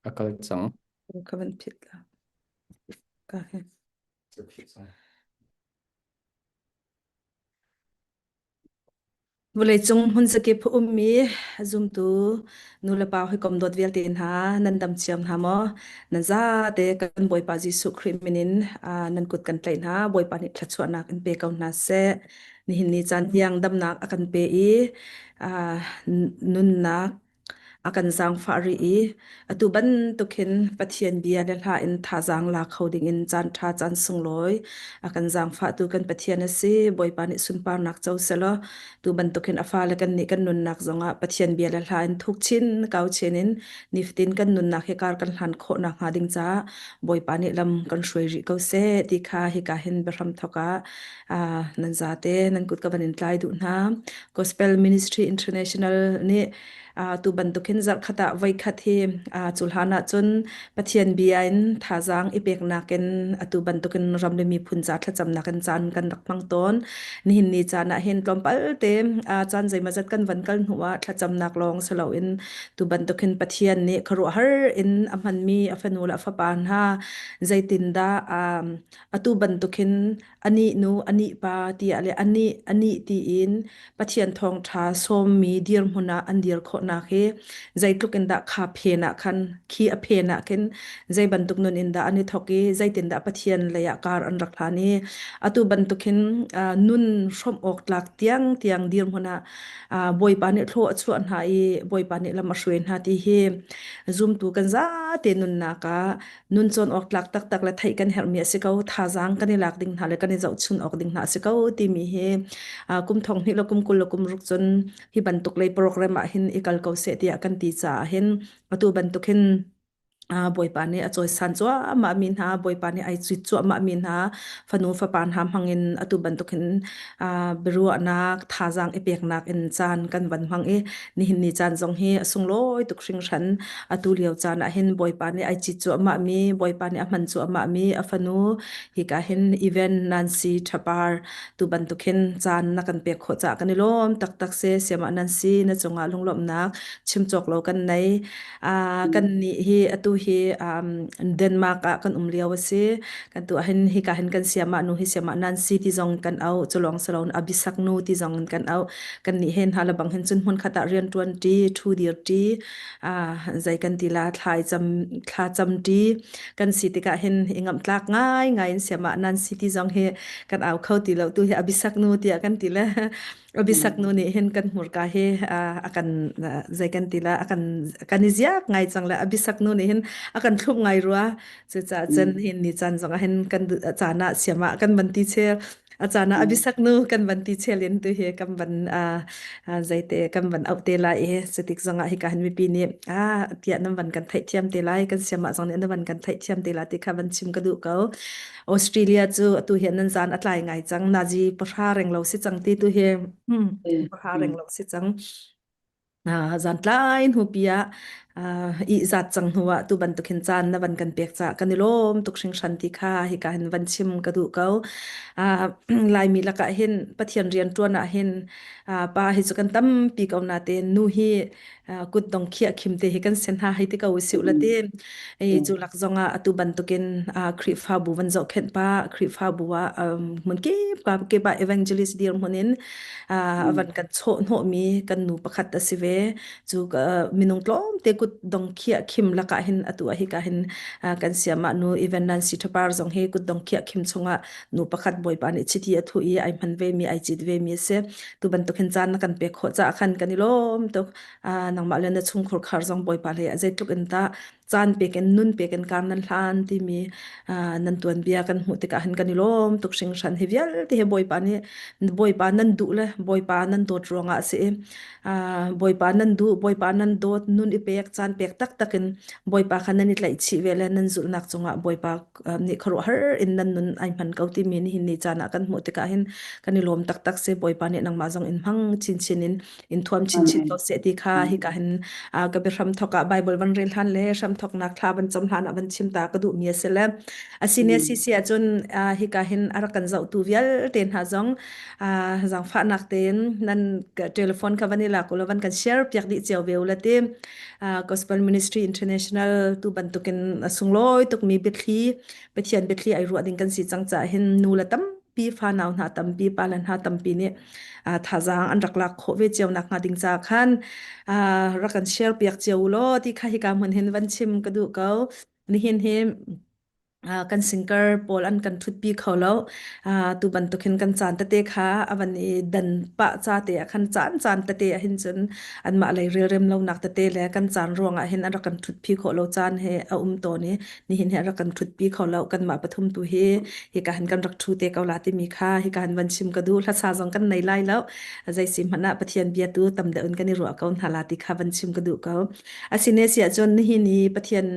A kal cang. Ka van phit la. Ka he. Vawleicung hmunzakip a ummi zumtu nulepa hawikom dawt vialte hna nan dam cio hna maw? Nan zate kan Bawipa Jesuh Khrih min in nan kut kan tlaih hna. Bawipa nih thluachuahnak in pe ko hna seh. Nihin ni caan tiang damnak a kan pe i nunnak A kan zaangfah rih i atu bantuk hin Pathian bia le hla in thazaang la kho dingin caanṭha caan sunglawi a kan zaangfahtu kan Pathian a si. Bawipa nih sunparnak co selaw tu bantuk hin a fale kan nih kan nunnak zongah Pathian bia le hla in thuk chin kau chin in nifatin kan nunnak hi kar kan hlan khawh nakhnga ding caah Bawipa nih lam kan hruai rih ko seh ti kha hika hin biahram thawk ah nan zate nan kut ka van in tlai duh hna. Gospel Ministry International nih tu bantukin zarhkhat ah voikhat hi cu hlan ahcun Pathian bia in thazaang i peknak in atu bantukin ram le miphun ca thlacamnak in caan kan rak hmang tawn. Nihin ni caan ah hin tlawmpal te caan zeimawzat kan van kal hnu ah thlacamnak lawng si loin tu bantukin Pathian nih khuaruahhar in a hmanmi a fanu le a fapa hna zeitindah atu bantukin anih nu anih pa tiah le anih anih tiin Pathian thawngṭha sawmmi dirhmun ah an dir khawhnak hi zeitluk in dah kha phen ah khan khi a phen ah khin zei bantuk nun in dah an i thawk i zeitindah Pathian lei ah kar an rak hlan i atu bantuk hin nun hrawmh awk tlak tiang tiang dirhmun ah Bawipa nih thlaw a chuah hna i Bawipa nih lam a hruai hna ti hi zumtu kan zate nunnak ah nun cawn awk tlak taktak le theih kan herhmi a si ko thazaang kan i lak ding hna le kan i zohchun awk ding hna a si ko timi hi kum thong hnih le kum 20 le kum ruk cun hi bantuk lei program ah hin i kal ko seh tiah kan ti caah hin atu bantuk hin Bawipa nih a cawisan cuahmah mi hna Bawipa nih ai cuit cuahmah mi hna fanu fapa hna hmangin atu bantuk hin biaruahnak thazaang i peknak in caan kan van hmang i nihin ni caan zong hi a sunglawi tuk hringhran. Atu lio caan ah hin Bawipa nih ai cit cuahmah mi, Bawipa nih a hman cuahmah mi a fanu hika hin event Nancy Thapar tu bantuk hin caan na kan pek khawh caah kan i lawm taktak si. Siamah Nancy na cungah lunglawmhnak chim cawk lo kan nei. Kan nih hi atu hi Denmark ah kan um lio a si. Kan tu ah hin hika hin kan siamah nu hi siamah Nancy ti zong kan auh, culawng salon Abisak nu ti zong in kan auh. Kan nih hen hna lebang hin cun hmun khat ah rian ṭuan ṭi, ṭhu dir ṭi, zei kan ti la thlai cam thla cam ṭi kan si tikah hin i ngamh tlak ngai ngai in siam ah nan si ti zong hi kan au kho ti lo tu hi abisak nu tiah kan ti le abisak nu nih hin kan hmurka hi a kan zei kan ti la a kan kan i ziak ngai cang le abisak nu nih hin a kan thlup ngai rua cucaah cun hin ni caan zong ah hin kan caan ah siam ah kan van ti chel A caan ah abisak nu kan van ti chelin tu hi kan van zeite kan van auh te lai i cutik zongah hika hin mipi nih ah tiah nan van kan theihthiam te lai kan siamah zong nih nan van kan theihthiam te lai ti kha van chim ka duh ko. Australia cu atu hi nan zan a tlai ngai cang nazi pahra reng lo si cang ti tu hi pahra reng lo si cang. Zantlai hnupi ah ihzat cang hnu ah tu bantuk hin caan na van kan pek caah kan i lawm tuk hringhran ti kha hika hin van chim ka duh ko. Laimi lakah hin Pathian rian ṭuan ah hin pa hi cu kan tampi ko natein nu hi kutdong khiah khim te hi kan si hna hei ti ko usih la ti. Cu lak zongah atu bantukin Khrihfabu van zohkhenh pa Khrihfabu ah hmun kip kip ah evangelist dirhmun in a van kan chawhhnawhmi kan nu pakhat a si ve. Cu minung tlawmte kut dong khiah khim lakah hin atu ah hika hin kan siamah nu even Nancy Thapar zong hi kut dong khiah khim chungah nu pakhat Bawipa nih chiti a thuh i ai hman ve mi ai cit ve mi a si. Tu bantuk hin caan na kan pek khawh caah khan kan i lawm tuk. Nangmah le na chungkhur khar zong Bawipa hlei ah zeitluk in dah caan pek in nun pek in kar nan hlan timi nan tuanbia kan hmuh tikah hin kan i lawm tuk hringhran hi vialte hi Bawipa nih Bawipa nan duh le Bawipa nan dawt ruangah a si i Bawipa nan duh Bawipa nan dawt nun i pek caan pek taktak in Bawipa kha nan i tlaihchih ve le nan zulhnak cungah Bawipa nih khuaruahhar in nan nun ai hman ko timi nihin ni caan ah kan hmuh tikah hin kan i lawm taktak si Bawipa nih nangmah zong in hmang chinchin in in thuam chinchin ko seh ti kha hika hin ka biahram thawk ah Bible van rel hlan le hram. hramthoknak thla van cam hlan ah van chim ta ka duhmi a si le asine si ahcun hika hin a rak kan zohtu vialte hna zong zaangfahnak tein nan telephone kha van i lak ulaw van kan share piak dih cio ve ula ti Gospel Ministry International tu bantukin a sunglawi tukmi biathli Pathian biathli ai ruah ding kan si cang caah hin nu le tampi fanau hna tampi pa le hna tampi nih thazaang an rak lak khawh ve cio nak hnga ding ca khan rak kan share piak cio law ti kha hika hmun hin van chim ka duh ko. Nihin hi kan singer pawl an kan ṭhutpi kho lo. Tu bantuk hin kan caan tete kha a van i dan pah ca te ah khan caan caan tete ah hin cun anmah lei relrem lonak tete le kan caan ruangah hin an rak kan ṭhutpi khawh lo caan he a um tawn i nihin hi an rak kan ṭhutpi kho lo. Kanmah pathum tu hi hika hin kan rak ṭhu te ko la timi kha hika hin van chim ka duh. Hlasa zong kan nei lai lo. Zei si hmanh ah Pathian bia tu tam deuh in kan i ruah ko hna la ti kha van chim ka duh ko. Asine si ahcun nihin i Pathian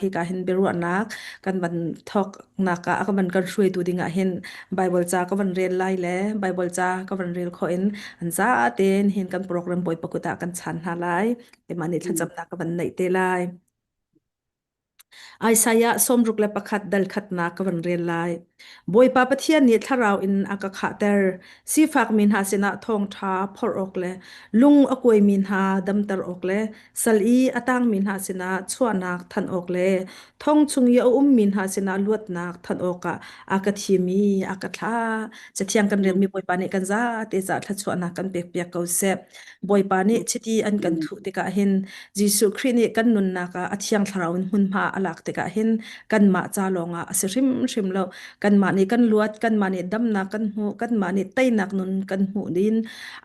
hika hin biaruahnak kan van thawknak ah a kan van kan hruaitu ding ah hin Bible ca ka van rel lai le Bible ca ka van rel khawh in an za tein hin kan program Bawipa kut ah kan chan hna lai. Keimah nih thlacamnak ka van neih te lai. Isaiah 61 dal khatnak ka van rel lai. Bawipa Pathian nih thlarau in a ka khahter. Sifakmi hna sinah thawngṭha phorh awk le lung a kuaimi hna damter awk le sal i a tangmi hna sinah chuahnak thanh awk le thong chung i a ummi hna sinah luatnak thanh awkah a ka thim i a ka thlah. Cathiang kan relmi Bawipa nih kan zate cah thluachuahnak kan pekpiak ko seh. Bawipa nih chiti an kan thuh tikah hin Jesuh Khrih nih kan nunnak ah a Thiang Thlarau in hmunhma a lak tikah hin kanmah ca lawngah a si hrimhrim lo. Kanmah nih kan luat, kanmah nih damnak kan hmuh, kanmah nih teinak nun kan hmuh din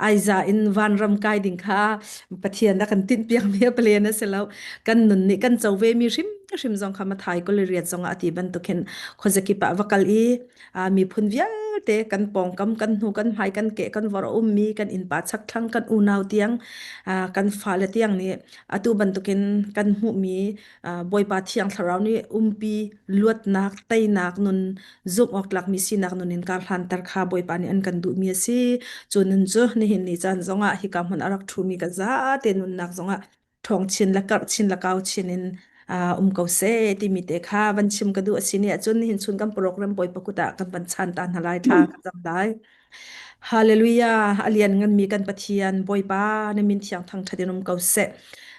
aiza in vanram kai ding kha Pathian a kan tinhpiakmi a plan a si lo. Kan nun nih kan co vemi hrimhrim zong kha Mathai kul riat zongah a ti bantuk hin khuazakip ah va kal i miphun vialte kan pawngkam kan hnu kan hmai kan ke kan vor a ummi kan innpa chakthlang kan unau tiang kan fale tiang nih atu bantukin kan hmuhmi Bawipa Thiang Thlarau nih umpi luatnak teinak nun zumh awk tlakmi sinak nun in kar hlanter kha Bawipa nih an kan duhmi a si. Cu nun cu nihin ni caan zongah hika hmun a rak ṭhumi kan zate nunnak zongah ṭhawng chin le karh chin le kau chin in um ko seh timi te kha van chim ka duh a si ni ahcun nihin chun kan program Bawipa kut ah kan van chan ta hna lai thla kan cam lai. Hallelujah! A liannganmi kan Pathian, Bawipa, na min thiang thangṭhat in um ko seh.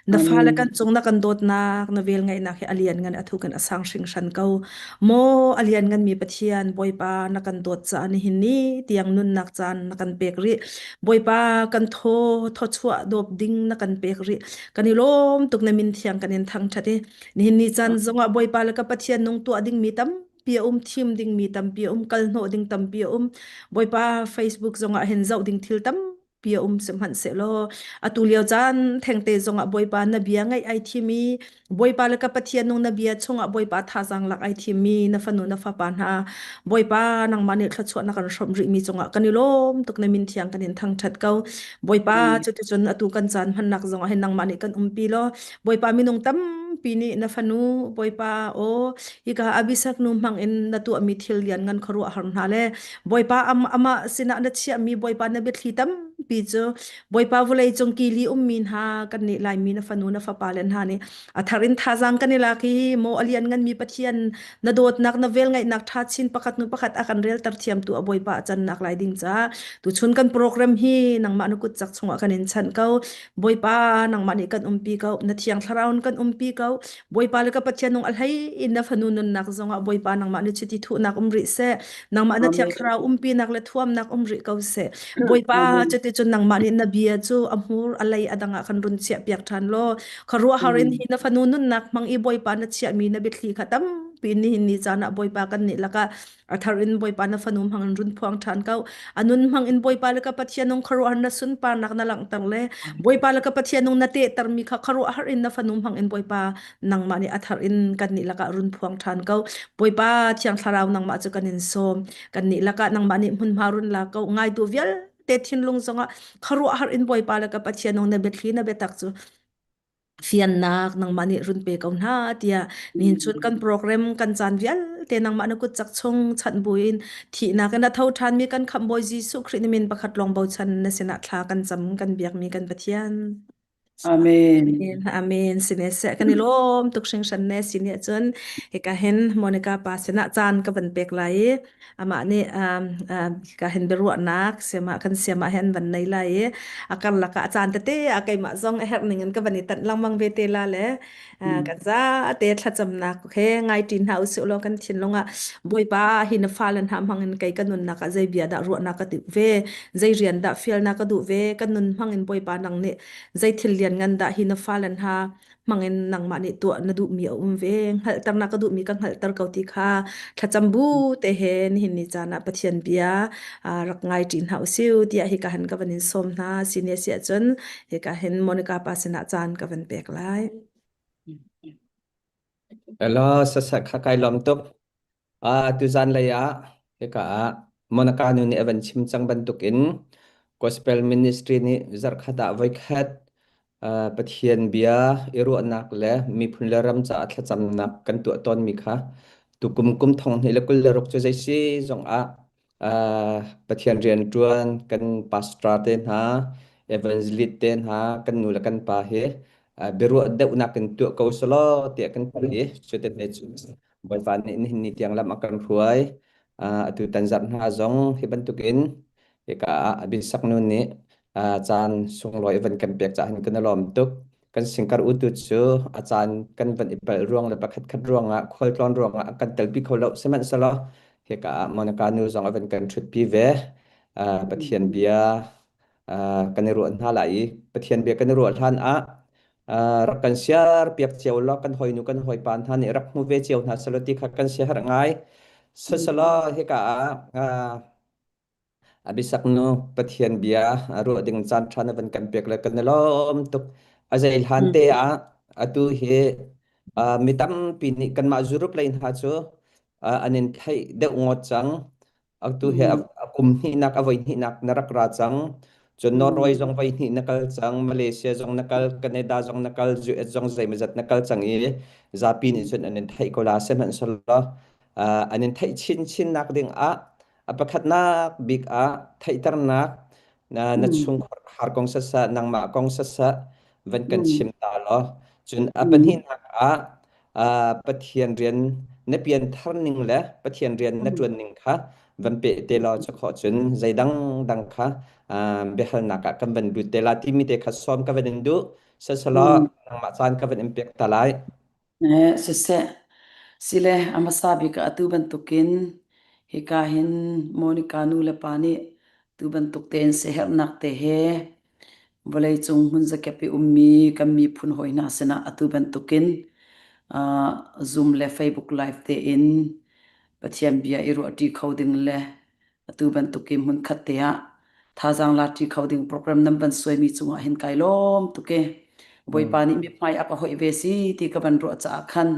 Na fale Amen. kan cung na kan dawtnak, na velngeihnak hi a lianngan a thuk in a sang hringhran ko. Maw a liannganmi Pathian, Bawipa, na kan dawt caah nihin ni tiang nunnak caan na kan pek rih. Bawipa, kan thaw, thawchuah dawp ding na kan pek rih. Kan i lawm tuk na min thiang kan in thangṭhat i nihin ni caan zongah Bawipa le ka Pathian nung tuah dingmi tam tampi a um thim dingmi tampi a um kal hnawh ding tampi a um. Bawipa Facebook zongah hin zoh ding thil tampi a um sihmanhsehlaw atu lio caan thengte zongah Bawipa na bia ngaih ai thim i Bawipa le ka Pathian nung na bia chungah Bawipa thazaang lak ai thim mi na fanu na fapa hna Bawipa nangmah nih thluachuah na kan hrawmh rih mi cungah kan i lawm tuk na min thiang kan in thangthat ko. Bawipa Amen. cuticun atu kan caan hmannak zongah hin nangmah nih kan umpi law Bawipa minung tampi nih na fanu Bawipa aw hika Abisak nu hmang in na tuahmi thil lian ngan khuaruahhar hna le Bawipa am amah sinah na chiahmi Bawipa na biathli tampi cu Bawipa vawlei cung kili ummi hna kan nih Laimi na fanu na fapa le hna nih a thar in thazaang kan i lak i maw a lian nganmi Pathian na dawtnak na velngeihnak ṭha chin pakhat hnu pakhat a kan relter thiamtu a Bawipa a cannak lai ding caah tuchun kan program hi nangmah na kut cak chungah kan in chanh ko. Bawipa nangmah nih kan umpi ko na thiang thlarau in kan umpi ko. Bawipa le ka Pathian nung a hlei in na fanu nunnak zongah Bawipa nangmah nih chiti thuhnak um rih seh. Nangmah na thiang Amen. thlarau umpinak le thuamnak um rih ko seh. Bawipa Amen. cuti cun nangmah nih na bia cu a hmur a lei a dang ah khan run chiah piak ṭhan law khuaruahhar in Amen. hi na fanu nunnak hmang i Bawipa na chiahmi na biathli kha tampi nihin ni caan ah Bawipa kan nih lakah a thar in Bawipa na fanu hmang in run phuang ṭhan ko. A nun hmang in Bawipa le ka Pathian nung khuaruahhar na sunparnak na langhter le Bawipa le ka Pathian nung na tehtermi kha khuaruahhar in na fanu hmang in Bawipa nangmah nih a thar in kan nih lakah run phuang ṭhan ko. Bawipa Thiang Thlarau nangmah cu kan in sawm. Kan nih lakah nangmah nih hmunhma run la ko. Ngaitu vialte thinlung zongah khuaruahhar in Bawipa le ka Pathian nung na biathli na biatak cu fiannak nangmah nih run pe ko hna tiah nihin chun kan program kan caan vialte nangmah na kut cak chung chanh buin thihnak in a tho ṭhanmi kan khamh Bawi Jesuh Khrih na min pakhat lawng bochan na sinah thla kan cam kan biakmi kan Pathian. Amen. Amen. Amen. Sine seh kan i lawm tuk hringhran ne sine cun hika hin Monica pa sinah caan ka van pek lai i amah nih hika hin biaruahnak siamah kan siamah hin van nei lai i a karlak ah caan tete ah keimah zong a herh ning in ka van i tanh lengmang ve te la le kan za te thlacamnak he ngai ṭin hna usih law kan thinlung ah Bawipa hi na fale hna hmang in kei ka nunnak ah zei bia dah ruahnak ka duh ve zei rian dah fialnak ka duh ve kan nun hmang in Bawipa nang nih zei thil lian ngan dah hi na fale hna hmang in nangmah nih tuah na duhmi a um ve hngalhter na ka duhmi ka hngalhter ko ti kha thlacam bu te he nihin ni caan ah Pathian bia rak ngai ṭi hna usih tiah hika han ka van in sawm hna sine si ahcun hika hin Monica pa sinah caan ka van pek lai. Hello, sasa kha kai lawm tuk. Tuzan lei ah hika ah Monica nu nih a van chim cang bantukin Gospel Ministry nih zarhkhat ah voikhat Pathian bia i ruahnak le miphun le ram caah thlacamnak kan tuah tawnmi kha tukum kum 2026 cu zei si zong ah Pathian rianṭuan kan pastor te hna, evangelist te hna, kan nu le kan pa hi biaruah deuhnak in tuah ko selaw tiah kan ti. Cutin cu Bawipa nih nihin ni tiang lam a kan hruai. Atu tan zarh hna zong hi bantukin hika ah Abisak nu nih caan sunglawi van kan pek caah hin kan i lawm tuk. Kan singkar utu cu a caan kan van i palh ruang le pakhat khat ruangah khualtlawn ruangah a kan telpi kho lo. Sihmanhsehlaw hika ah Monica nu zong a van kan ṭhutpi ve. Pathian bia kan i ruah hna lai i Pathian bia kan i ruah hlan ah rak kan siar piak cio law kan hawinu kan hawipa hna nih rak hmu ve cio hna selaw ti kha kan siaherh ngai. Siselaw hika ah Abisak nu Pathian bia ruah ding caan ṭha na van kan pek le kan i lawm tuk. A zei hlan te ah atu hi mi tampi nih kanmah Europe lei hna cu an in theih deuh ngawt cang. Atu hi a kum hnihnak a voi hnihnak na rak ra cang. Cun Norway zong voi hnih na kal cang, Malaysia zong na kal, Canada zong na kal, US zong zeimawzat na kal cang i zapi nih cun an in theih ko la. Sihmanhsehlaw an in theih chinchin nak ding ah a pakhatnak bik ah theihternak na na chungkhar khar kong sasah nangmah kong sasah van kan chim ta law cun a pahnihnak ah Pathian rian na pianthar ning le Pathian rian na ṭuan ning kha van peh te law cu khawh cun zeidang dang kha biahalnak ah kan van lut te la timi te kha sawm ka van in duh sasalaw nangmah caan ka van in pek ta lai. Siseh, sile a hmasa bik ah atu bantukin hika hin Monica nu le pa nih tu bantuk tein siaherhnak te he vawleicung hmunzakip i ummi kan miphun hawi hna sinah atu bantukin Zoom le Facebook Live tein Pathian bia i ruahṭi kho ding le atu bantuk i hmunkhat te ah thazaang laṭi kho ding program nan van suaimi cungah hin kai lawm tuk i Bawipa nih mithmai a ka hoih ve si ti ka van ruah caah khan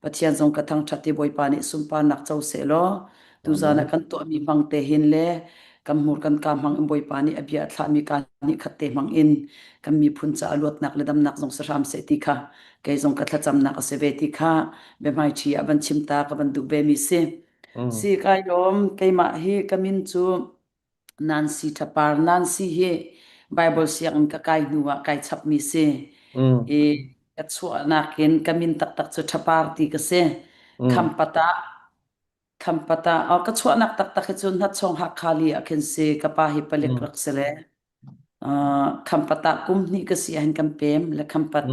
Pathian zong ka thangṭhat i Bawipa nih sunparnak co sehlaw tuzan ah kan tuahmi hmang te hin le kan hmur kan ka hmang in Bawipa nih a bia a thlahmi ka nih khat te hmang in kan miphun caah luatnak le damnak zong si hram seh ti kha kei zong ka thlacamnak a si ve ti kha biahmaiṭhi ah van chim ta ka van duh ve mi si. Si kai lawm keimah hi ka min cu Nancy Ṭhapar. Nancy hi Bible sianginn ka kai hnu ah kai chapmi si. I ka chuahnak in ka min taktak cu Ṭhapar ti ka si. Khampat ah Khampat ah oh, ka chuahnak taktak hi cu Hnatchawng Hakha li ah khin si. Ka pa hi palik rak si le. Khampat ah kum hnih ka si ahhin kan pem le Khampat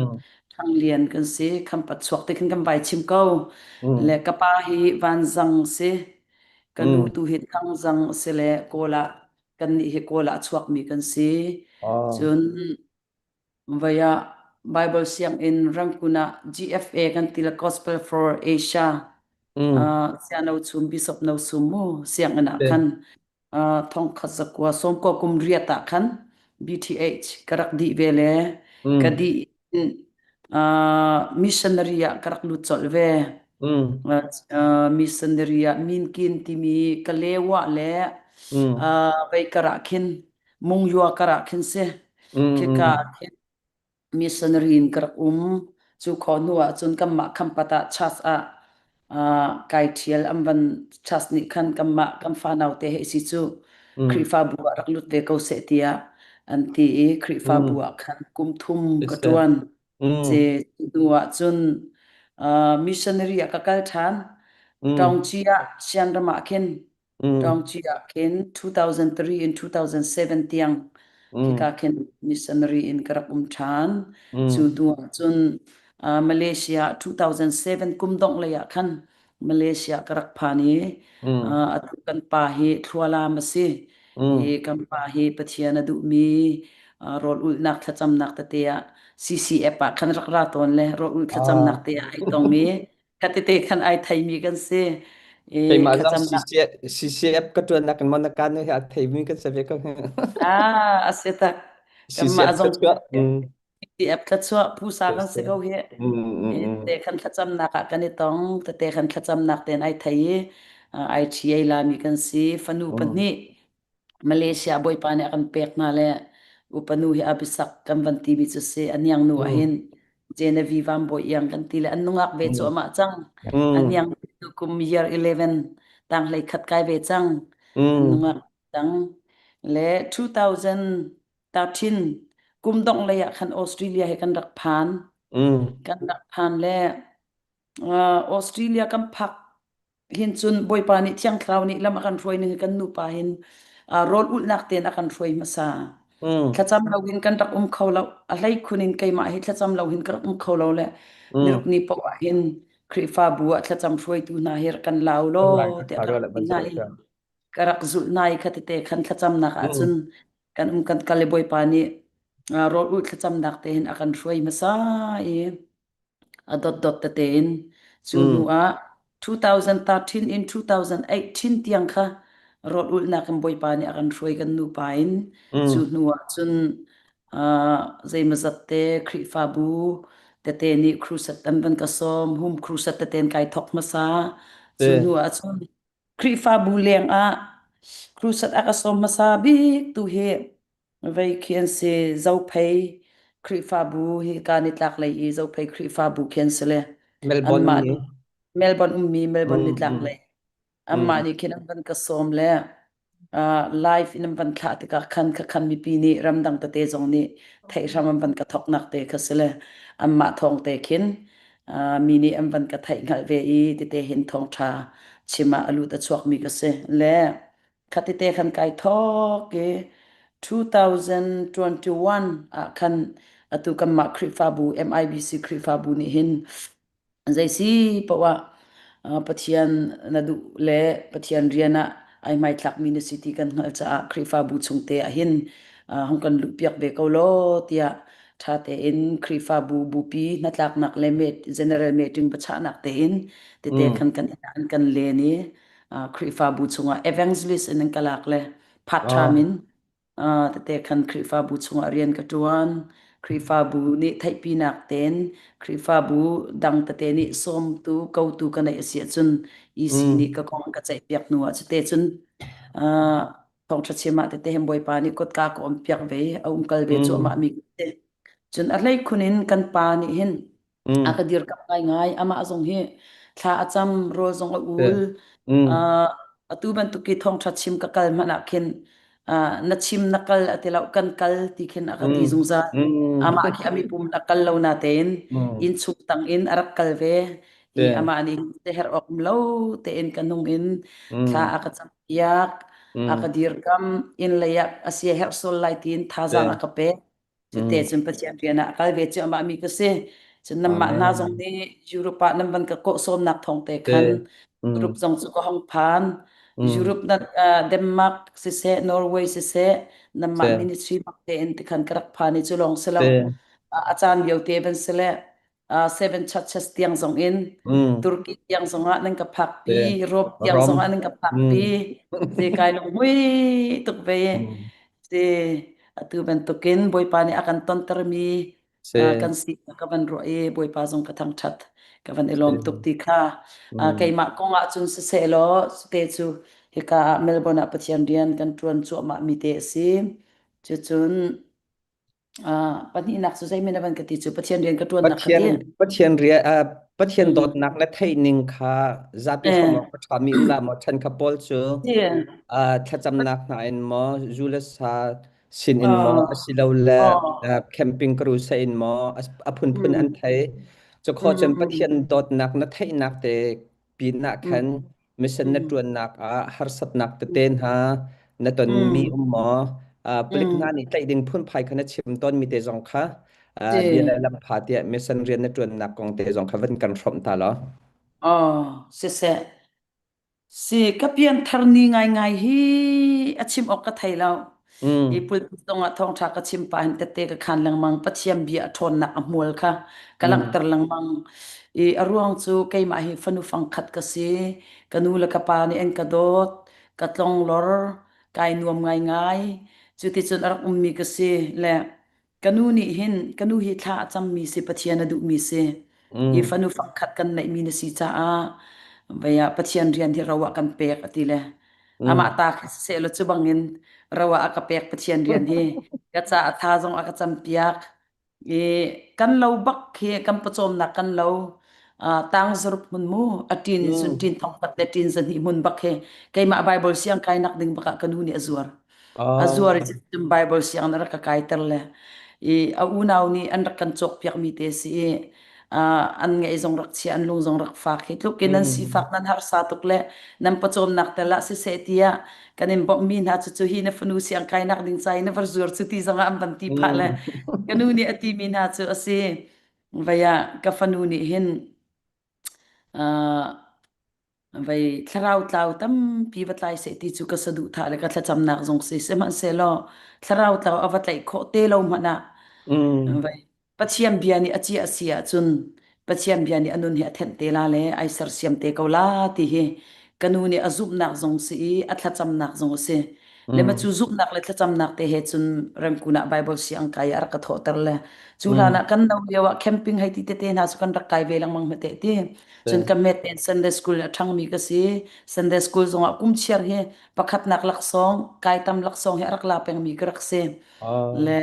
Thanglian kan si. Khampat chuak te khin kan vai chim ko. Le ka pa hi Vanzang si. Ka nu tu hi Thangzang si le Kawl ah kannih hi Kawl ah a chuakmi kan si. Cun voi ah Bible sianginn Rangoon ah GFA kan ti le Gospel for Asia Siano chum Bishop No Sum mu sianginn ah khan thongkhat zakua sawmkua kum riat ah khan BTH ka rak dih ve le ka dih missionary ah ka rak lut colh ve. Missionary ah Minkin timi Kalewa le vei karah khin Mungyua karah khin si. Khika khin missionary in ka rak um. Cu khawh hnu ah cun kanmah Khampat ah church ah kai ṭhial an van church nih khan kanmah kan fanau te he si cu Khrihfabu ah rak lut ve ko seh tiah. an ti i Khrihfabu Mm. ah khan kum thum ka Siseh. ṭuan. Mm. Ce hnu ah cun missionary ah ka kal ṭhan. Mm. Ṭawngci ah Sianram ah khin Mm. Ṭawngci ah khin 2003 in 2007 tiang khika Mm. khin missionary in ka rak um ṭhan. Cu Mm. hnu ah cun Malaysia 2007 kum dongh lei ah khan Malaysia ka rak phan i Mm. atu kan pa hi Thlualam a si. I Mm. kan pa hi Pathian a duhmi rawl ulhnak thlacamnak tete ah CCF ah khan rak ra tawn le rawl ulh thlacamnak Ah. te ah ai tong i khatete khan ai theimi kan si. I Keimah zong thlacamnak CCF, CCF ka ṭuannak in Monacan hi a theimi kan si ve ko. ah a si tak. Kanmah CCF zong thluachuah. Mm. CCF thluachuah phusa kan si Siseh. ko hi. Mm, mm, I mm. te khan thlacamnak ah kan i tong tete khan thlacamnak ten ai thei i ai ṭhi ai lami kan si fanu Mm. pahnih Malaysia bawipa nih a kan pek hna le upanu hi abisak kan van timi cu si aniang nu Mm. ahhin Genevieve Van Bawi Iang kan ti le an nungak ve cu Mm. amah cang Mm. aniang tu kum year 11 tang hlei khat kai ve cang an Mm. nungak cang le 2013 kum dongh lei ah khan Australia he kan rak phan Mm. kan rak phan le Australia kan phak hin cun Bawipa nih Thiang Thlarau nih lam a kan hruai ning hi kan nupa hin rawl ulhnak tein a kan hruai hmasa. Mm. Thlacam lo in kan rak um kho lo. A hlei khun in keimah hi thlacam lo hin ka rak um kho lo le Mm. niruk ni poah ah hin Khrihfabu ah thlacam hruaitu hna hi rak kan lau Kan lai law ka tiah kha ka ro rak le ti ban hna sa i ka. ka rak zulh hna i khatete khan thlacamnak Mm. ahcun kan um kan kal i Bawipa nih rawl ulh thlacamnak te hin a kan hruai hmasa i a dotdot tete in cu hnu Mm. ah 2013 in 2018 tiang kha rawl ulhnak in Bawipa nih a kan hruai kan nupa in cu Mm. hnu ah cun zeimawzat te Khrihfabu tete nih crusade an van ka sawm home crusade tete in kai thawk hmasa cu Te. hnu ah cun Khrihfabu leng ah crusade a ka sawm hmasa bik tu hi Vei khi an si. Zophei Khrihfabu hi ka nitlak lei i Zophei Khrihfabu khi an si le Melbourne anmah mi. Melbourne ummi Melbourne Mm. nitlak Mm. lei anmah Mm. nih khin an van ka sawm le live in an van thlah tikah khan kha khan mipi nih ramdang tete zong nih theih hram an van ka thawknak te kha si le anmah thawng te khin mi nih an van ka theih hngalh ve i tete hin thawngṭha chim ah a lut a chuakmi ka si le Khatite khan kai thawk i 2021 ah khan atu kanmah Khrihfabu MIBC Khrihfabu nih hin zeisi poah ah Pathian na duh le Pathian rian ah ai hmaithlakmi na si ti kan hngalh caah Khrihfabu chung te ah hin hong kan luhpiak ve ko law tiah ṭha tein Khrihfabu bupi hnatlaknak le general meeting biachahnak tein tete Mm. khan kan an kan len i Khrihfabu chungah evangelist in an ka lak le part Ah. time in tete khan Khrihfabu chungah rian ka ṭuan. Khrihfabu nih theihpinak tein Khrihfabu dang tete nih sawmtu kotu ka neih a si ahcun EC nih Mm. ka kong ka ceihpiak hnu ah cute cun thawngṭha chim ah tete hin Bawipa nih kutka ka on piak ve i a um kal ve cuahmah Mm. mi cun a hleikhun in kan pa nih hin a Mm. ka dirkamh ngaingai. Amah zong hi thla a cam, rawl zong a Te. ul. Mm. Atu bantuk i thawngṭha chim ka kal hmanh ah khin na chim na kal a ti lo, kan kal ti khin a ka ti Mm. zungzal. Mm. Amah khi a mipum na kal lo na tein Mm. innchung tang in a rak kal ve i Te. amah nih herh awk um lo tein ka nung in thla Mm. a ka campiak, a ka Mm. dirkamh, inn lei ah a sia herh sual lai tiin thazaang a Te. ka pek. Cute Mm. cun Pathian rian ah a kal ve cuahmah mi ka si. Cun nanmah hna zong Amen. nih Europe ah nan van ka kawh sawmnak thawng te khan Te. Europe Mm. zong cu ka hong phan. Mm. Europe na Denmark siseh, Norway siseh, nanmah Te. ministry bak tein tikhan ka rak phan i cu lawng si lo. Te. A caan lio te van si le Seven Churches tiang zong in Mm. Turkey tiang zong ah nan ka Te. phakpi, Europe tiang Rom. zong ah nan ka phakpi. Mm. Te kai lung hui tuk ve. Mm. Si atu bantukin Bawipa nih a kan tontermi kan Si. si ka van ruah i Bawipa zong ka thangṭhat ka van i Si. lawm tuk ti kha Mm. keimah kong ah cun siseh law te cu hika ah Melbourne ah Pathian rian kan ṭuan cuahmah mi te a si. Cucun pahnihnak cu zeimen a van ka ti cu Pathian rian ka ṭuannak kha Pathian ti. Pathian ria Pathian Mm. dawtnak le theihning kha zapi hrawm Eh, awk a ṭhami um la maw ṭhen kha pawl cu si. thlacamnak hna in maw zu le sa Sin in maw Oh, asilole oh. camping crusade in maw a phunphun an Mm, thei. Cu kho mm, cun mm, Pathian dawtnak na theihnak te pinah mm, khan mission na mm, ṭuannak ah harsatnak tete hna na tonmi mm, um maw palik hna mm. nih tlaih ding phunphai kha na chim tawnmi te zong kha bia le Si. lam pha tiah mission rian na ṭuannak kong te zong kha van kan hrawmh ta law. Oh, siseh. Si ka pianthar ni ngaingai hi a chim awk ka thei lo. Hi Mm, pulpit zong ah thawngṭha ka chim pah hin tette ka khan lengmang. Pathian bia a ṭhawnnak a hmual kha ka mm, langhter lengmang. I a ruang cu keimah hi fanu fangkhat ka si. Ka nu le ka pa nih an ka dawt. Ka tlonglor. Kai nuam ngaingai. Cuticun a rak ummi ka si. Le Ka nu nih hin ka nu hi thla a cammi si Pathian a duhmi si. Hi mm, fanu fangkhat kan neihmi na si caah vei ah Pathian rian hi ro ah kan pek a ti le amah mm, ta kha siseh law cu bangin ro ah a ka pek Pathian rian hi ka ca a tha zong a ka campiak i kan lo bak khi kan pawcawmnak kan lo tang zaruk hmun mu a ṭin in cun mm. ṭin thongkhat le ṭin zahnih hmun bak khi keimah Bible siang kainak ding bak ah ka nu nih a zuar. A zuar Oh. i cun Bible sianginn na rak ka kaiter le i a unau nih an rak kan cawkpiakmi te si i an ngaih zong rak chia an lung zong rak fak hi tluk in nan sifak Mm, nan harsa tuk le nan pawcawmnak tel ah siseh tiah kan in bawmhmi hna cu cu hi na fanu siang kainak ding ca i na var zuar cu ti zong ah an van ti phah le mm, ka nu nih a timi hna cu a si vei ah ka fanu nih hin vei thlarau tlau tampi va tlai seh ti cu ka saduhthah le ka thlacamnak zong si sihmanhsehlaw thlarau tlau a va tlaih khawh te lo hmanh ah mm, vei Pathian bia nih a ciah a si ahcun Pathian bia nih a nun hi a thenh te la le ai sersiam te ko la ti hi ka nu nih a zumhnak zong si i a thlacamnak zong a si le ma mm, cu zumhnak le thlacamnak te he cun Rengkun ah Bible siang kai a rak ka thawhter le cu hlan mm. ah kan no lio ah camping hei ti tete hna cu kan rak kai ve lengmang hme te ti Cun ka met in Sunday school a ṭhangmi ka si. Sunday school zongah kum chiar hi pakhatnak laksawng, kai tam laksawng hi a rak la pengmi ka rak si. Oh. Le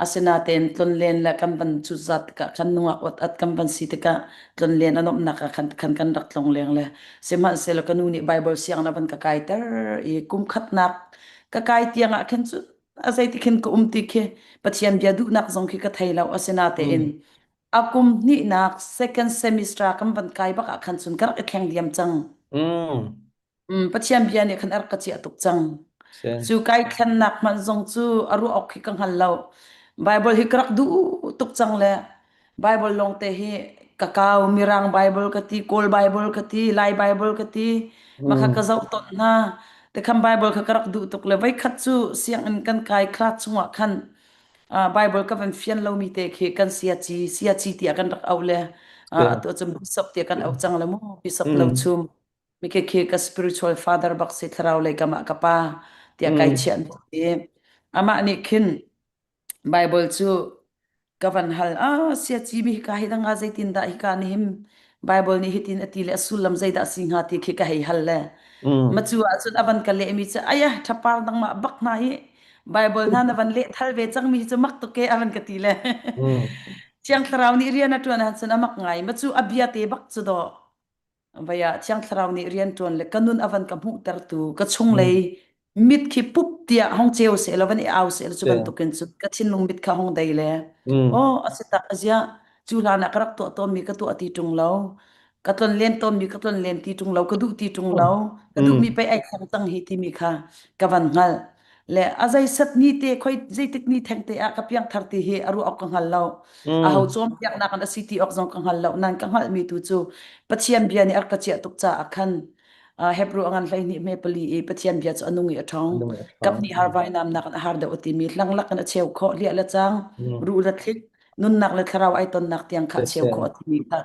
asinain tlonlen le kan van cutzat tikah khan nungak ot at kan van si tikah tlonlen a nuamhnak ah khan khan kan rak tlong leng le sihmanhsehlaw ka nu nih Bible siang na van ka kaiter i kum khatnak ka kai tiang ah khin cu a zeiti khin ka um ti khi Pathian bia duhnak zong khi ka thei lo asinatein Mm. A kum hnihnak second semester kan van kai bak ah khan cun ka rak i thleng diam cang. Mm. Pathian bia nih khan a rak ka ciah tuk cang. Si. Cu kai thlennak hmanh zong cu a ruah awk khi ka hngal lo. Bible hi ka rak duh tuk cang le Bible lawng te hi ka kau Mirang Bible ka ti, Kawl Bible ka ti, Lai Bible ka ti, maka ka Mm. zoh ton hna. Te khan Bible kha ka rak duh tuk le voikhat cu sianginn kan kai class chungah khan Bible ka van fian lomi te khi kan siaci siaci tiah kan rak auh le Si. atu cun bishop tiah kan auh cang le mu bishop lo Mm. chum mi khi khi ka spiritual father bak si thlarau lei kam ah ka pa tiah kai Mm. chiah mi si amah nih khin Bible cu ka van hal ah siaci mi hika hi dang ah zeitin dah hika nih him Bible nih hitin a ti le a sullam zeidah a si hnga ti khi ka hei hal le Mm. macu ahcun a van ka lehmi cu ayah thapar nangmah bak hna hi Bible hna na van leh thal ve cangmi hi cu mak tuk ke a van ka ti le Mm. Thiang Thlarau nih rian a ṭuan ahcun a mak ngai macu a bia te bak cu dawh Vai ah Thiang Thlarau nih rianṭuan le ka nun a van ka hmuhtertu ka Mm. chunglei mit khi pup tiah hong ceu seh law van i au seh law cu Si. bantukin cun ka thinlung mit kha hong dei le Mm. aw a si tak a ziah cu hlan ah ka rak tuah tawnmi ka tuah ti ṭung lo ka tlon len tawnmi ka tlon len ti ṭung lo ka duh ti ṭung lo ka duhmi Mm. pei ai thleng cang hi timi kha ka van hngalh le a zeisat ni te khoi zeitik ni theng te ah ka piangthar ti hi a ruah awk ka hngal lo aho Mm. cawnpiaknak an a si ti awk zong ka hngal lo nan ka hngalhmi tu cu Pathian bia nih a rak ka ciah tuk caah khan Hebrew a ngan 12 hme pali i Pathian bia cu a nung i a ṭhawng Lung a kap ṭhawng. nih har vainamnak in a har deuh a timi hlanghlak in a cheu khawh hliah le cang Mm. ruh le thlik nunnak le thlarau ai tonnak tiang kha Si a cheu si. khawh a timi kha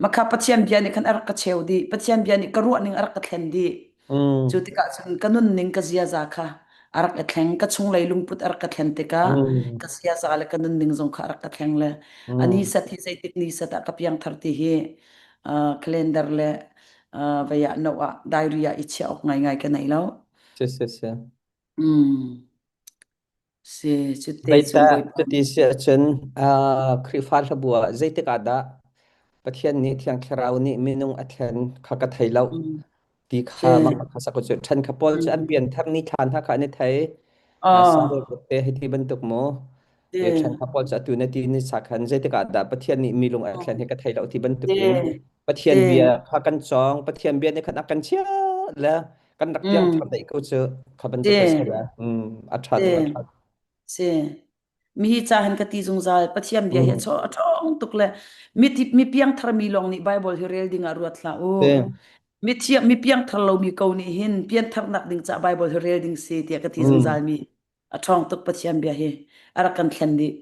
Makha Pathian bia nih khan a rak ka cheu dih Pathian bia nih ka ruah ning a rak ka thlen dih Mm. Cu tikah cun ka nunning ka ziaza kha a rak i thleng. Ka chunglei lungput a rak ka thlen tikah Mm. ka ziaza le ka nunning zong kha a rak ka thleng le a ni Mm. set hi zeitik ni set ah ka piangthar ti hi calendar le vei ah note ah diary ah i chiah awk ngaingai ka nei lo. Si si si. Mm. Si cutte cun Zeitah Bawipa. cuti si ahcun Khrihfa hlabu ah zeitik ah dah Pathian nih Thiang Thlarau nih minung a thlen kha ka thei lo Mm. ti Si. kha mak kha sak cu ṭhen kha pawl cu an Mm. pianthar ni thla hna kha an i thei. Sare Oh, te hei ti bantuk mu te e ṭhen kha pawl cu atu na ti ni sa khan zeitik ah dah Pathian nih mi lung a thlen hi ka thei lo ti bantuk te in Pathian te bia kha kan cawng Pathian bia nih khan a kan chia le kan rak piang thar mm dei ko cu kha bantuk ka si te le a ṭha te tuk a ṭha si mi hi ca hin ka ti zungzal Pathian bia hi a mm chaw a ṭhawng tuk le mi mi piangthar mi lawng nih Bible hi rel ding ah ruat hlah u te mi thiam mi piangthar lo mi ko nih hin piantharnak ding ca Bible hi rel ding si tiah ka ti mm zungzal mi a ṭhawng tuk Pathian bia hi a rak kan thlen dih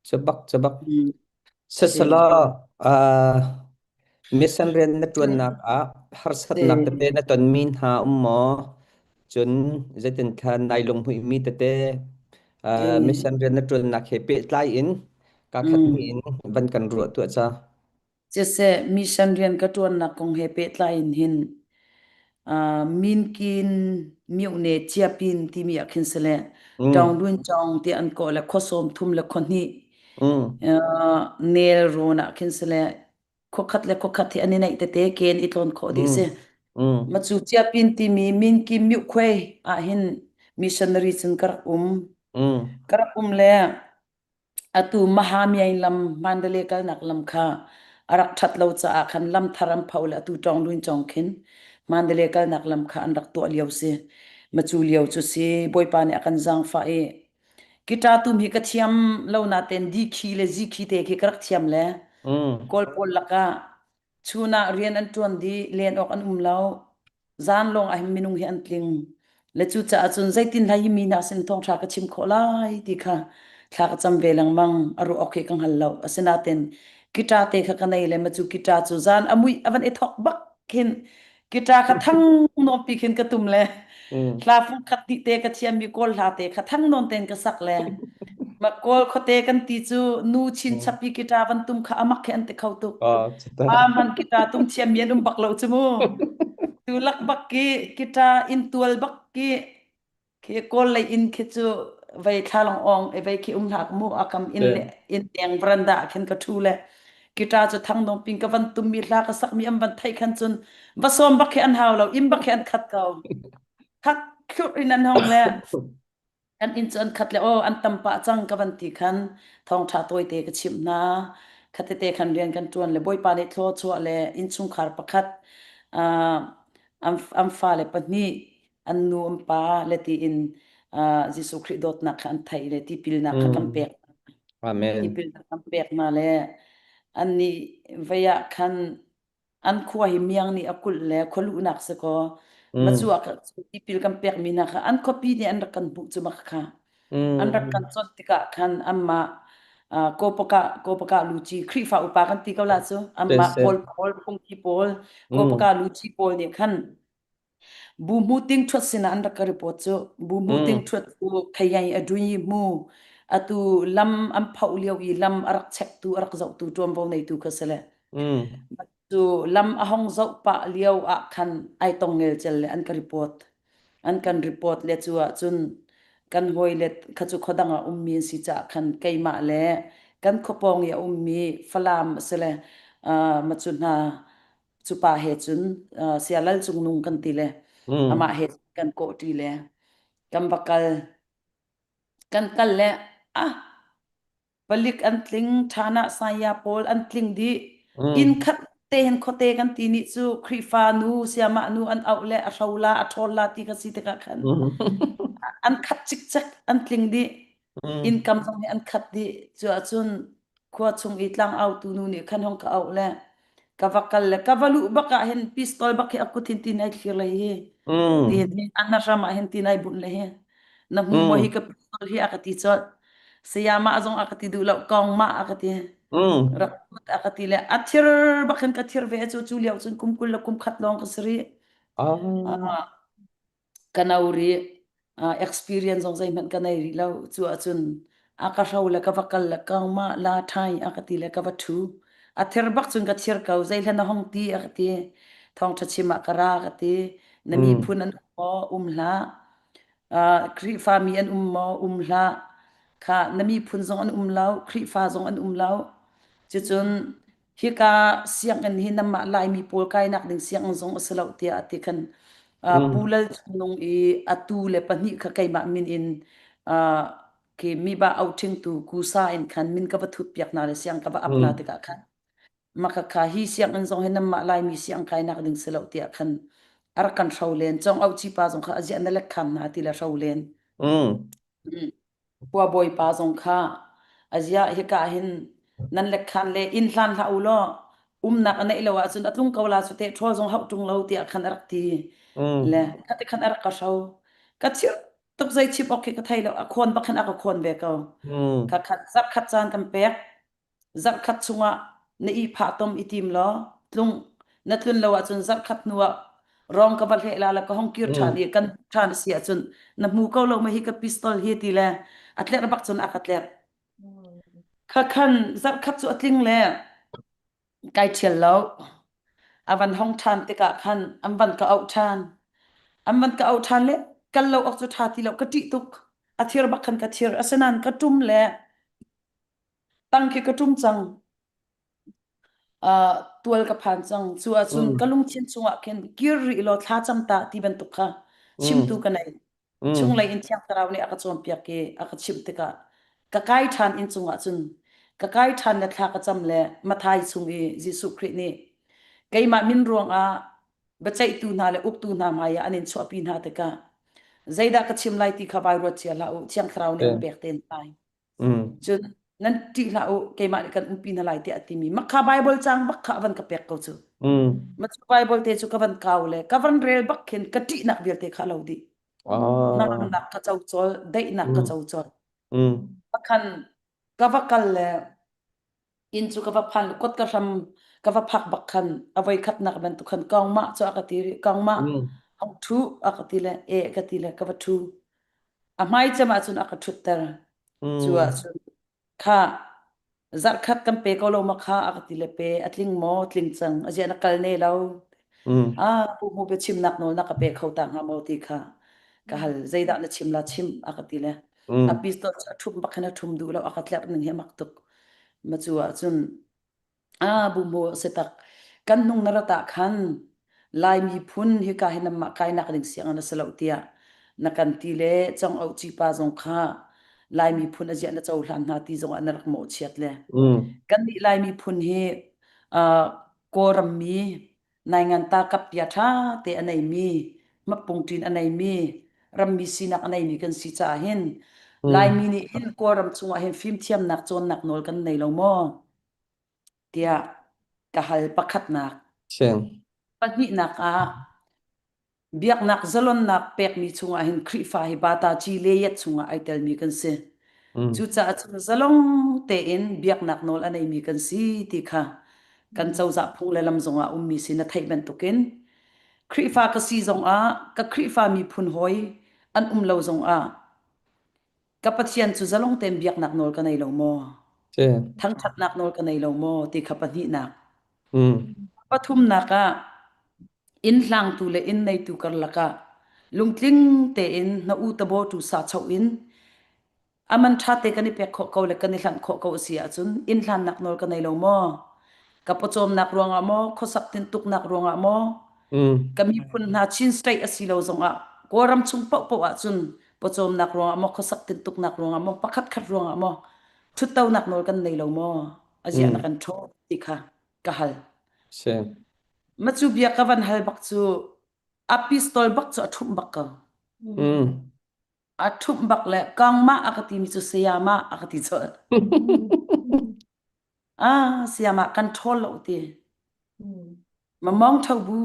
chabak chabak mm si sasala uh, mission rian na ṭuannak ah harsatnak si tete na tonmi hna um maw cun zeitin khan nai lunghmuihmi tete si mission rian na ṭuannak he pehtlai in ka khat hnih mm in van kan ruah tuah ca. Siseh, mission rian ka ṭuannak kong he pehtlai in hin Minkin myone Chiapin timi ah khin sile Mm, Ṭaungdun Cawng ti an kawh le khua 30 le khua hnih mm, nel rawn ah khin sile khua khat le khua khat hi an i naih tete ken i tlawn khawh dih si. mm, mm, Macu Chiapin timi Minkin Myuhkhuai ah hin missionary cun ka rak um. mm, Ka rak um le Atu Mahamiain lam Mandalay kalnak lam kha a rak ṭhat lo caah khan lam thar an pho le atu Ṭawnglun cawng khin Mandalay kalnak lam kha an rak tuah lio si. Macu lio cu si Bawipa nih a kan zaangfah i guitar tum hi ka thiam lo natein di khi le zi khi te khi ka rak thiam le mm, Kawl pawl lakah chun ah rian an ṭuan dih len awk an um lo. Zan lawng ah hin minung hi an tling. Le cucaah cun zeitin hlei hi mi hna sin thawngṭha ka chim khawh lai ti kha thla ka cam ve lengmang. A ruah awk hi ka hngal lo. Asinain guitar te kha ka nei le macu guitar cu zan a muih a van i thawk bak khin guitar kha thang nawn pi khin ka tum le mm. hla fung khat hnih te ka thiammi kawl hla te kha thang nawn tein ka sak le ma kawl khuate kan ti cu nu chin Mm. chap i guitar van tum kha amak khi an ti kho tuk. Ah, cita. Pa man guitar tum thiammi an um bak lo cu mu. Tu lak bak ki guitar in tual bak ki khi kawl lei in khi cu vei thlalong ong e vei khi um hlak mu akam in le Te. in teng veranda ah khin ka thu le guitar cu thang dong ping ka van tum mi hla ka sak mi am van thei khan cun va som bak khi an hau lo im bak khi an khat ko thak thlur in an hong le Kan inn cu an khat le aw an tam pah cang ka van ti khan thawngṭha tawite ka chimh hna. Khatete khan rian kan ṭuan le Bawipa nih thlaw chuah le innchungkhar pakhat uh, an, an fale pahnih an nu an pa le tiin uh, Jesuh Khrih dawtnak kha an theih le tipilnak kha kan Mm. pek Amen. tipilnak kan pek hna le annih vei ah khan An khua hi miang nih a kulh le khualuhnak si kaw Mm. macu ah tipil kan pekmi hna kha an khuapi nih an rak kan hmuh cu mak kha. An rak kan Mm. chawnh tikah khan anmah Kawpaka Kawpaka luci Khrihfa upa kan ti ko la cu Te anmah se. Kawl pawl phungki pawl Kawpaka Mm. luci pawl nih khan Bu hmu ting ṭhuat sinah an rak ka report cu. Bu hmu ting Mm. ṭhuat cu khayai a dui mu. Atu lam an phoh lio i lam a rak chektu a rak zohtu ṭuanvo neitu kha si le. Mm. Cu lam a hong zoh pah lio ah khan ai tong ngelcel le an ka report. An kan report le cu ahcun kan hawile kha cu khuadang ah ummi an si caah khan keimah le kan khuapawng i a ummi Falam a si le uh, macu hna Cu pa he cun Saya Lal Cung Nung kan ti le amah Mm. he kan kawhṭi le kan va kal. Kan kal le ah palik an tling, ṭhanah saya pawl an tling dih. Inn Mm. khat te hin khuate kan ti nih cu Khrihfa nu, siamah nu an auh le a hro la, a ṭhawl la ti kha si tikah khan Mm. an khat cikcek, an tling dih. Mm. Innkam zong nih an khat dih. Cu ahcun khua chung i tlangautu nu nih khan hong ka auh le ka va kal le ka va luh bak ah hin pistol bak hi a kut hin tin ai thlir le hi ti Mm. hin an hram ah hin tin ai bunh le hi na hmu maw hi Mm. ka pistol hi a ka ti colh sayama zong a ka ti duh lo kong ma a ka ti Mm. rak put a ka ti le a thir bak hin ka thir ve cu cu lio cun kum 20 le kum khat lawng ka si rih Ah. Ah, ka no rih experience zong zeihmanh ka nei rih lo cu ahcun a ka hro le ka va kal le ka mah la ṭhai a ka ti le ka va ṭhu a thir bak cun ka thir ko zeihlan na hong ti a ka ti thawngṭha chim ah ka ra ka ti na Mm. miphun an um maw um hlah Khrihfa mi an um maw um hlah kha na miphun zong an um lo Khrihfa zong an um lo cucun hika sianginn hi nanmah Laimi pawl kainak ding sianginn zong a si lo tiah a ti khan Pu Mm. Lal Cung Nung i atu le pahnih kha keimah min in Uh, khi mi ba au ṭhingtu kusa in khan min ka va thut piak hna le siang ka va ap hna Mm. tikah khan Makhakha hi sianginn zong hi nanmah Laimi siang kainak ding si lo tiah khan a rak kan hro len. Cong au pa zong kha aziah na lek kham hna ti le hro len. Mm. Mm. Khua bawipa zong kha aziah hika hin nan lek khan le inn hlan hlah u law umnak a neih lo ahcun a tlung ko la cu teh ṭhawl zong hauh ṭung lo tiah khan a rak ti. Mm. Le khati khan a rak ka hro. Ka chir tuk zei chim awk khi ka thei lo. A khawn bak khan a ka khawn ve ko. Mm. Kha khat zarh khat caan kan pek. Zarhkhat chungah na ihphah tom i tim law tlung na tlun lo ahcun zarhkhat hnu ah rong ka va hleh la le ka hong kir ṭhan Mm. i kan ṭhan a si ahcun na hmu ko lo ma hi ka pistol hi ti le a tlerh bak cun a ka tlerh. Kha khan zarhkhat cu a tling le kai ṭhial lo. A van hong ṭhan tikah khan an van ka auh ṭhan. An van ka auh ṭhan le kal lo awk cu ṭha ti lo ka ṭih tuk. A thir bak khan ka thir. Asinain ka ṭum le Tang khi ka ṭum cang. Uh, tual ka phan cang. Cu ahcun Mm. ka lungthin chungah khin kir rih law thla cam ta ti bantuk kha chimtu Mm. ka nei. Mm. Chunglei in Thiang Thlarau nih a ka cawnpiak i a ka chimh tikah ka kai ṭhan inn cungah cun ka kai ṭhan le thla ka cam le Mathai chung i Jesuh Khrih nih keimah min ruangah biaceihtu hna le uktu hna hmaiah an in chuahpi hna tikah zeidah ka chim lai ti kha vai ruat cia hlah u Thiang Thlarau nih an Okay. pek te lai. Mm. Cun nan ṭih hlah u, keimah nih kan umpi hna lai tiah a timi mak kha Bible caang bak kha a van ka pek ko cu. Mm. Ma cu Bible te cu ka van kau le ka van rel bak khin ka ṭihnak vialte kha a lo dih. Ah. Hnangamnak ka co cawl, daihnak ka Mm. co cawl. Mm. Pakhan ka va kal le inn cu ka va phan kot ka hram ka va phak bak khan a voi khatnak bantuk khan kongmah cu a ka ti rih kongmah Mm. hong ṭhu a ka ti le e ka ti le ka va ṭhu a hmai cem ahcun a ka ṭhutter cu Mm. ahcun kha zarhkhat kan pe ko lo ma kha a ka ti le pe a tling maw tling cang a ziah na kal ne lo Mm. ah pu mu biachimnak nawl na ka pe kho ta hnga maw ti kha ka hal zeidah na chim la chim a ka ti le a Mm. pistol cu a ṭhum bak khan a ṭhum duh lo a ka tlerh ning hi a mak tuk ma cu ahcun a bu mu se tak kan nung na rata khan Lai miphun hika hi namah kainak ding siang na si lo tiah na kan ti le cong au chi pa zong kha Lai miphun a ziah na cohlan hna ti zong ah na rak mawhchiat le Mm. kan nih Lai miphun hi uh, Kawlram mi nainganta kapia ṭha te a neimi mapungṭin a neimi rammi sinak a neimi kan si caah hin Mm. Laimi nih hin Kawlram chungah hin fimthiamnak cawnnak nawl kan nei lo maw tiah ka hal pakhatnak. Sing. Pahnihnak ah Biaknak zalonnak pekmi chungah hin Khrihfa hi bata ci le yat chungah ai telmi kan si. Mm. Cucaah cun zalong tein biaknak nawl a neimi kan si ti kha kan cozah phung le lam zongah ummi si na theih bantukin Khrihfa ka si zongah ka Khrihfa miphun hawi an um lo zongah ka Pathian cu zalong tein biaknak nawl ka nei lo maw? Si. Thangṭhatnak nawl ka nei lo maw ti kha pahnihnak. Mm. Pathumnak ah Inn hlangtu le inn neitu karlak ah lungtling tein na u tabaw tu sa cho in a man ṭha te kan i pek khawh ko le kan i hlanh khawh ko a si ahcun inn hlannak nawl ka nei lo maw? Ka pawcawmnak ruangah maw, khuasak tintuknak ruangah maw, Mm. ka miphun hna Chin State a si lo zongah Kawlram chung paohpaoh ahcun pawcawmnak ruangah maw, khuasak tintuknak ruangah maw, pakhat khat ruangah maw, ṭhuttonak nawl kan nei lo maw? A ziah na Mm. kan ṭhaw ti kha ka hal. Si. Macu bia ka van hal bak cu a pistol bak cu a ṭhumh bak ko. Mm. A ṭhumh bak le kangmah a ka timi cu sayama a ka ti colh. Ah, sayama kan ṭhawl lo ti. Mamong tho bu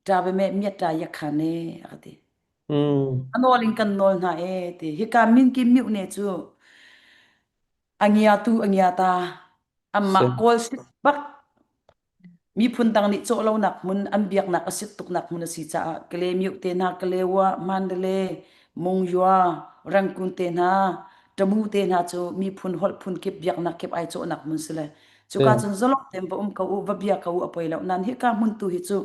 ṭa be me miat ṭa yak kha ne a ka ti. Mm. A nawl in kan nawl hna e ti. Hika min ki miu ne cu a ngia tu a ngia ta. Si. Amah kawl sit bak Miphun dang nih cawh lonak hmun, an biaknak a sit tuknak hmun a si caah Kalaymyo te hna, Kalewa, Mandalay, Mungyua, Rangoon te hna, Tamu te hna cu miphun holh phun kip biaknak kip ai cawhnak hmun si le cuka Si. cun zalong tein va um ko u, va bia ko u a poi lo. Nan hika hmun tu hi cu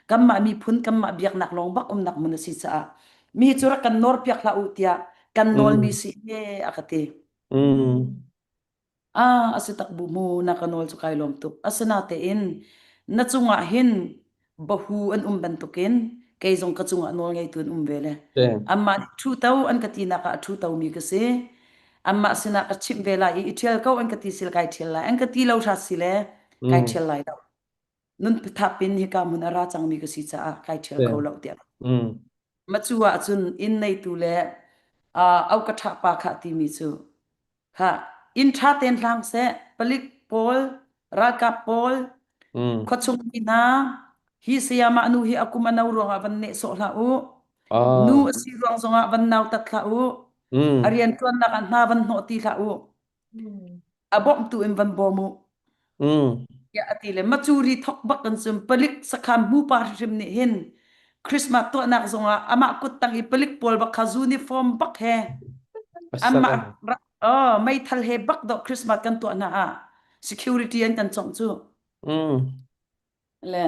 kanmah miphun, kanmah biaknak lawng bak umnak hmun a si caah mi hi cu rak kan nawr piak hlah u tiah kan nawlmi Mm. si he a ka ti. Mm. Ah, a si tak bu mu, na ka nawl cu kai lawm tuk. Asinatein na cungah hin bahu an um bantukin Kei zong ka cungah nawl ngeitu an um ve le. Si. Anmah nih ṭhu to an ka tinak ah a ṭhu tomi ka si. Anmah sinah ka chimh ve lai i i ṭhial ko an ka ti sil kai ṭhial lai. An ka ti lo hrat si le kai Mm. ṭhial lai lo. Nun thap in hika hmun a ra cangmi ka si caah kai ṭhial Si. kho lo tiah. Mm. Macu ah cun inn neitu le uh, au ka ṭha pa kha timi cu kha inn ṭha tein hlang seh palik pawl ralkap pawl Mm. khuachung mi hna hi sayamah nu hi a kum a no ruangah van nehsawh hlah u nu Ah. a si ruang zongah van nautat hlah u a Mm. rian ṭuannak ah hna van hnawh ti hlah u a bawmhtu in van bawm u Mm. tiah a ti le macuri thok bak kan sum palik sakhan hmupa hrim nih hin Christmas tuahnak zongah amah kut tang i palik pawl bak kha uniform bak he amah Asara. oh meithal he bak do Christmas kan tuah hna ah security an kan congh cu Mm. Le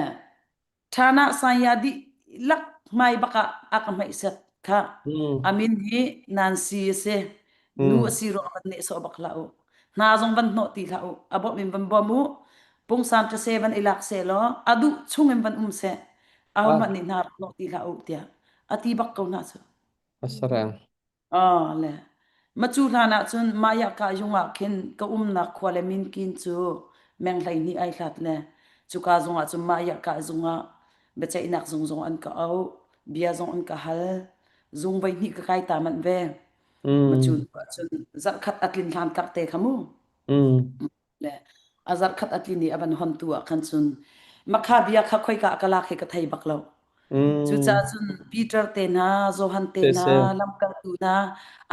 Thana saya dihlak hmai bak ah a ka hmaihset kha. Mm. A min hi Nancy a si. Nu a Mm. si ruang van nehsawh bak hlah u. Hna zong van hnawh ti hlah u. A bawmh in van bawm u. Pungsan ṭase van i lak seh law a duh chung in van um seh. Ah, Ahohmanh nih hna rak hnawh ti hlah u tiah a ti bak ko hna cu. asarang. Ah le macu hlan ah cun mah ka yung ah khin ka umnak khua le minkin cu meng 12 ai hlat le cuka zung ah cun mah ka zung ah biaceihnak zung zong an ka auh bia zong an ka hal zung voi hnih ka kai ta manh ve macu Mm. hnu ah cun zarhkhat a tlin hlan kar te kha mu Mm. le a zarhkhat a tlin i a van hon tu ah khan cun makha bia kha khoika ka lak hi ka thei bak lo Cucaah Mm. cun Peter te hna, Johan te Si hna, si. lamkaltu hna,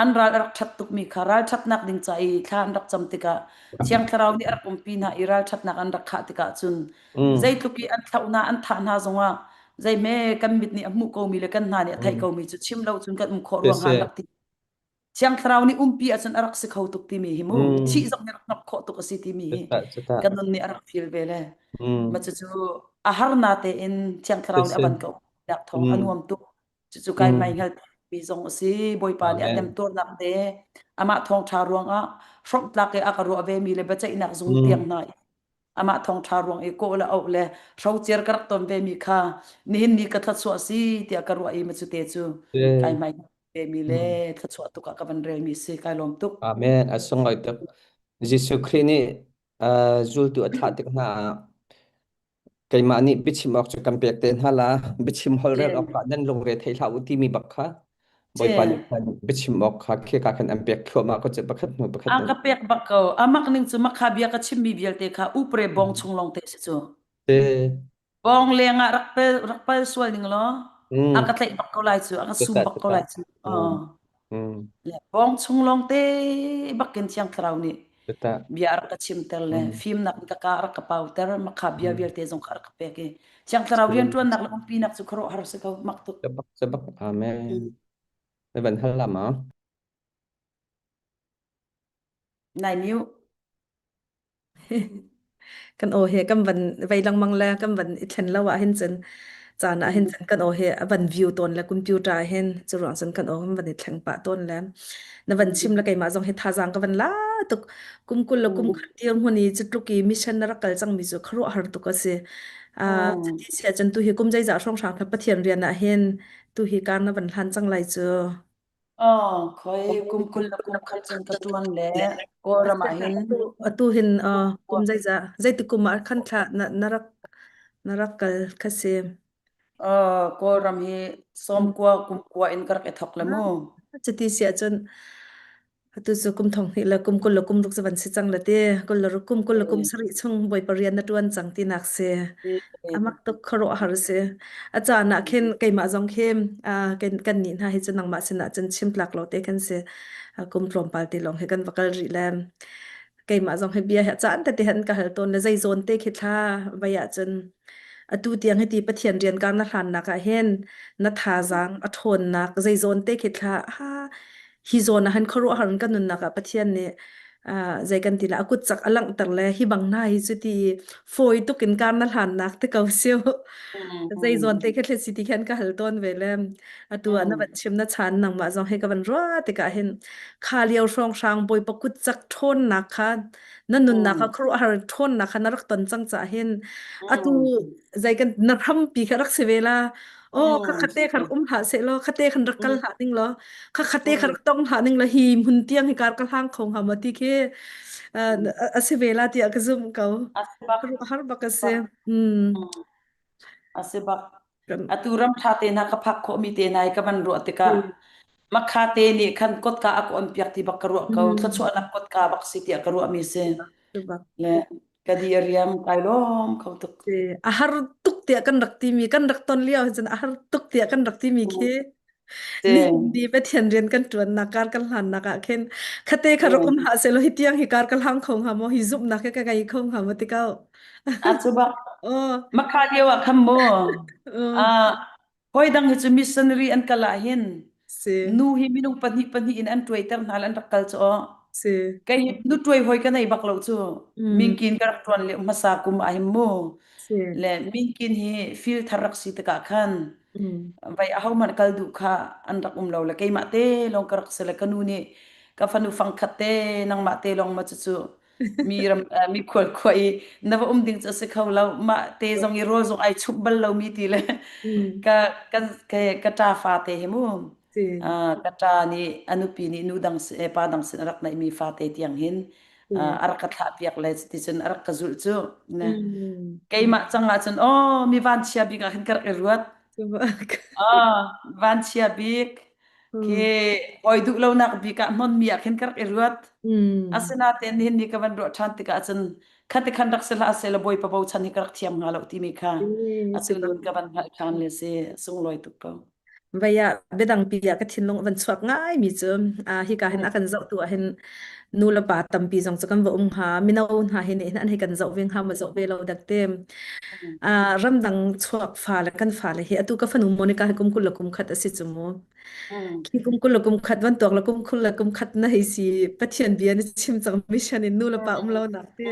an ral a rak ṭhat tukmi kha ralṭhatnak ding ca i thla an rak cam tikah Thiang Thlarau nih a rak umpi hna i ralṭhatnak an rak khah tikah cun Mm. zeitluk i an thlauh hna, an thah hna zongah zeihme kan mit nih a hmuh komi le kan hna nih a theih Mm. komi cu chim lo cun kan um khawh Si ruang ah si. an rak ti. Thiang Thlarau nih umpi ahcun a rak si kho tuk timi hi mu Mm. thih zong nih rak hnok khawh tuk a si timi hi Cuta cuta. kan nun nih a rak feel ve le Mm. ma cucu a har na tein Thiang Si Thlarau nih a si. van ka umpinak thawng a Mm. nuam tuk cucu kai Mm. mai hngal mi zong a si Bawipa nih a Amen. temtuarnak te amah thawngṭha ruangah hrawmhtlak i a ka ruah ve mi le biaceihnak zung tiang Mm. hna amah thawngṭha ruang i kawh le auh le hrocer ka rak ton ve mi kha nihin ni ka thluachuah si tiah ka ruah i ma cu te cu Si. kai mai mi le Mm. thluachuah tuk ah ka van rel mi si kai lawm tuk. Amen. A sunglawi tuk. Jesuh Khrih nih uh, zultu a thlah tik hna ah keimah nih biachim awk cu kan pek te hna la biachim holhrel awk ah nan lungre thei hlah u timi bak kha Bawipa nih khan biachim awk kha khika khan an pek thluahmah ko cu pakhat hnu pakhat A ka pek bak ko. Amak ning cu makha bia ka chimmi vialte kha upre bong chung lawng te si cu. Te Bong leng ah rak pel rak pal sual ning law a mm ka tlaih bak ko lai cu a ka sum cuta bak ko cuta lai cu. mm mm Le bong chung lawng te bakin Thiang Thlarau nih cuta bia a rak ka chimter le mm fimnak in ka ka rak ka pauter makha bia mm vialte zong kha rak ka pek i Thiang Thlarau rianṭuannak le umpinak cu khuaruahhar si ko mak tuk. Cabak cabak amen. Na van hal la ma? Nai miu. Kan aw he kan van vei lengmang le kan van i thlen lo ah hin cun caan ah hin cun kan aw he a van view tawn le computer ah hin cu ruang cun kan aw kan van i thleng pah tawn le na van chim le keimah zong hi thazaang ka van la tuk kum 20 le kum khat dir hmun i cu tluk i mission na rak kal cangmi cu khuaruahhar tuk a si. Uh, cuti si ahcun tu hi kum zeizah hrawnghrang kha Pathian rian ah hin tu hi kar na van hlan cang lai cu. Oh, khoi kum 20 le kum khat cun ka ṭuan le Kawlram ah hin Atu atu hin uh, kum zeizah zeitik kum ah khan thla na, na rak na rak kal kha si. Uh, Kawlram hi sawm kua kum kua in ka rak i thok le mu. Cuti si ahcun atu cu kum thong hnih le kum 20 le kum ruk cu van si cang le ti kul le ruk kum 20 le kum sarih chung Bawipa rian na ṭuan cang tinak si. Amak tuk khuaruahhar si. A caan ah khin keimah zong khi ah, kan kan nih hna hi cu nangmah sinah cun chim tlak lo te kan si. Ah, kum tlawmpal te lawng hi kan va kal rih le keimah zong hi bia hi a caan tete han ka hal tawn le zei zawn te khi thla vai ah cun atu tiang hiti Pathian rian kar na hlannak ah hin na thazaang a ṭhawnnak zei zawn te khi thla ha hi zawn ah han khuaruahhar in kan nunnak ah Pathian nih ah, zei kan ti la a kut cak a langhter le hi bang hna hi cu ti fawi tuk in kar na hlannak te ko siu zei zawn te khi thlet si ti khan ka hal tawn ve le atu ah na van chim na chan nangmah zong he ka van ruah tikah hin kha lio hrawng hrang bawipa kut cak ṭhawnnak kha na nunnak kha khuaruahhar ṭhawnnak kha na rak ton cang caah hin atu zei kan na hrampi kha rak si ve la. Oh, kha khate khan um hlah seh law, khate khan rak kal hlah ning law, kha khate khan rak tong hlah ning law hi hmun tiang hi kar ka hlang kho hnga ma ti khi a si ve la tiah ka zumh ko. A si bak. Har bak a si. Mm. A si bak. Kan Atu ram ṭha te hna ka phak khawhmi te hna hi ka van ruah tikah makha te nih khan kotka a ka on piak ti bak ka ruah ko. Mm. Thluachuahnak kotka bak si tiah ka ruahmi si. Bak. Le ka di a riam kai lawm kho tuk. A har tuk tiah kan rak timi kan rak ton lio cun a har tuk tiah kan rak timi khi Te, Nihin Pathian rian kan ṭuannak kar kan hlannak ah khin khate kha te. rak um hlah sehlaw hi tiang hi kar ka hlang kho hnga maw hi zumhnak hi ka ngei kho hnga maw ti ko. A cu bak. Aw. Makha lio ah khan mu. Ah, hoi dang hi cu missionary an kal ah hin Si. nu hi minung pahnih pahnih in an tuaiter hna le an rak kal cu aw. Si. Kei hi nu tuai hoi ka nei bak lo cu. Mm. Mingkin ka rak tuan le hmasa kum ah hin mu. Si. Le mingkin hi fil thar rak si tikah khan Mm. vai ahohmanh kal duh kha an rak um lo le keimah te lawng ka rak si le ka nu nih ka fanu fangkhat te nangmah te lawng ma cucu mi ram mi khual khua i na va um ding cu a si kho lo mah te zong i rawl zong ai chumh bal lo mi ti le Mm. ka kan ka ka ṭa fa te hi mu Si. ka ṭa nih a nupi nih nu dang pa dang sin a rak neih mi fa te tiang hin Si. a rak ka thlah piak le cuticun a rak ka zulh cu Mm. keimah cang ah cun aw mi vanchia bik ah khin ka rak i ruat Ah, vanchia bik khi Mm. hawi duh lonak bik ah hmonmi ah khin ka rak i ruat. Mm. Asinain nihin ni ka van ruah ṭhan tikah cun khati khan rak si hlah seh law Bawipa bochan hi ka rak thiam hnga lo timi kha Eh, atu si nun ka van hngalh ṭhan le si sunglawi tuk ko. Vei ah biadang pi ah ka thinlung a van chuak ngai mi cu hika hin a kan zohtu ah hin nu le pa tampi zong cu kan va um hnga mino hna hi nih hin an hei kan zoh ve hnga ma zoh ve lo dak te ramdang chuak fa le kan fa le hi atu ka fanu Monica hi kum 20 le kum khat a si cu mu khi kum 20 le kum khat van tuak le kum 20 le kum khat na hei si Pathian bia na chim cang mission in nu le pa um lo nak te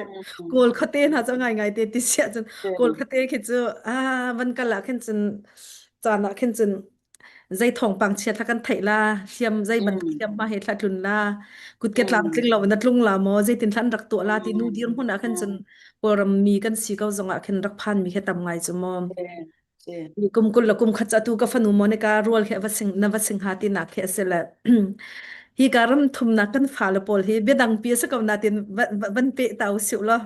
kawl khate hna cu ngai ngai te ti sia cun kawl khate khi cu van kal ah khin cun caan ah khin cun zei thawngpang chia thla kan theih la hliam zei bantuk hliam ma he thla tlun la kut ke tlam tling lo na tlung la maw zeitin thlan rak tuah la ti nu dir hmun ah khan cun kawlram mi kan si ko zong ah khin rak phan mi kha tam ngai chu maw kum kul la kum khat atu ka fanu Monica rual he va sing na va sing ha ti nak he asile hi ka ram thumnak kan fa le pawl hi biadang pi a si ko natin van pe ta usih law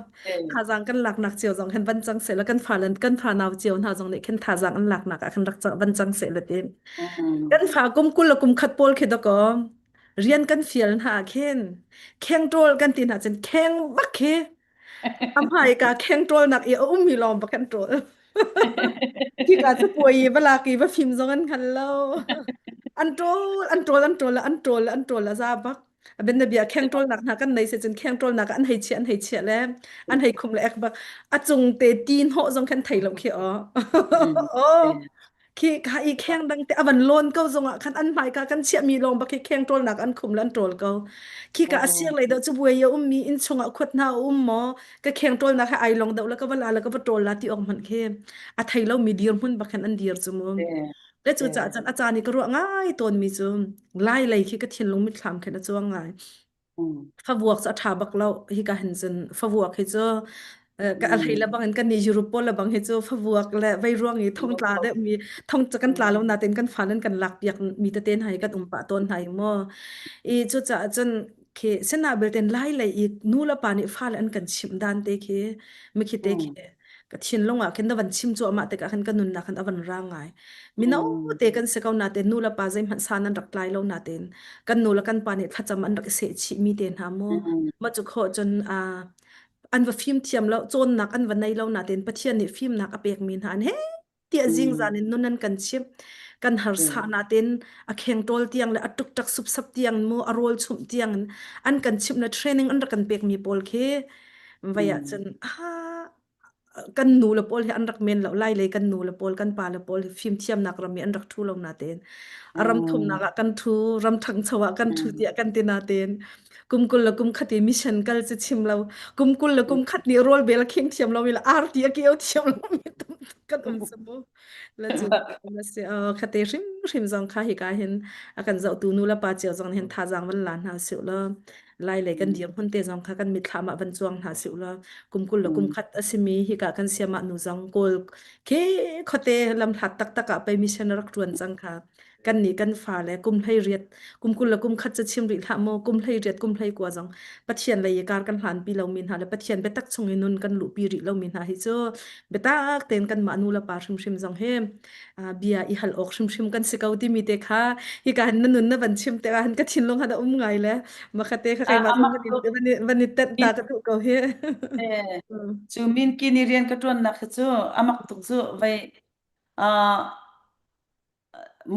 thazaang kan laknak cio zong khan van cang seh law kan fa le kan fa nau cio hna zong nih khin thazaang an laknak ah khan rak van cang seh la ti kan fa kum kul le kum khat pawl khi dakaw rian kan fial hna khin kheng ṭawl kan ti hna cun kheng bak khi a hmai ka kheng ṭawl nak i a ummi lawng bak kan ṭawl Khika cu puai i va lak i va fim zong an hngal lo. An ṭawl, an ṭawl, an ṭawl, an ṭawl, an ṭawl a za bak. A ben na bia kheng ṭawlnak hna kan nei se cun kheng ṭawlnak ah an hei chiah, an hei chiah le an hei khum le ek bak. A cung te ti hnawh zong khan thei lo khi aw. Aw. Khi kha i kheng dang te a van lawn ko zong ah khan an hmai ka kan chiah mi lawng bak khi kheng ṭawlnak an khum le an ṭawl ko. Khi ka a siang lei deuh cu buai a ummi inn chungah khuat hna a um maw ka kheng ṭawlnak he ai long deuh la ka va la la ka va ṭawl la ti awk hmanh khi a thei lo mi dirhmun bak khan an dir cu mu le cu caah cun a caan i ka ruah ngai tawn mi cu lai lei khi ka thinlung mitthlam khin a cuang ngai favuak cu a ṭha bak lo hi ka hin cun favuak hi cu ka a hlei le bang in kan ni Europe pawl le bang hi cu favuak le vei ruang i thong tla deuh mi thong kan tla lo natin kan fa nan kan lak piak mi tete hna hi kan um pah tawn hna hi mu i cu caah cun khi sena belten lai lei i nu le pa nih fale an kan chimh dan te khi mikhi te khi ka thinlung ah khin na van chim cu amah tikah khan ka nunnak khan a van rang ngai mino te kan si ko na te nu le pa zeihmanh san an rak tlai lo na ten kan nu le kan pa nih thlacam an rak i seh chih mi te hna mu ma cu kho cun a an va fim thiam lo cawnnak an va nei lo na ten Pathian nih fimnak a pek mi hna an he tiah zingzan in nun an kan chimh kan harsa natin a kheng ṭawl tiang le a ṭukṭak supsap tiang mu a rawl chumh tiang in an kan chimh le training an rak kan pek mi pawl khi vai ah cun kan nu le pawl hi an rak men lo lai lei kan nu le pawl kan pa le pawl hi fimthiamnak ram i an rak ṭhu lo natein a ram thumnak ah kan ṭhu ram ṭhangcho ah kan ṭhu tiah kan ti natein kum kul le kum khat i mission kal cu chim lo kum kul le kum khat nih rawl bel khing thiam lo mi le arti a keu thiam lo mi tam kan um cu mu la cu na si khate hrim hrim zong kha hi ka hin a kan zohtu nu le pa cio zong hin thazaang van la hna su lo. Lai lei kan dirhmun te zong kha kan mitthlam ah van cuang hna sih ulaw kum 20 le kum khat a simi hika kan siamah nu zong Kawl khi khuate lamhlat taktak ah pei mission a rak ṭuan cang kha. Kan nih kan fale kum 18 kum 20 le kum khat cu chim rih hlah maw kum 18 kum 19 zong Pathian lei i kar kan hlanpi lomi hna le Pathian biatak chung i nun kan luhpi rih lomi hna hi cu biatak tein kanmah nu le pa hrimhrim zong hi bia i hal awk hrimhrim kan si ko timi te kha hika hin na nun na van chim tikah hin ka thinlung han a um ngai le makhate kha keimah zong Amak tuk van i tenh ta ka duh ko hi. Cu min kini rian ka ṭuannak hi cu amak tuk cu vei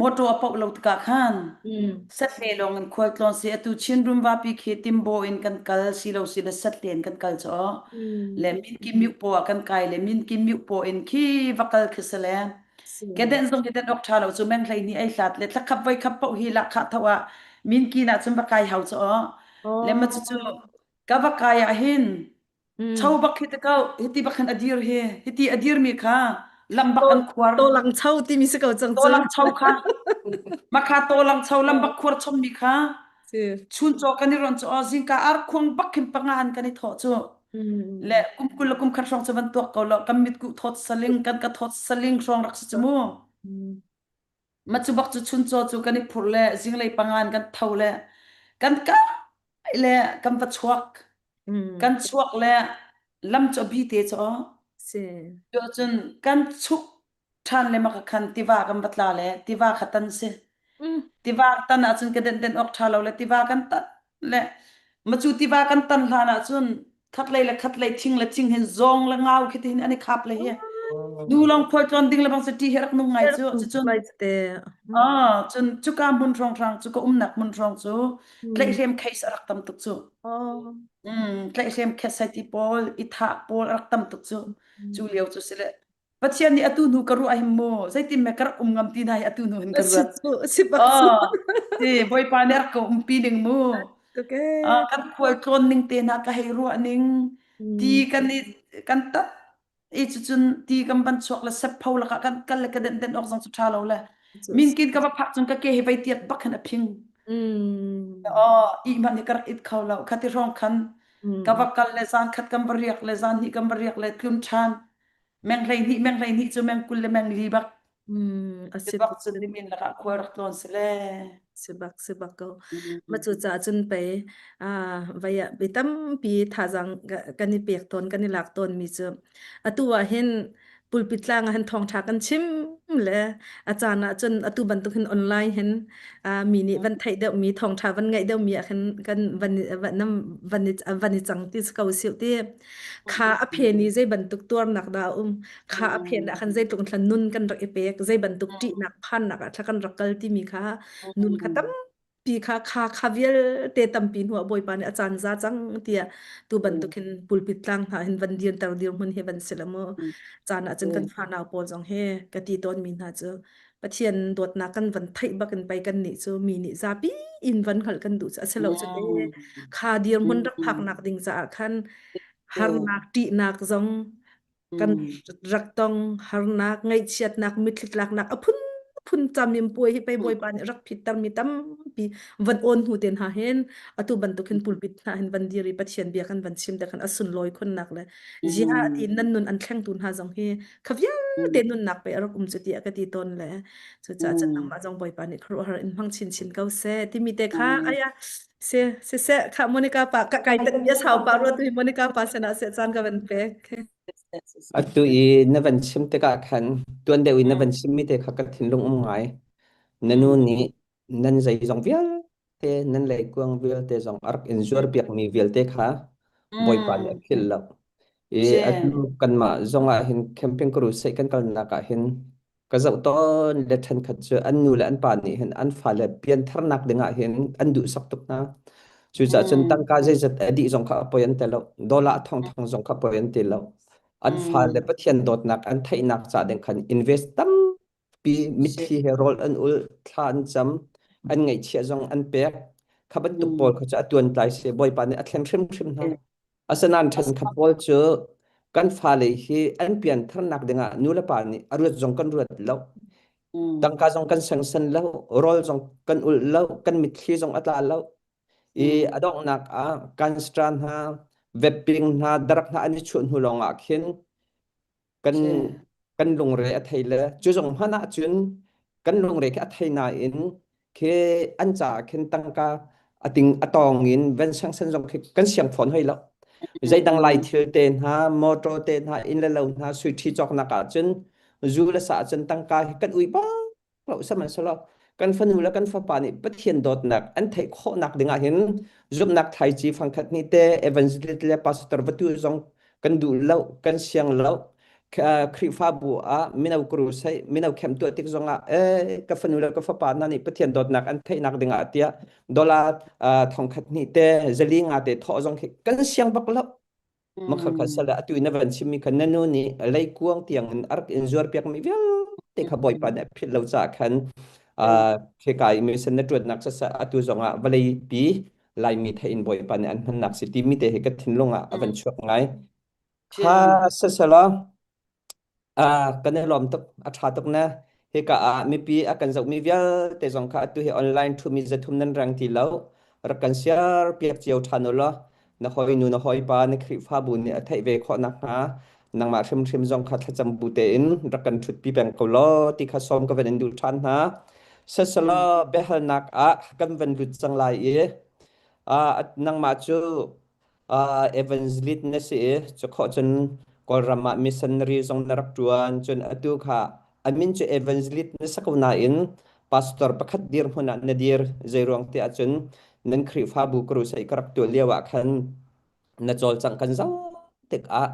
Motor a paoh lo tikah khan satle lawng in khualtlawn si. Atu Chin Vapi khi Timbaw in kan kal silo si le satle in kan kal cu le Minki Myopaw ah kan kai le Minki Myopaw in khi va kal khi si le kedenh zong kedenh awk ṭha lo cu meng 12 ei hlat le thlakhap voi khap paoh hi lahkhah tho ah Minki na cun va kai hau cu le ma cucu ka va kai ah hin Cho bak hi te ko, hiti bak hin a dir hi, hiti a dirmi kha lam bak an khuar. Tolang cho timi si ko cang cu. Tolang cho kha. Makha tolang cho lam bak khuar chommi kha. Chun chaw kan i ron cu zingka ar khuang bak khin panga an kan i thawh cu. Le kum 20 le kum khat hrawng cu van tuak ko lo kan mit ku thawt saling kan ka thawt saling hrawng rak si cu mu. Ma cu bak cu chun chaw cu kan i phur le zinglei pangan kan tho le kan kai le kan va chuak. Kan chuak le lam cu a bi te cu Si. Cu cun kan chuk ṭhan le maka khan tiva kan va tla le tiva kha tan si. Tiva tan ahcun ka den den awk ṭha lo le tiva kan tan le macu tiva kan tan hlan ahcun khatlei le khatlei thing le thing hin zawng le ngau khi tihin an i khap le hi. Nu lawng khual tlawn ding le bang si ṭi hi rak nung ngai cu. Cucun ah cun cuka hmun hrawnghrang cu ka umnak hmun hrawng cu tlaihhrem case a rak tam tuk cu. Tlaihhrem case ti pawl i thah pawl a rak tam tuk cu. Cu lio cu si le Pathian nih atu hnu ka ruah him mu zeitin me ka rak um ngam ti na hi atu hnu hin ka ruat. Si bak si. Si Bawipa nih a rak ka umpi ning mu. Kan khual tlawn ning te hna ka hei ruah ning ti kan i kan tat i cucun ti kan van chuak le sepho lakah kan kal le ka den den awk zong cu ṭha lo le minkin ka va phak cun ka ke hi vai tiat bak khan a phing. Oh, i hmanh hi ka rak it kho lo. Khati hrawng khan ka va kal le zan khat kan va riak le zan hnih kan va riak le tlun ṭhan. Meng 12 meng 12 cu meng 20 le meng li bak. A si bak cun nimin lakah khua rak tlawn si le. Si bak si bak ko. Ma cu ca cun pei vai ah bi tampi thazaang kan i pek tawn kan i lak tawn mi cu atu ah hin pulpit tlang ah hin thawngṭha kan chim le a caan ah cun atu bantuk hin online hin mi nih van theih deuh mi thawngṭha van ngaih deuh mi ah khin kan van van van van i cang ti ko siu ti kha a phen i zei bantuk tuarnak dah a um kha a phen ah khan zeitluk thlan nun kan rak i pek zei bantuk ṭihnak phannak ah thla kan rak kal timi kha nun kha tampi kha kha kha vialte tampi hnu ah Bawipa nih a caan za cang tiah tu bantuk hin pulpit tlang hna hin van dirter dirhmun hi van si la mu caan ah cun kan fanau pawl zong he ka ti tawn mi hna cu Pathian dawtnak kan van theih bak in pei kan nih cu mi nih zapi in van hngalh kan duh cu a si lo cu te kha dirhmun rak phaknak ding caah khan harnak ṭihnak zong kan rak tong harnak ngaihchiatnak mitthli tlaknak a phun phun camim puai hi pei bawipa nih rak phitter mi tampi van on hnu te hna hin atu bantuk hin pulpit hna hin van dir i Pathian bia kan van chim te khan a sunlawi khunnak le zia ti nan nun an thlengtu hna zong hi kha vialte nunnak pe a rak um cu tiah ka ti tawn le cucaah cun nangmah zong Bawipa nih khuaruahhar in hmang chinchin ko seh timi te kha aya si si seh kha Monica pa ka kai tat bia sau pa ro tu Monica pa sana se caan ka van pek. Atu i na van chim tikah khan tuan deuh i na van chimmi te kha ka thinlung um ngai. Na nu nih nan zeizong vialte nan leikuang vialte zong a rak in zuarpiakmi vialte kha Bawipa nih a philh lo. I atu kanmah zong ah hin camping crusade kan kalnak ah hin ka zoh tawn le ṭhenkhat cu an nu le an pa nih hin an fale piantharnak ding ah hin an duhsak tuk hna. Cucaah cun tangka zeizat a dih zong kha a poi an ti lo. Dollar thongthong zong kha poi an ti lo. An fale Pathian dawtnak an theihnak ca ding khan invest tam pi mitthli he rawl an ul thla an cam an ngaihchiah zong an pek kha bantuk pawl kha cu a tuan tlai si bawipa nih a thlen hrimhrim hna asinain ṭhenkhat pawl cu kan fale hi an piantharnak dingah nu le pa nih a ruat zong kan ruat lo tangka zong kan sengsen lo rawl zong kan ulh lo kan mitthli zong a tla lo. I a donghnak ah kanstra hna vaping hna darak hna an i chuah hnu lawng ah khin kan kan lungre a thei le cu zong hmanh ah cun kan lungre khi a thei nain khi an caah khin tangka a ting a tawng in ven sangsan zong khi kan siang fawn hoi lo. Zeidang lai thil te hna motor te hna inn le lo hna sui ṭhi cawknak ah cun zu le sa ah cun tangka hi kan ui bak lo. Sihmanhsehlaw kan fanu le kan fapa nih Pathian dawtnak an theih khawhnak dingah hin zumhnak thlaici fangkhat nih te evangelist le pastor vatu zong kan duh lo, kan siang lo. Khrihfabu ah mino crusade mino camp tuah tik zongah eh ka fanu le ka fapa hna nih Pathian dawtnak an theihnak dingah tiah dollar thongkhat hnih te zali nga te thawh zong khi kan siang bak lo. Makhakha sala atu na van chimmi kha na nu nih leikuang tiang in a rak in zuar piakmi vialte kha Bawipa nih a philh lo caah khan kheka i mission na ṭuannak saseh atu zongah vawlei pi Laimi theih in Bawipa nih an hmannak si timi te hi ka thinlung ah a van chuak ngai. Kha sasala Kan i lawm tuk. A ṭha tuk na. Hika ah mipi a kan zohmi vialte zong kha atu hi online ṭhumi 300 nan reng ti lo. Rak kan share piak cio ṭhan u law na hawinu na hawipa na Khrihfabu nih a theih ve khawh nakhnga nangmah hrimhrim zong kha thlacam bu tein rak kan ṭhutpi peng ko law ti kha sawm ka van in duh ṭhan hna. Siselaw biahalnak ah kan van lut cang lai i nangmah cu Evangelist na si i cukhawh cun Kawlram ah missionary zong na rak ṭuan. Cun atu kha a min cu evangelist na si ko nain pastor pakhat dirhmun ah na dir. Zeiruang ti ahcun nan Khrihfabu crusade ka rak tuah lio ah khan na cawlcangh kan zoh tikah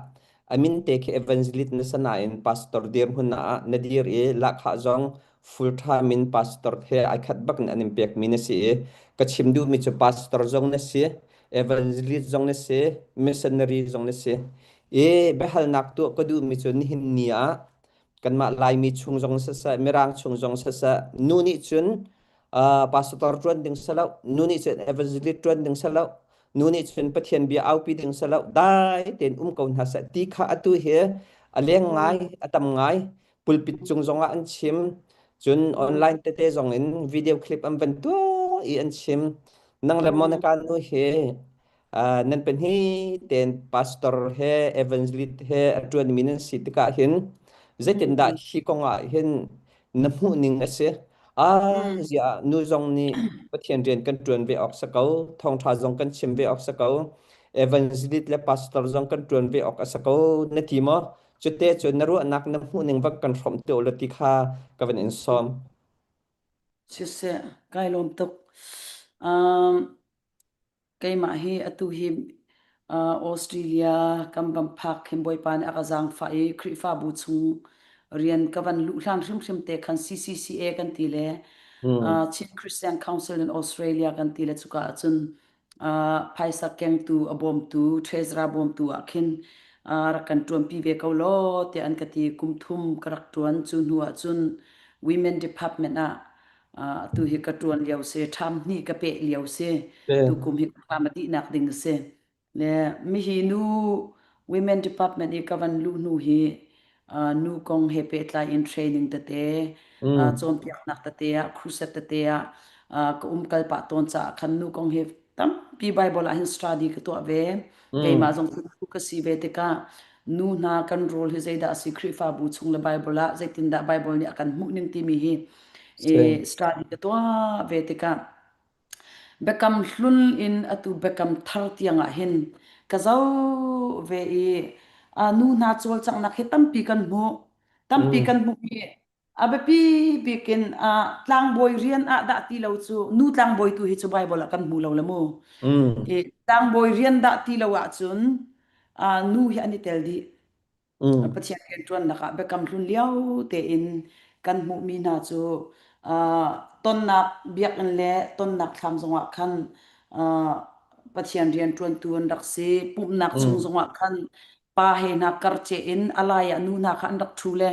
a min te khi evangelist na si nain pastor dirhmun ah na dir i lahkhah zong full time in pastor he ai khat bak in an in pekmi na si i ka chim duhmi cu pastor zong na si, evangelist zong na si, missionary zong na si. I biahalnak tuah ka duhmi cu nihin ni ah kanmah Laimi chung zong siseh, Mirang chung zong siseh, nu nih cun pastor ṭuan ding si lo, nu nih cun evangelist ṭuan ding si lo, nu nih cun Pathian bia aupi ding si lo, dai tein um ko hna seh ti kha atu hi a leng ngai, a tam ngai. Pulpit cung zongah an chim, cun online tete zong in video clip an van tuah i an chim. Nang le Monica nu hi nan pahnih tein pastor he evangelist he a ṭuanmi nan si tikah hin zeitindah hi kong ah hin na hmuh ning a si? Ah, ziah nu zong nih Pathian rian kan ṭuan ve awk si ko, thawngṭha zong kan chim ve awk si ko, evangelist le pastor zong kan ṭuan ve awk a si ko na ti maw? Cute cu na ruahnak na hmuhning va kan hrawmh te u law ti kha ka van in sawm. Siseh, kai lawm tuk. Um, keimah hi atu hi uh, Australia kan van phak khin Bawipa nih a ka zaangfah i Khrihfabu chung rian ka van luh hlan hrimhrim te khan CCCA kan ti le uh, Chin Christian Council in Australia kan ti le cuka ahcun phaisa kengtu a bawmtu treasurer bawmtu ah khin rak kan ṭuanpi ve ko law tiah an ka ti. Kum thum ka rak ṭuan. Cu hnu ah cun women department ah atu hi ka ṭuan lio si. Ṭham hnih ka peh lio si. Tukum hi ṭham a dihnak ding a si. Le mihi nu women department i ka van luh hnu hi nu kong he pehtlai in training tete cawnpiaknak tete ah crusade tete ah ka umkal pah tawn caah khan nu kong he tampi Bible ah hin study ka tuah ve. Keimah zong cu ka si ve tikah nu hna kan role hi zeidah a si Khrihfabu chung le Bible ah zeitindah Bible nih a kan hmuh ning timi hi study ka tuah ve tikah Biakam Hlun in atu Biakam Thar tiangah hin ka zoh ve i nu hna cawlcanghnak hi tampi kan hmuh. Tampi kan hmuh i a biapi bik in tlangbawi rian ah dah ti lo cu nu tlangbawi tu hi cu Bible ah kan hmu lo le mu. I tlangbawi rian dah ti lo ahcun nu hi an i tel dih. Pathian rianṭuannak ah biakam hlun lio tein kan hmuhmi hna cu tonnak biakinn le tonnak thlam zongah khan Pathian rianṭuantu an rak si. Pumhnak chung zongah khan pa he hna karceh in a lai ah nu hna kha an rak ṭhu le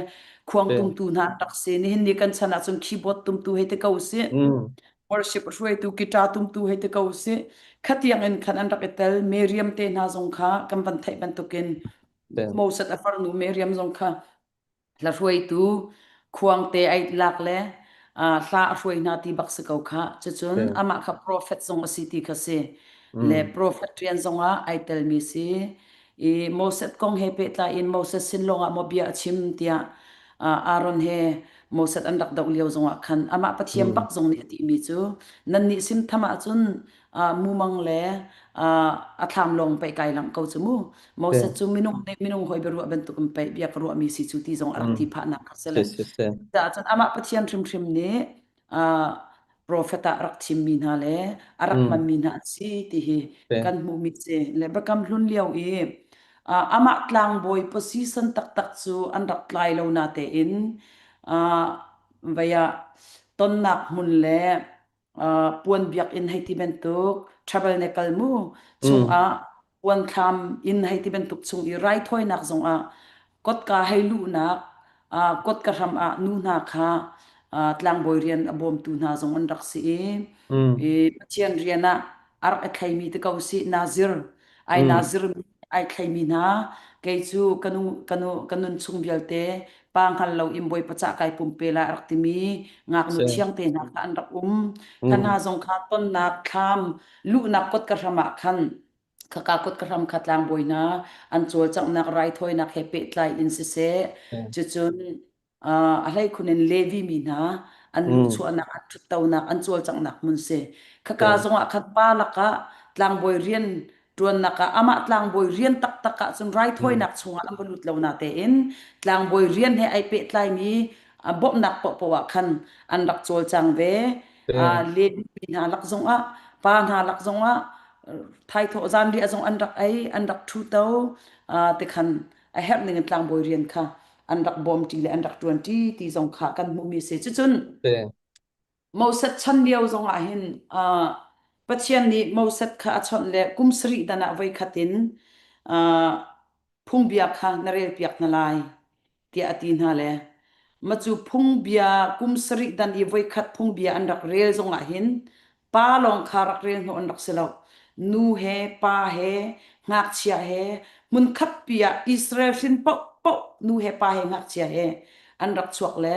khuang tumtu hna an rak si. Nihin ni kan chan ahcun keyboard tumtu hei ti ko usih. Worship hruaitu guitar tumtu hei ti ko usih. Khatiang in khan an rak i tel. Miriam te hna zong kha kan van theih bantukin Moses a farnu Miriam zong kha hla hruaitu khuangte ai lak le Hla a hruai hna ti bak si ko kha. Cucun Si. amah kha prophet zong a si ti kha si. Le Mm. prophet rian zongah ai telmi si. I Moses kong he pehtlai in Moses sin lawngah maw bia a chim tiah Aaron he Moses an rak doh lio zongah khan amah Pathian Mm. bak zong nih a timi cu nannih sim tham ahcun mumang le a thlam lawng pei kai langh ko cu mu. Si. Moses cu minung nih minung hawi biaruah bantuk in pei bia ka ruahmi si cu ti zong a rak ti Mm. phahnak kha si Si le. si si. Caah cun amah Pathian hrimhrim nih profet ah rak thimmi hna le a rak Mm. hmanmi hna an si ti hi Si. kan hmuhmi si. Le Biakam Hlun lio i amah tlangbawi position taktak cu an rak tlai lo na tein vei ah tonnak hmun le puan biakinn hei ti bantuk tabernacle mu Mm. chungah puan thlam inn hei ti bantuk chung i raithawinak zongah kotka hei luhnak kotka hram ah nu hna kha tlangbawi rian a bawmtu hna zong an rak si i Mm. i Pathian rian ah a rak i thleimi te ko si Nazir ai Mm. Nazir ai thleimi hna kei cu kanu kanu ka nun chung vialte pa hngal lo in Bawipa cah kai pumpe lai a rak timi ngaknu Si. thiang te hna kha an rak um kha hna Mm. zong kha tonnak thlam luhnak kotka hram ah khan khaka kotka hram kha tlangbawi hna an cawlcanghnak raithawinak he pehtlai in siseh Si. cucun a hleikhun in Levi mi hna an Mm. luhchuahnak an ṭhuttonak an cawlcanghnak hmun si Si. khaka zongah khan pa lakah tlangbawi rian ṭuannak ah amah tlangbawi rian taktak ah cun Mm. raithawinak chungah an va lut lo na tein tlangbawi rian he ai pehtlaimi bawmhnak paohpaoh ah khan an rak cawlcang ve. Si. Levi mi hna lak zongah pa hna lak zongah thaithawh zanriah zong an rak ei an rak ṭhuto tikhan a herh ning in tlangbawi rian kha an rak bawmṭi le an rak ṭuanṭi ti zong kha kan hmuhmi a si. Cucun Si. Moses chan lio zongah hin uh, Pathian nih Moses kha a chawnh le kum sarih dan ah voikhat in uh, phungbia kha na relpiak hna lai tiah a ti hna le macu phungbia kum sarih dan i voikhat phungbia an rak rel zongah hin pa lawng kha rak rel hnawh an rak si lo. Nu he pa he ngakchia he hmunkhat pi ah Israel hrin paohpaoh nu he pa he ngakchia he an rak chuak le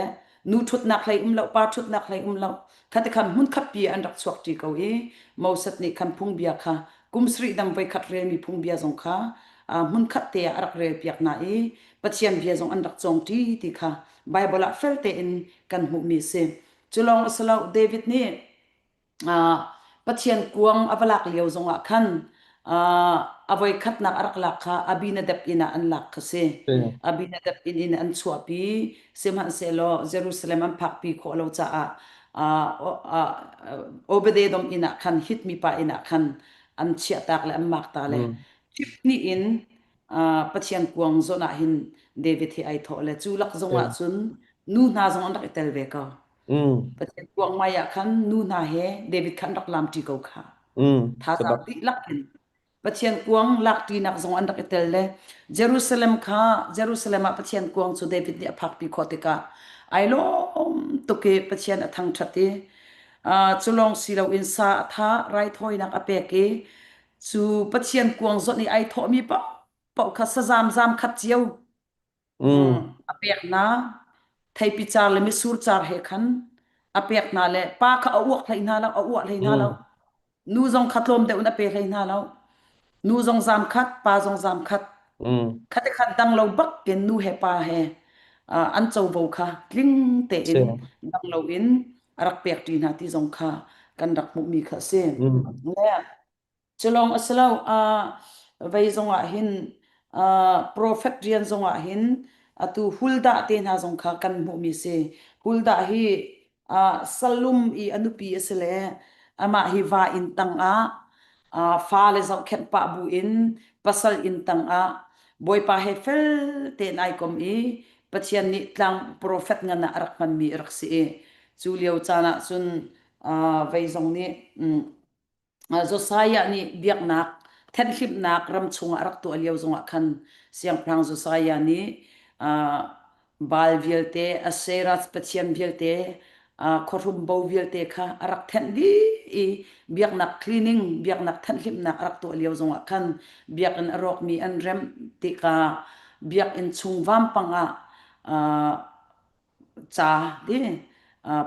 nu ṭhutnak hlei um lo pa ṭhutnak hlei um lo khati khan hmunkhat pi ah an rak chuak ṭi ko i Moses nih khan phungbia kha kum sarih dang voikhat relmi phungbia zong kha hmunkhat te ah a rak relpiak hna i Pathian bia zong an rak cawng ṭi ti kha Baibal ah fel tein kan hmuhmi a si. Cu lawng a si lo David nih Pathian kuang a va lak lio zongah khan a voikhatnak a rak lak kha Abinadab inn ah an lak kha si. Si. Abinadab inn in an chuahpi. Sihmanhsehlaw Jerusalem an phakpi khawh lo caah Obededom inn ah khan Hit mipa inn ah khan an chiahtak le an makta le Mm. ṭhip hnih in Pathian kuang zawn ah hin David hi ai thawh le cu lak Si. zongah cun nu hna zong an rak i tel ve ko. Mm. Pathian kuang mai ah khan nu hna he David khan rak lamṭi ko kha. Mm. Thazaang Sebab. dihlak in Pathian kuang lakṭinak zong an rak i tel le Jerusalem kha Jerusalem ah Pathian kuang cu David nih a phakpi khawh tikah ai lawm tuk i Pathian a thangṭhat i cu lawng si loin sa a thah raithawinak a pek i cu Pathian kuang zawnh i ai thawhmi paohpaoh kha sazam zam khat cio Mm. A pek hna. Theipi car le mitsur car he khan a pek hna le pa kha a uak hlei hna lo, a uah hlei hna lo. Mm. Nu zong kha tlawm deuh in a pe hlei hna lo. Nu zong zam khat, pa zong zam khat. Mm. Khate khat dang lo bak in nu he pa he an covo kha tling Si. tein dang lo in a rak pek ṭi hna ti zong kha kan rak hmuhmi kha a si. Mm. Le Culawng a si lo. Vei zongah hin profet rian zongah hin atu Huldah te hna zong kha kan hmuhmi si. Huldah hi Salum i a nupi a si le amah hi va inn tangah fale zohkhenh pah bu in pasal inn tangah Bawipa he fel tein ai kom i Pathian nih tlang profet ngan ah a rak hmanmi a rak si i cu lio caan ah cun vei zong nih Josiah nih biaknak thenhhlimhnak ram chungah a rak tuah lio zongah khan siangpahrang Josiah nih Baal vialte, Asherah pathian vialte, khuahrum bo vialte kha a rak thenh dih i biaknak cleaning, biaknak thenhhlimhnak a rak tuah lio zongah khan biakinn a rawkmi an remh tikah biakinn chung vampang ah ca ti.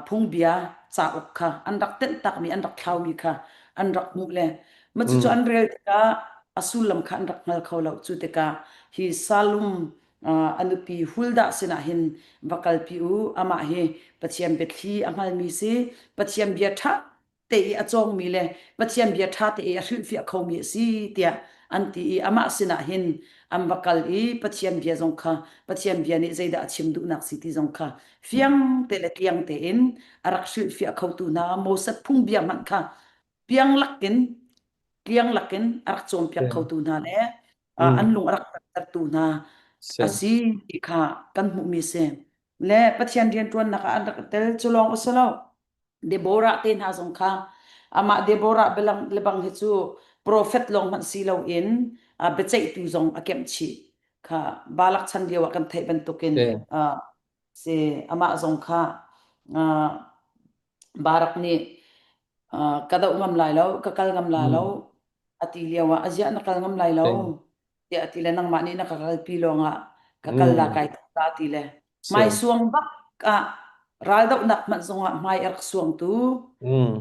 phungbia cauk kha an rak tenh takmi an rak thlaumi kha an rak hmuh le ma cucu an rel tikah a sullam kha an rak hngal kho lo. Cu tikah hi Salum a nupi Huldah sinah hin va kalpi u, amah hi Pathian biathli a hngalmi si, Pathian bia ṭha te i a cawngmi le Pathian bia ṭha te i a hrilhfiah khomi a si tiah an ti i amah sinah hin an va kal i Pathian bia zong kha Pathian bia nih zeidah a chim duhnak si ti zong kha fiang te le tliang tein a rak hrilhfiah khotu hna Moses phungbia hmanh kha piang lakin tliang lakin a rak cawnpiak khotu hna le an lung a rak tertu hna a si ti kha kan hmuhmi si. Le Pathian rianṭuannak ah an rak tel cu lawng a si lo. Deborah te hna zong kha amah Deborah belang lebang hi cu profet lawng hmanh si loin biaceihtu zong a kemh chih kha Balak chan lio ah kan theih bantukin si amah zong kha Barak nih ka doh ngam lai lo ka kal ngam la lo a ti lio ah aziah na kal ngam lai lo tiah a ti le nangmah nih na ka kalpi lawngah ka kal la kai ta ti le hmaisuang bak ah raldohnak hmanh zongah hmai a rak suangtu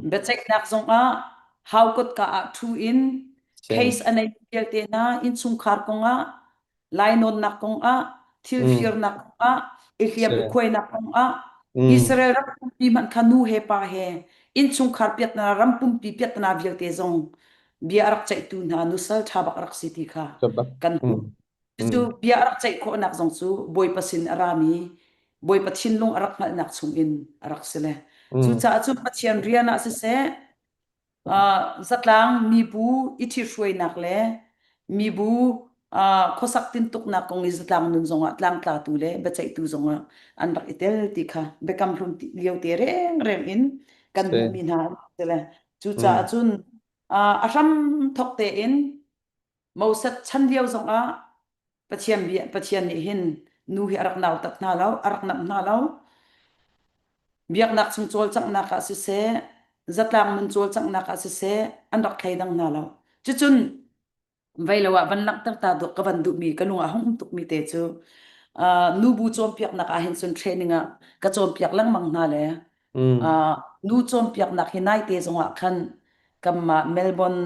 biaceihnak zongah hau kutka ah ṭhu in case a nei vialte hna innchungkhar kongah lainawnnak kongah thil firnak kongah i hliam i khuainak kongah Israel ram pumpi hmanh kha nu he pa he innchungkhar piatna ram pumpi piatna vialte zong bia a rak ceihtu hna nusal ṭha bak a rak si ti kha kan hmuh. Cucu bia a rak ceih khawhnak zong cu Bawipa sin a rami Bawipa thinlung a rak hngalhnak chungin a rak si le. Cucaah cun Pathian rian ah siseh, zatlang mibu i ṭhithruainak le mibu khuasak tintuknak kong i zatlang nun zongah tlangtlatu le biaceihtu zongah an rak i tel ti kha biakam hlun lio te rengreng in kan hmuhmi hna an si le. Cucaah cun a hram thok tein Moses chan lio zongah Pathian bia Pathian nih hin nu hi a rak nautat hna lo, a rak namh hna lo. Biaknak chung cawlcanghnak ah siseh, zatlang nun cawlcanghnak ah siseh, an rak thleidang hna lo. Cucun veilo ah van langhter ta dawh ka van duhmi ka lung ah hung um tukmi te cu uh, nubu cawnpiaknak ah hin cun training ah ka cawnpiak lengmang hna le uh, nu cawnpiaknak hi naite zongah khan kanmah Melbourne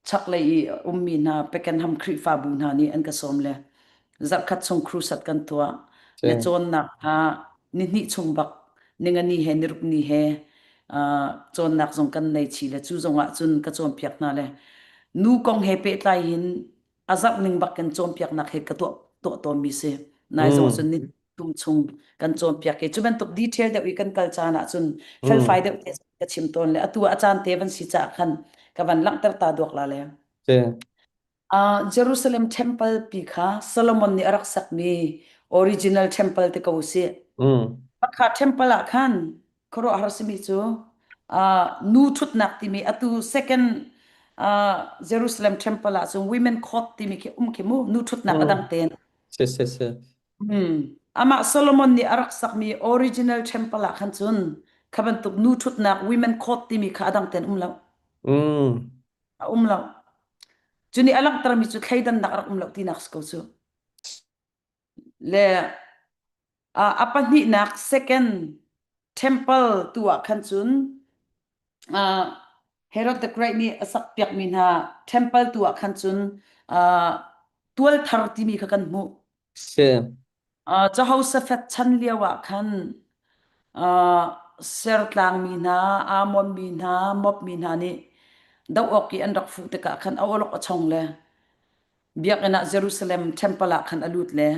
chaklei i a ummi hna Pakenham Khrihfabu hna nih an ka sawm le zarhkhat chung crusade kan tuah le cawnnak kha nihnih chung bak ningani he niruk ni he cawnnak zong kan nei chi le cu zong ah cun ka cawnpiak hna le nu kong he pehtlai hin a zarh ning bak kan cawnpiaknak he ka tuah tuah tawnmi si nai zong cun ni tum chung kan cawnpiak i cu bantuk detail deuh i kan kal caan ah cun felfai deuh te ka chim tawn le atu a caan te van si caah khan ka van langhter ta duak la le uh, Jerusalem temple pi kha Solomon nih a rak sakmi original temple te ko si Pakha temple ah khan khuaruahhar simi cu uh, nu thutnak timi atu second uh, Jerusalem temple ah cun women court timi khi um khi mu nu thutnak adang ten Si si si. Hmm. Amah Solomon nih a rak sakmi original temple ah khan cun kha bantuk nu ṭhutnak women court timi kha a dang ten um lo. A um lo. Cu nih a langhtermi cu thleidannak a rak um lo tinak si ko cu. Le a pahnihnak second temple tu ah khan cun uh, Herod the Great nih a sakpiakmi hna temple tu ah khan cun uh, tual thar timi kha kan hmuh. Si. Uh, Jehoshaphat chan lio ah khan uh, sertlangmi hna, Ammon mi hna, Moab mi hna nih doh awk i an rak fuh tikah khan a awlok a chong le biakinn ah Jerusalem temple ah khan a lut le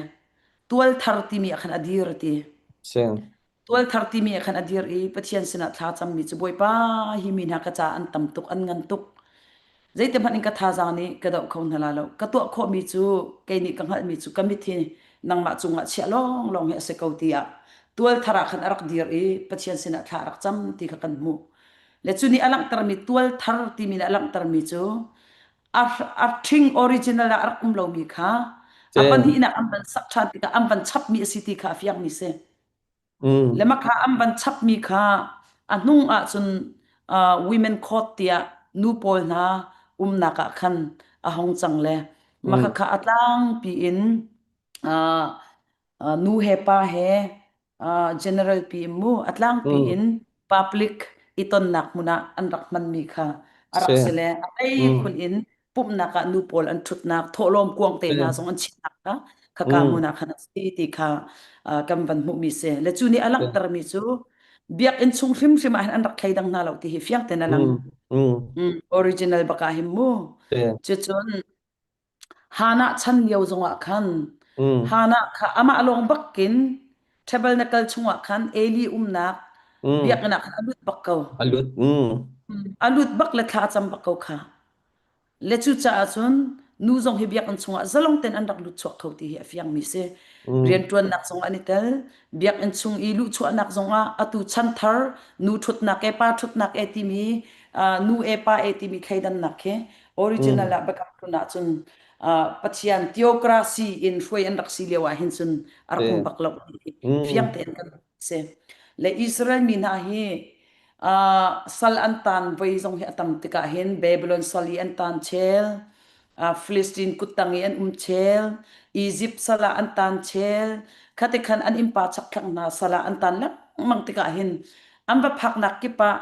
tual thar timi ah khan a dir a ti. Si. Tual thar timi ah khan a dir i Pathian sinah thla cammi cu Bawipa hi mi hna ka caah an tam tuk an ngan tuk zeiti hmanh in ka thazaang nih ka doh kho hna la lo ka tuah khawhmi cu kei nih ka hngalhmi cu ka mit hi nangmah cungah chiah lawnglawng hi a si ko tiah tual thar ah khan a rak dir i Pathian sinah thla a rak cam ti kha kan hmuh le cu nih a langhtermi tual thar timi nih a langhtermi cu a ṭhing original ah a rak um lomi kha a pahnihnak an van sak ṭhan tikah an van chapmi a si ti kha a fiangmi si. Le mah kha an van chapmi kha a hnung ahcun uh, women court tiah nu pawl hna umnak ah khan a hong cang le mah kha a tlangpi in uh, uh, nu he pa he. General pi mu a tlangpi Mm. in public i tonnak hmun ah an rak hmanmi kha a rak Si. si le a hlei Mm. khun in pumhnak ah nu pawl an ṭhutnak thawhlawm kuang te Si. hna zong an chiahnak kha khaka Mm. hmun ah khan a si ti kha kan van hmuhmi si le cu nih a Si. langhtermi cu biakinn chung hrimhrim ah hin an rak thleidang hna lo ti hi fiang tein a lang. Mm. Mm. Original bak ah hin mu. Si. Cucun Hannah chan lio zongah khan Mm. Hannah kha amah lawng bakin tabernacle chungah khan Eli umnak Mm. biakinn ah khan a lut bak ko. A lut. Mm. A lut bak le thla a cam bak ko kha. Le cucaah cun nu zong hi biakinn chungah zalong tein an rak lut chuak kho ti hi a fiangmi si. Mm. Rianṭuannak zong an i tel. Biakinn chung i luhchuahnak zongah atu chanthar nu ṭhutnak e pa ṭhutnak e timi nu e pa e timi thleidannak khi original Mm. ah biakam hlun ahcun Pathian theocracy in hruai an rak si lio ah hin cun a rak Si. um bak lo fiang Mm. tein kan si. Le Israel mi hna hi sal an tan voi zong hi a tam tikah hin Babylon sal i an tan chel, Philistine kuttang i an um chel, Egypt sal ah an tan chel, khati khan an innpa chakthlang hna sal ah an tan lengmang tikah hin an va phaknak kip ah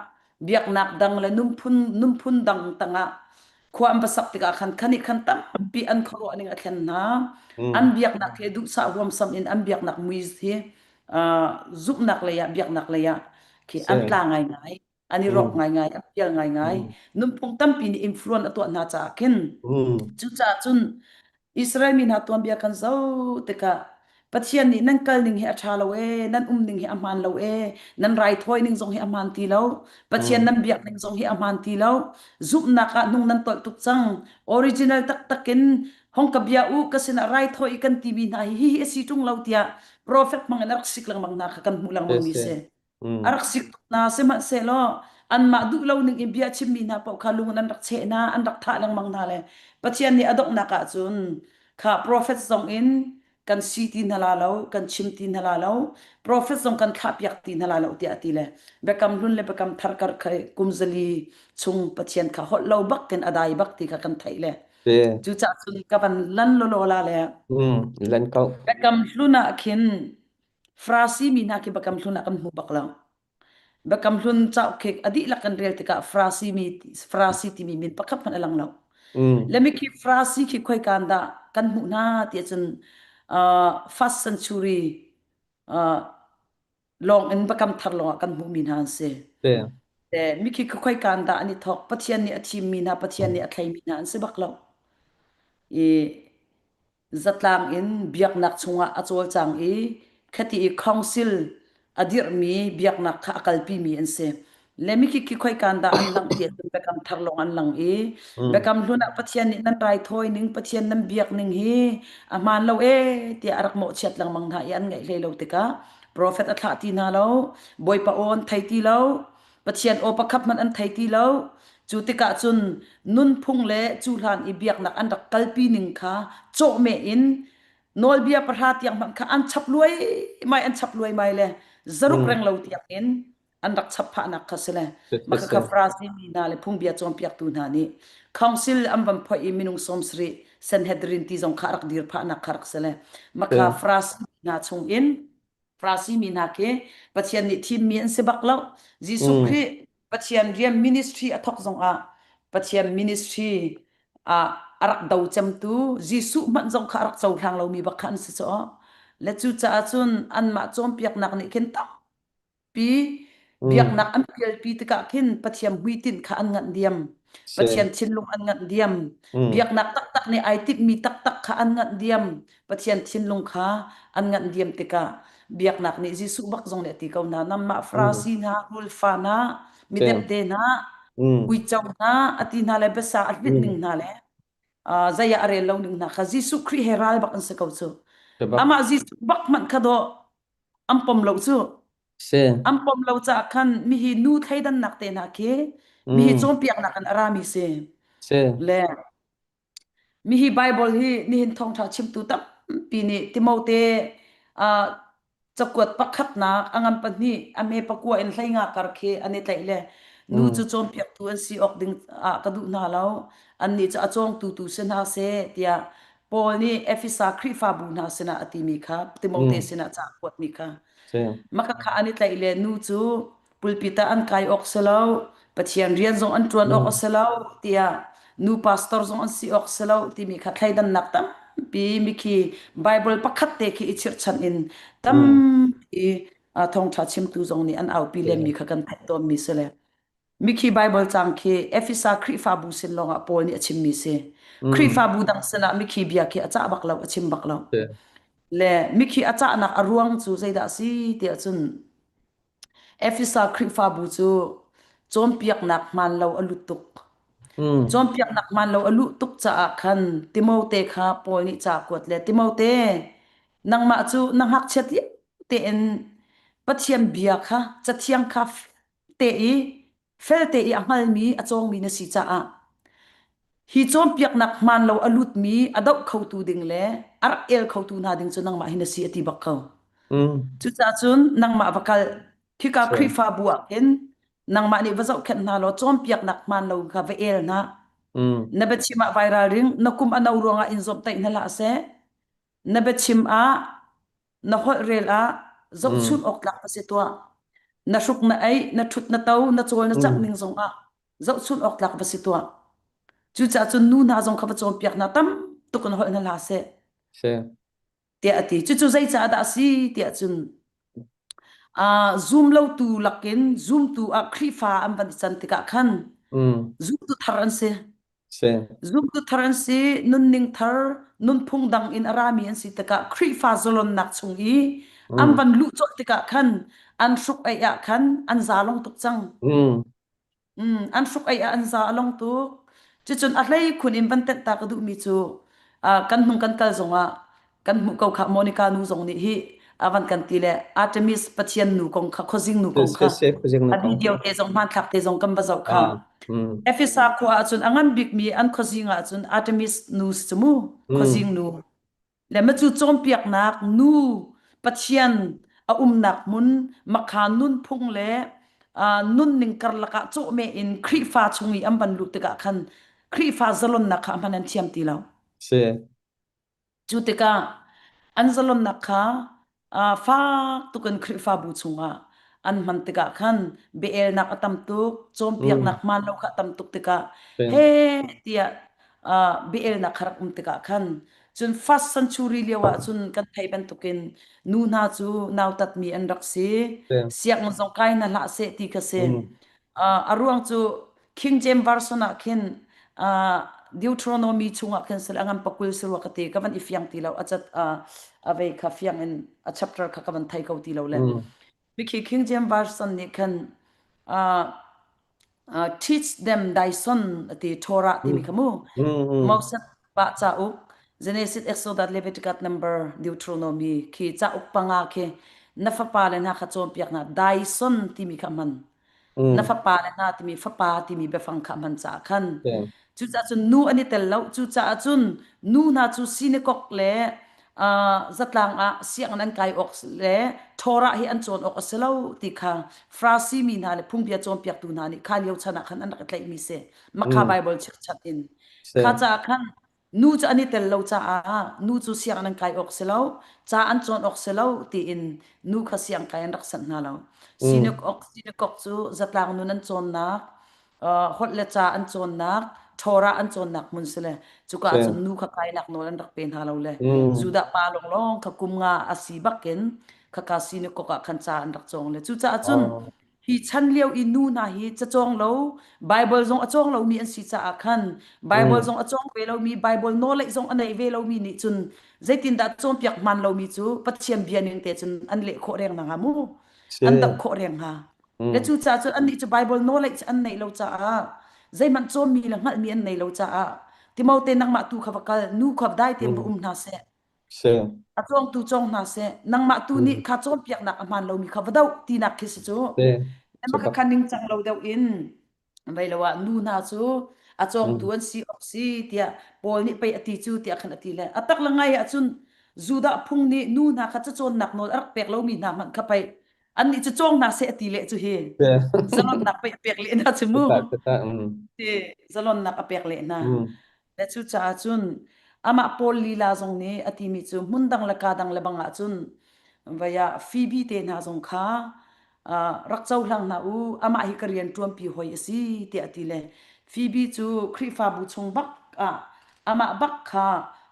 biaknak dang le nunphun nunphun dang tangah khua an va sak tikah khan khan nih khan tampi an khuaruah ning a thlen hna. An Mm. biaknak hi duhsah huamsam in an biaknak mui hi zumhnak lei ah biaknak lei ah khi Si. an tla ngaingai an i rawk Mm. ngaingai an pial ngaingai Mm. nunphung tampi nih influence a tuah hna caah khin Mm. cucaah cun Israel mi hna tuanbia kan zoh tikah Pathian nih nan kal ning hi a ṭha lo ee, nan um ning hi a hmaan lo ee, nan raithawi ning zong hi a hmaan ti lo, Pathian Mm. nan biak ning zong hi a hmaan ti lo, zumhnak ah hnung nan tolh tuk cang, original taktak in hong ka bia u ka sinah raithawi kan timi hna hi hihi a si ṭung lo tiah prophet hmang in a rak sik lengmang hna kha kan hmuh Si. lengmang mi Si. si. Mm. A rak sik tuk hna sihmanhsehlaw anmah duh lo ning in bia chimmi hna paoh kha lung in an rak cheh hna an rak thah lengmang hna le Pathian nih a donghnak ah cun kha prophet zong in kan si ti hna la lo kan chim ti hna la lo prophet zong kan thlahpiak ti hna la lo tiah a ti le biakam hlun le biakam thar kar kha kum zali chung Pathian kha holh lo bak in a dai bak ti kha kan theih le Si. cucaah cun ka van lan lolo la le Mm. Lan ko. biakam hlun ah khin Farasi mi hna khi biakam hlun ah kan hmu bak lo. Biakam hlun cauk khi a dihlak kan rel tikah Farasi mi Farasi timi min pakhat hmanh a lang lo. Mm. Le mi khi Farasi khi khoikan dah kan hmuh hna ti ahcun uh, first century uh, lawng in biakam thar lawng ah kan hmuhmi hna an si. Si. Le mi khi khoikan dah an i thawk Pathian nih a thimmi hna Pathian nih a thleimi hna an si bak lo. I zatlang in biaknak chungah a cawlcang i khati i council a dirhmi biaknak kha a kalpimi an si. Le mikhi khi khoikan dah an langh ti ahcun biakam thar lawng an lang i Mm. biakam hlun ah Pathian nih nan raithawi ning Pathian nan biak ning hi a hmaan lo ee tiah a rak mawhchiat lengmang hna i an ngaih hlei lo tikah profet a thlah ti hna lo Bawipa aw an thei ti lo Pathian aw pakhat hmanh an thei ti lo. Cu tikah cun nunphung le cu hlan i biaknak an rak kalpi ning kha cawhmeh in nawlbia pahra tiang hmanh kha an chap luaimai an chap luaimai le zaruk Mm. reng lo tiang in an rak chap phahnak kha si le Si. Si. mah Si. kha Farasi mi hna le phungbia cawnpiaktu hna nih council an van phoih i minung 70 Sanhedrin ti zong kha a rak dir phahnak kha rak si le mah Si. kha Farasi mi hna chung in Farasi mi hna khi Pathian nih thimmi an si bak lo. Jesuh Mm. Khrih Pathian rian ministry a thawk zongah Pathian ministry ah a rak do cemtu Jesuh hmanh zong kha a rak cohlang lomi bak kha an si caw. Le cucaah cun anmah cawnpiaknak nih khin tampi Mm. biaknak an pialpi tikah khin Pathian hmuitinh kha an nganh diam. Si. Pathian thinlung an nganh diam. Mm. Biaknak taktak nih ai timhmi taktak kha an nganh diam. Pathian thinlung kha an nganh diam tikah biaknak nih Jesuh bak zong nih a ti ko hna nanmah Mm. Farasi hna rulfa hna Si. midepde hna Mm. uico hna a ti hna le biasa a hlinh Mm. ning hna le zei ah a rel lo ning hna kha Jesuh Khrih he ral bak an si ko cu Si bak. amah Jesuh bak hmanh kha dawh an pom lo cu Si. an pom lo caah khan mihi nu thleidannak te hna khi mihi Mm. cawnpiaknak in a rami si Si. le Mihi Baibal hi nihin thawngṭha chimtu tampi nih Timote uh, cakuat pakhatnak a ngan pahnih a hme pakua in 15 kar khi an i tlaih le nu Mm. cu cawnpiaktu an si awk ding ah ka duh hna lo annih cu a cawngtu tu si hna seh tiah Paul nih Efesa Khrihfabu hna sinah a timi kha Timote Mm. sinah ca a kuatmi kha Si. maka kha an i tlaih le nu cu pulpit ah an kai awk si lo Pathian rian zong an ṭuan awk a Mm. si lo tiah nu pastor zong an si awk si lo timi kha thleidannak tampi mikhi Bible pakhat te khi i chirhchan in Mm. tampi thawngṭha chimtu zong nih an aupi lenmi Si. kha kan theih tawnmi si le Mikhi Bible cang khi Efesa Khrihfabu sin lawngah Paul nih a chimmi si. Mm. Khrihfabu dang sinah mikhi bia khi a cah bak lo, a chim bak lo. Si. Le mikhi a cahnak a ruang cu zeidah a si tiah cun Efesa Khrihfabu cu cawnpiaknak hmaan lo a lut tuk. Mm. Cawnpiaknak hmaan lo a luh tuk caah khan Timote kha Paul nih ca a kuat le Timote, nangmah cu na ngakchiat lio tein Pathian bia kha Cathiang kha te i felte i a hngalmi a cawngmi na si caah hi cawnpiaknak hmaan lo a lutmi a doh khotu ding le a rak el khotu hna ding cu nangmah hi na si a ti bak ko. Mm. Cucaah cun nangmah va kal khika Si. Khrihfabu ah khin nangmah nih va zohkhenh hna law cawnpiaknak hmaan lo kha va el hna. Mm. Na biachim ah vai ralring, na kum a no ruangah in zawmhtaih hna hlah seh. Na biachim ah na holh rel ah zohchun Mm. awk tlak va si tuah. Na hruk na ei, na ṭhut na to, na cawl na cangh Mm. ning zong ah zohchun awk tlak va si tuah. Cucaah cun nu hna zong kha va cawnpiak hna tam tuk in holh hna hlah seh Si. tiah a ti. Cucu zeicah dah a si tiah cun uh, zum lotu lakin zumtu ah Khrihfa an van i can tikah khan Mm. zumtu thar an si. Si. Zumtu thar an si, nunning thar, nunphung dang in a rami an si tikah Khrihfa zalonnak chung i an Mm. van luh colh tikah khan an hruk ei ah khan an za long tuk cang. Mm. Mm, an hruk ei ah an za a long tuk. Cucun a hlei khun in van tenh ta ka duhmi cu ah, kan hnung kan kal zongah kan hmuh ko kha Monica nu zong nih hi a van kan ti le Artemis pathian nu kong kha khuazing nu Si kong si kha si khuazing na a kong. video te zong hmanthlak te zong kan va zoh kha. Ah. Mm. Efesa khua ahcun a ngan bikmi an khuazing ahcun Artemis nu si cu mu Mm. khuazing nu le macu cawnpiaknak nu Pathian a umnak hmun makha nunphung le uh, nunning karlak ah cawhmeh in Khrihfa chung i an van luh tikah khan Khrihfa zalonnak kha hman an thiam ti lo. Si. Cu tikah an zalonnak kha uh, fak tukin Khrihfabu chungah an hman tikah khan biaelnak a tam tuk, Mm. cawnpiaknak hmaan lo kha a tam tuk tikah Si. he tiah uh, biaelnak kha rak um tikah khan cun first century lio ah cun kan theih bantukin nu hna cu nautatmi an rak si Si. sianginn zong kai hna hlah seh ti kha si. Mm. Uh, a ruang cu King James Version ah khin uh, Deuteronomy chungah khin sel angan pakul sirwa ka ti ka van i fiang ti lo a cat uh, a vei kha fiang in a chapter kha ka van thei ko ti lo le Mm. Bikhi King James Version nih khan uh, uh, teach them thy son ati Torah timi Mm. kha mu Mm. Mm. Moses pa cauk Genesis Exodus Leviticus number Deuteronomy khi cauk panga khi na fapa le hna kha cawnpiak hna thy son timi kha hman na Mm. fapa le hna timi fapa timi biafang kha hman caah khan Si. cucaah cun nu an i tel lo cucaah cun nu hna cu synagogue le uh, zatlang ah sianginn an kai awk le Torah hi an cawn awk a si lo ti kha Farasi mi hna le phungbia cawnpiaktu hna nih kha lio chan ah khan an rak i tlaihmi si makha Mm. Bible chirchat in Si. kha caah khan Nu cu an i tel lo caah nu cu sianginn an kai awk si lo, ca an cawn awk si lo tiin nu kha siang kai an rak sanh hna lo. Mm. Sinakok sinakok cu zatlang nun an cawnnak, uh, holh le ca an cawnnak, Torah an cawnnak hmun si le cuka Si. ahcun nu kha kainak nawl an rak pe hna lo le Mm. Judah pa lawnglawng kha kum nga a si bakin khaka sinakok ah khan ca an rak cawng le cucaah cun Oh. Hi chan lio i nu hna hi cacawng lo, Bible zong a cawng lomi an si caah khan Bible Mm. zong a cawng ve lomi, Bible knowledge zong a nei ve lomi nih cun zeitindah cawnpiak hmaan lomi cu Pathian bia ning te cun an leh khawh reng hna hnga mu. Si. An doh khawh reng hnga. Le Mm. cucaah cun annih cu Bible knowledge an neih lo caah zeihmanh cawnmi le hngalhmi an nei lo caah Timote nangmah tu kha va kal, nu kha dai tein va Mm. um hna seh. Si. A cawngtu cawng hna seh nangmah tu nih Mm. kha cawnpiaknak a hmaan lomi kha va doh tinak khi si cu Si. mah Cakap. kha ningcang lo deuh in vei lo ah nu hna cu a cawngtu Mm. an si awk si tiah Paul nih pei a ti cu tiah khan a ti le a tak le ngai ahcun Judah phung nih nu hna kha cacawnnak nawl a rak pek lomi hna hmanh kha pei annih cu cawng hna seh a ti leh cu hi Si. zalonnak pei a pek leh hna cu mu Tata, tata. Mm. ti zalonnak a pek leh hna Mm. le cucaah cun. Amah Paul lila zong nih a timi cu hmun dang le ka dang le bang ahcun vai ah Phoebe te hna zong kha rak cohlang hna u amah hi ka rian ṭuanpi hoi a si tiah a ti le Phoebe cu Khrihfabu chung bak ah amah bak kha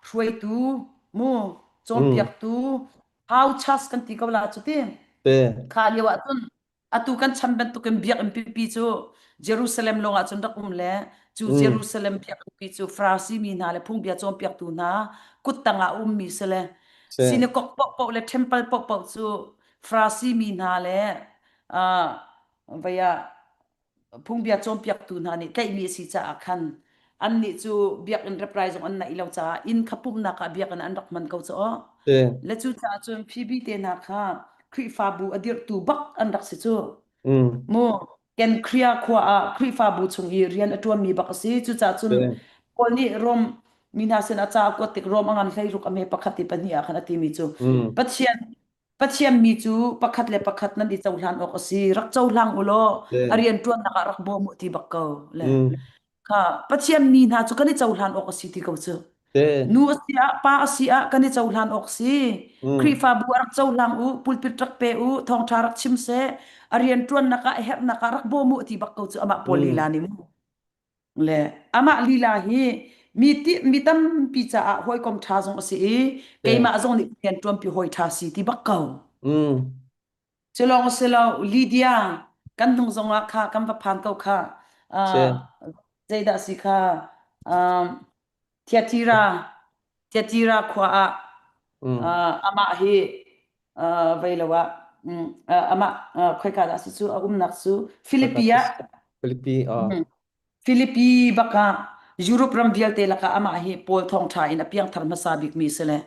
hruaitu mu cawnpiaktu how church kan ti ko la cu ti Te. kha lio ah cun atu kan chan bantukin biakinn pipi cu Jerusalem lawng ah cun rak um le cu Jerusalem biakinn pi cu Farasi mi hna le phungbia cawnpiaktu hna kut tang ah a ummi si le Si. synagogue paohpaoh le temple paohpaoh cu Farasi mi hna le uh, vei ah phungbia cawnpiaktu hna nih tlaihmi a si caah khan annih cu biakinn reprai zong an naih lo caah inn kha pumhnak ah biakinn an rak hman ko cu aw. Si. Le cu caah cun Phoebe te hna kha Khrihfabu a dirhtu bak an rak si cu. Mu Kenkria khua ah Khrihfabu chung i rian a ṭuanmi bak a si. Cucaah cun Si. Paul nih Rom mi hna sin a ca a kuat tik Rom a ngan 16 a hme pakhat i pahnih ah khan a timi cu Pathian Pathian mi cu pakhat le pakhat nan i cohlan awk a si. Rak cohlang u law Si. a rian ṭuannak ah rak bawm u ti bak ko. Le Mm. kha Pathian mi hna cu kan i cohlan awk a si ti ko cu. Si. Nu a si ah, pa a si ah kan i cohlan awk si. Khrihfabu ah rak cohlang u, pulpit rak pe u, thawngṭha rak chim seh, a rian ṭuannak ah a herhnak ah rak bawm u ti bak ko cu amah Paul lila nih mu. Le amah lila hi mi ti mi tampi caah hawikom ṭha zong a si i Si. keimah zong nih rian ṭuanpi hawi ṭha si ti bak ko. Mm. Cu lawng a si lo, Lydia kan hnung zongah kha kan va phan ko kha. Si. Uh, zeidah si kha um, Thyatira Thyatira khua ah uh, amah hi uh, vei lo ah um, uh, amah uh, khoika dah si cu a umnak cu Philippi ah Philippi ah. Philippi bak ah Europe ram vialte lakah amah hi Paul thawngṭha in a piangthar hmasa bikmi si le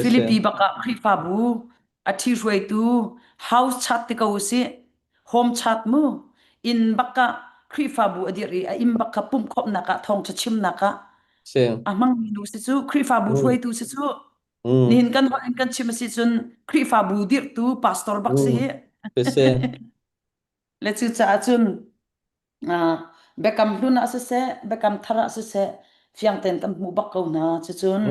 Philippi bak ah Khrihfabu a ṭhihruaitu house chat ti ko usih home chat mu inn bak ah Khrihfabu a dirh i a inn bak kha pumhkhawmhnak ah thawngṭha chimnak ah Si. a hmangmi nu si cu Khrihfabu hruaitu si cu nihin kan holh in kan chim a si cun Khrihfabu dirhtu pastor bak si hi Si si. Le cucaah cun Biakam hlun ah siseh, biakam thar ah siseh, fiang tein kan hmuh bak ko hna. Cucun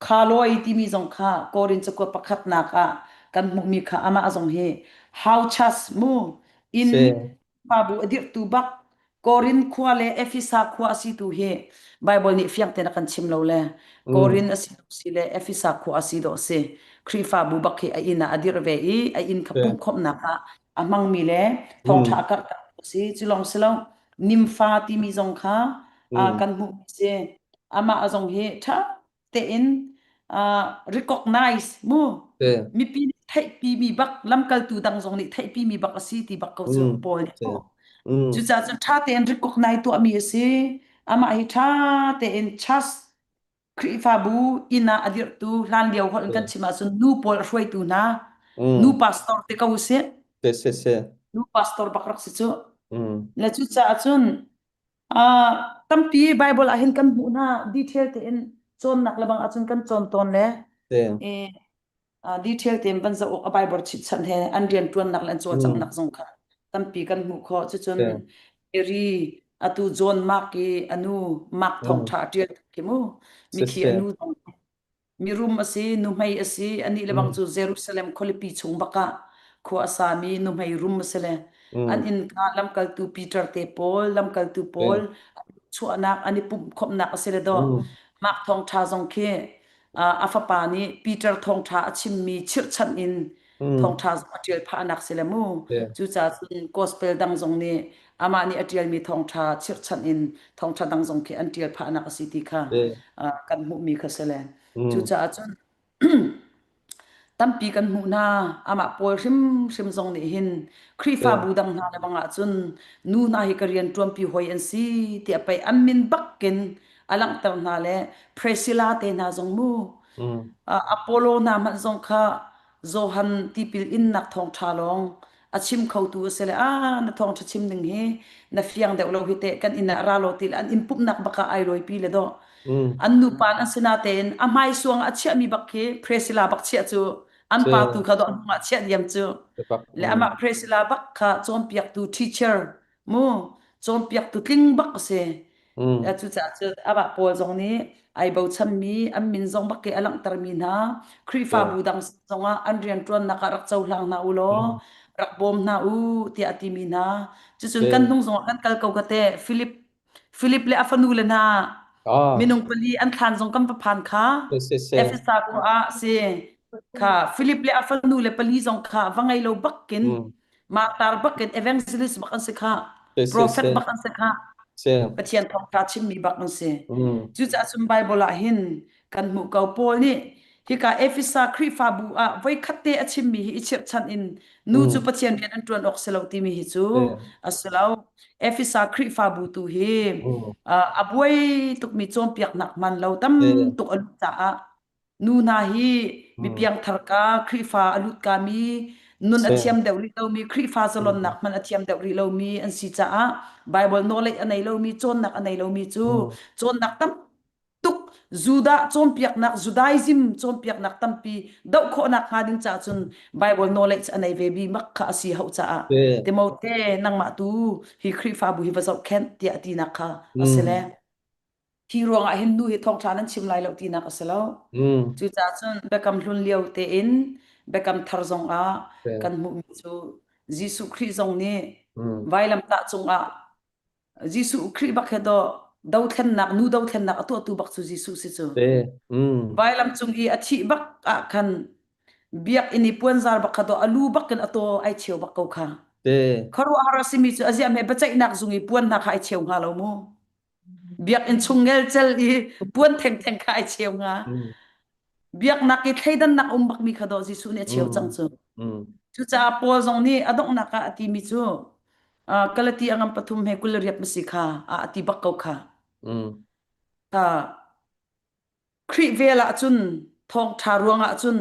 kha lawi timi zong kha Korin cakuat pakhatnak ah kan hmuhmi kha amah zong hi hauchas mu inn Si. Khrihfabu a dirhtu bak Korin khua le Efesa khua a si tu hi Bible nih fiang tein a kan chim lo le Korin a si si le Efesa khua a si dawh si. Khrihfabu bak hi a inn ah a dirh ve i a inn kha pumhkhawmhnak ah a hmangmi le thawngṭha a karhter a si. Cu lawng si lo, nimfa timi zong kha kan hmuhmi si. Amah zong hi ṭha tein recognize mu Si. mipi nih theihpimi bak lamkaltu dang zong nih theihpimi bak a si ti bak ko cu Paul nih Si. mu. Cucaah cun ṭha tein recognize tuahmi a si. Amah hi ṭha tein trust Khrihfabu inn ah a dirhtu hlanlio holh in kan chim ahcun nu pawl a hruaitu hna nu pastor te ko usih. Si si si. Nu pastor bak rak si cu. Le cucaah cun uh, tampi Bible ah hin kan hmuh hna detail tein cawnnak lebang ahcun kan cawn tawn le Si. eh, detail tein van zoh awk a Bible chitchan he an rian ṭuannak le an cawlcanghnak zong kha tampi kan hmuh khawh. Cucun Mary atu John Mark i anu Mark thawngṭha a ṭial khi mu mithi anu zong mirum a si nuhmei a si anih le bang cu Jerusalem khualipi chung bakah khua a sami nuhmei rum a si le an innka lamkaltu Peter te pawl lamkaltu pawl chuahnak an i pumh khawmhnak a si le dawh Mark thawngṭha zong khi a fapa nih Peter thawngṭha a chimmi chirhchanh in thawngṭha zong a ṭial phahnak si le mu. Cucaah cun gospel dang zong nih amah nih a ṭialmi thawngṭha chirhchanh in thawngṭha dang zong khi an ṭial phahnak a si ti kha kan hmuhmi kha si le. Cucaah cun Tampi kan hmuh hna. Amah pawl hrimhrim zong nih hin Khrihfabu dang hna le bang ahcun nu hna hi ka rian ṭuanpi hawi an si tiah pei an min bakin a langhter hna le Priscilla te hna zong mu Apollo hna hmanh zong kha Johan tipil innak thawngṭha lawng a chim khotu a si le ah na thawngṭha chim ding hi na fiang deuh lo hi teh kan inn ah ra law ti le an inn pumhnak bak ah ai lawipi le dawh an nupa an si natein a hmaisuang a chiahmi bak khi Priscilla bak chiah cu an pa tu kha dawh hnu ah chiah diam cu le amah Priscilla bak kha cawnpiaktu teacher mu cawnpiaktu tling bak a si. Mm. Cucaah cu amah Paul zong nih ai bochanmi an min zong bak ke a langhtermi hna Yeah. Khrihfabu dang zongah an rianṭuannak ah rak cohlang hna u law Mm. rak bawm hna u tiah a timi hna. Cucun kan Si. hnung zongah kan kal ko ka te Philip Philip le a fanu le hna Ah. minung pali an thlan zong kan va phan kha Si si si. Efesa khua ah si kha Philip le a fanu le pali zong kha va ngei lo bakin Mm. martar bakin evangelist bak an si kha Si si prophet si. bak an si kha Si. Pathian thawngṭha chimmi bak an si. Mm. Cucaah cun Bible ah hin kan hmuh ko Paul nih hika Efesa Khrihfabu ah voikhat te a chimmi hi i chirhchan in nu cu Mm. Pathian rian an ṭuan awk si lo timi hi cu Si. a si lo. Efesa Khrihfabu tu hi Mm. a buai tukmi cawnpiaknak hman lo tam Si. tuk a lut caah Nu hna hi mi Mm. piangthar ka Khrihfa a lut kami nun a Si. thiam deuh rih lomi Khrihfa Mm. zalonnak hmanh a thiam deuh rih lomi an si caah Bible knowledge a nei lomi cawnnak a nei lomi cu Mm. cawnnak tam tuk Judah cawnpiaknak Judaism cawnpiaknak tampi doh khawhnak hnga ding caah cun Bible knowledge a nei ve mi mak kha a si hau caah Si. Timote nangmah tu hi Khrihfabu hi va zohkhenh tiah tinak kha a si le Mm. Hi ruangah hin nu hi thawngṭha nan chim lai lo tinak a si lo. Mm. Cucaah cun Biakam Hlun lio tein Biakam Thar zongah Si. kan hmuhmi cu Jesuh Khrih zong nih Mm. vailamtah cungah Jesuh Khrih bak he dawh dothlennak nu dothlennak a tuahtu bak cu Jesuh si cu. Si. Mm. Vailam cung i a thih bak ah khan biakinn i puanzar bak kha dawh a lu bak in a taw ai cheu bak ko kha. Si. Khuaruahhar a simi cu a ziah hme biaceihnak zung i puan hna kha ai cheu hnga lo mu. Biakinn chung ngelcel i puan thengtheng kha ai cheu hnga. Mm. Biaknak i thleidannak um bakmi kha dawh Jesuh nih a cheu cang Mm. cu. Mm. Cucaah Paul zong nih a donghnak ah a timi cu Galati a ngam pathum he 28 ma si kha a ti bak ko kha. Mm. Khrih vel ah cun thawngṭha ruangah cun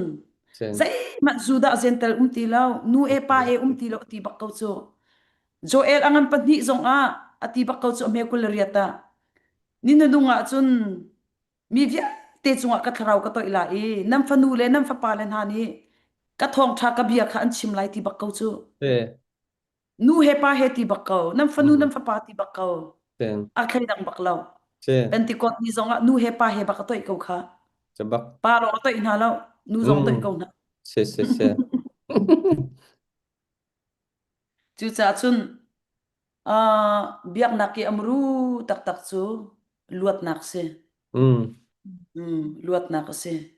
Si. zeihmanh Judah Gentel um ti lo, nu e pa e um ti lo a ti bak ko cu. Joel a ngan pahnih zongah a ti bak ko cu a hme 28 ah. Ni nunung ah cun mi vialte cungah ka thlarau ka toih lai i nan fanu le nan fapa le hna nih ka thawngṭha ka bia kha an chim lai ti bak ko cu. Si. Nu he pa he ti bak ko, nan fanu Mm. nan fapa ti bak ko. Si. A thleidang bak lo. Si. Pentecost ni zongah nu he pa he bak a toih ko kha. Cabak. Pa lawng a toih hna lo, nu zong toih Mm. ko hna. Si si si. Cucaah cun uh, biaknak i amru taktak cu luatnak si. Mm. Mm, luatnak a si.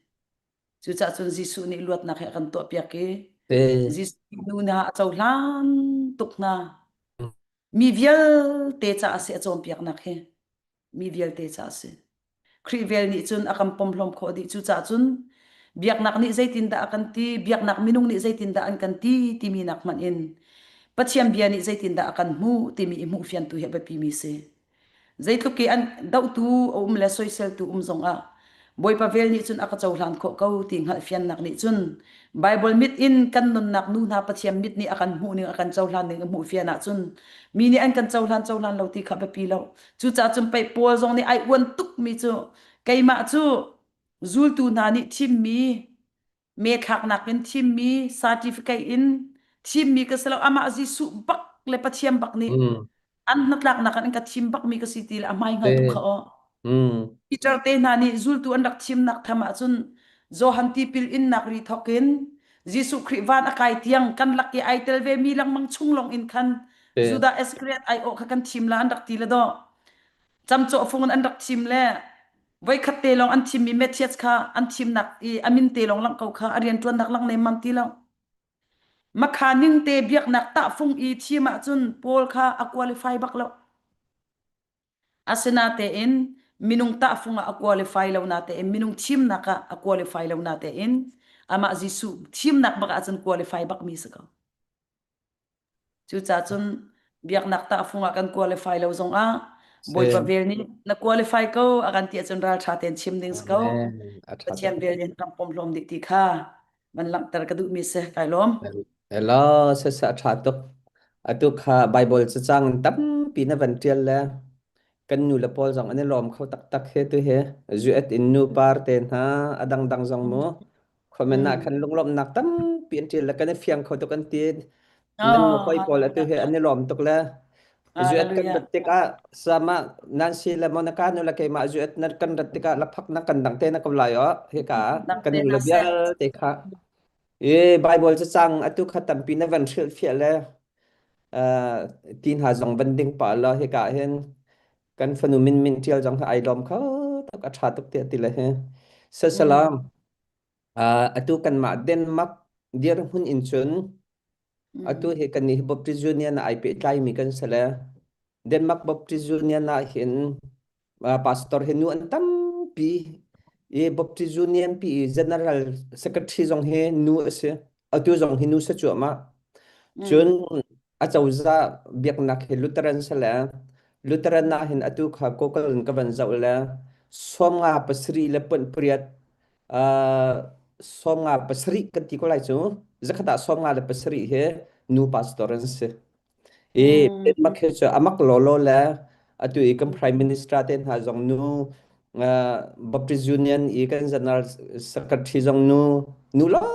Cucaah cun Jesuh nih luatnak he a kan tuahpiak i Si. Jesuh nih nu hna a cohlan tuk hna. Mi vialte caah a si a cawnpiaknak hi. Mi vialte caah a si. Khrih vel nih cun a kan pomhlawm khawh dih. Cucaah cun biaknak nih zeitindah a kan ti, biaknak minung nih zeitindah an kan ti timi nak hmanh in Pathian bia nih zeitindah a kan hmuh timi i hmuhfiantu hi a biapimi si. Zeitluk i an dohtu a um le soiseltu um zongah Bawipa vel nih cun a ka cohlan khawh ko ti hngalhfiannak nih cun Baibal mit in kan nunnak nu hna Pathian mit nih a kan hmuh ning a kan cohlan ning a hmuhfian ahcun mi nih an kan cohlan cohlan lo ti kha biapi lo. Cucaah cun pei Paul zong nih ai uan tukmi cu keimah cu zultu hna nih thimmi me thlaknak in thimmi certificate in thimmi ka si lo amah Jesuh bak le Pathian bak nih Mm. an hnatlaknak in ka thim bakmi ka si ti le a hmai hngal tuk Si. kha aw Mm. Peter te hna nih zultu an rak thimnak tham ahcun Johan tipil innak ri thawk in Jesuh Khrih van a kai tiang kan lak i ai tel ve mi lengmang chung lawng in khan Si. Judah Iscariot ai awh kha kan thim la an rak ti le daw camcawh fung in an rak thim le voikhat te lawng an thimmi Matthias kha an thimnak i a min te lawng lang ko kha a rianṭuannak lang nemmam ti lo. Makha ning te biaknak tahfung i thim ahcun Paul kha a qualify bak lo. Asinatein minung tahfung ah a qualify lo natein minung thimnak ah a qualify lo natein amah Jesuh thimnak bak ahcun qualify bakmi si ko. Cucaah cun biaknak tahfung ah kan qualify lo zongah Bawipa Si. vel nih na qualify ko a kan ti ahcun ralṭha tein chim ding si ko. Amen. A ṭha Pathian tuk. vel nih kan pom hlawm dih ti kha van langhter ka duhmi si. Kai lawm. Hello, sasa a ṭha tuk. Atu kha Bible cacang in tampi na van ṭial le kan nu le pawl zong an i lawm kho taktak he tu he. Zuet in nu par te hna a dangdang zong mu. Comment ah Mm. khan lunglawmhnak tampi an ṭial le kan i fiang kho tuk an ti. Nan Oh, hawi pawl atu hallelujah. he an i lawm tuk le. Zuet kan Hallelujah. rat tikah sama Nancy le Monica nu le keimah zuet na kan rat tikah laphak na kan dang te na ko lai o hika Dang kan te nu hna le seh. vialte kha e Bible cu cang atu kha tampi na van hrilh fiah le uh, ti hna zong van ding pa la hika hin kan fanu min min tial zong kha ai lawm kho tuk a tha tuk tiah ti le he Mm. sasalam uh, atu kanmah Denmark dirhmun in cun Mm. Atu hi kannih hi Baptist Union ah ai pehtlaimi kan si le Denmark Baptist Union ah hin uh, pastor hi nu an tampi i Baptist Union pi i General Secretary zong hi nu a si. Atu zong hi nu si cuahmah. Cun Mm. acozah biaknak hi Lutheran si le Lutheran ah hin atu kha Google in ka van zoh le 57 le puan pariat 57 kan ti ko lai cu zakhat ah 57 hi nu pastor an si i Mm. Denmark hi cu amak lawlaw le atu i kan prime minister te hna zong nu Baptist Union i kan general secretary zong nu nu lawng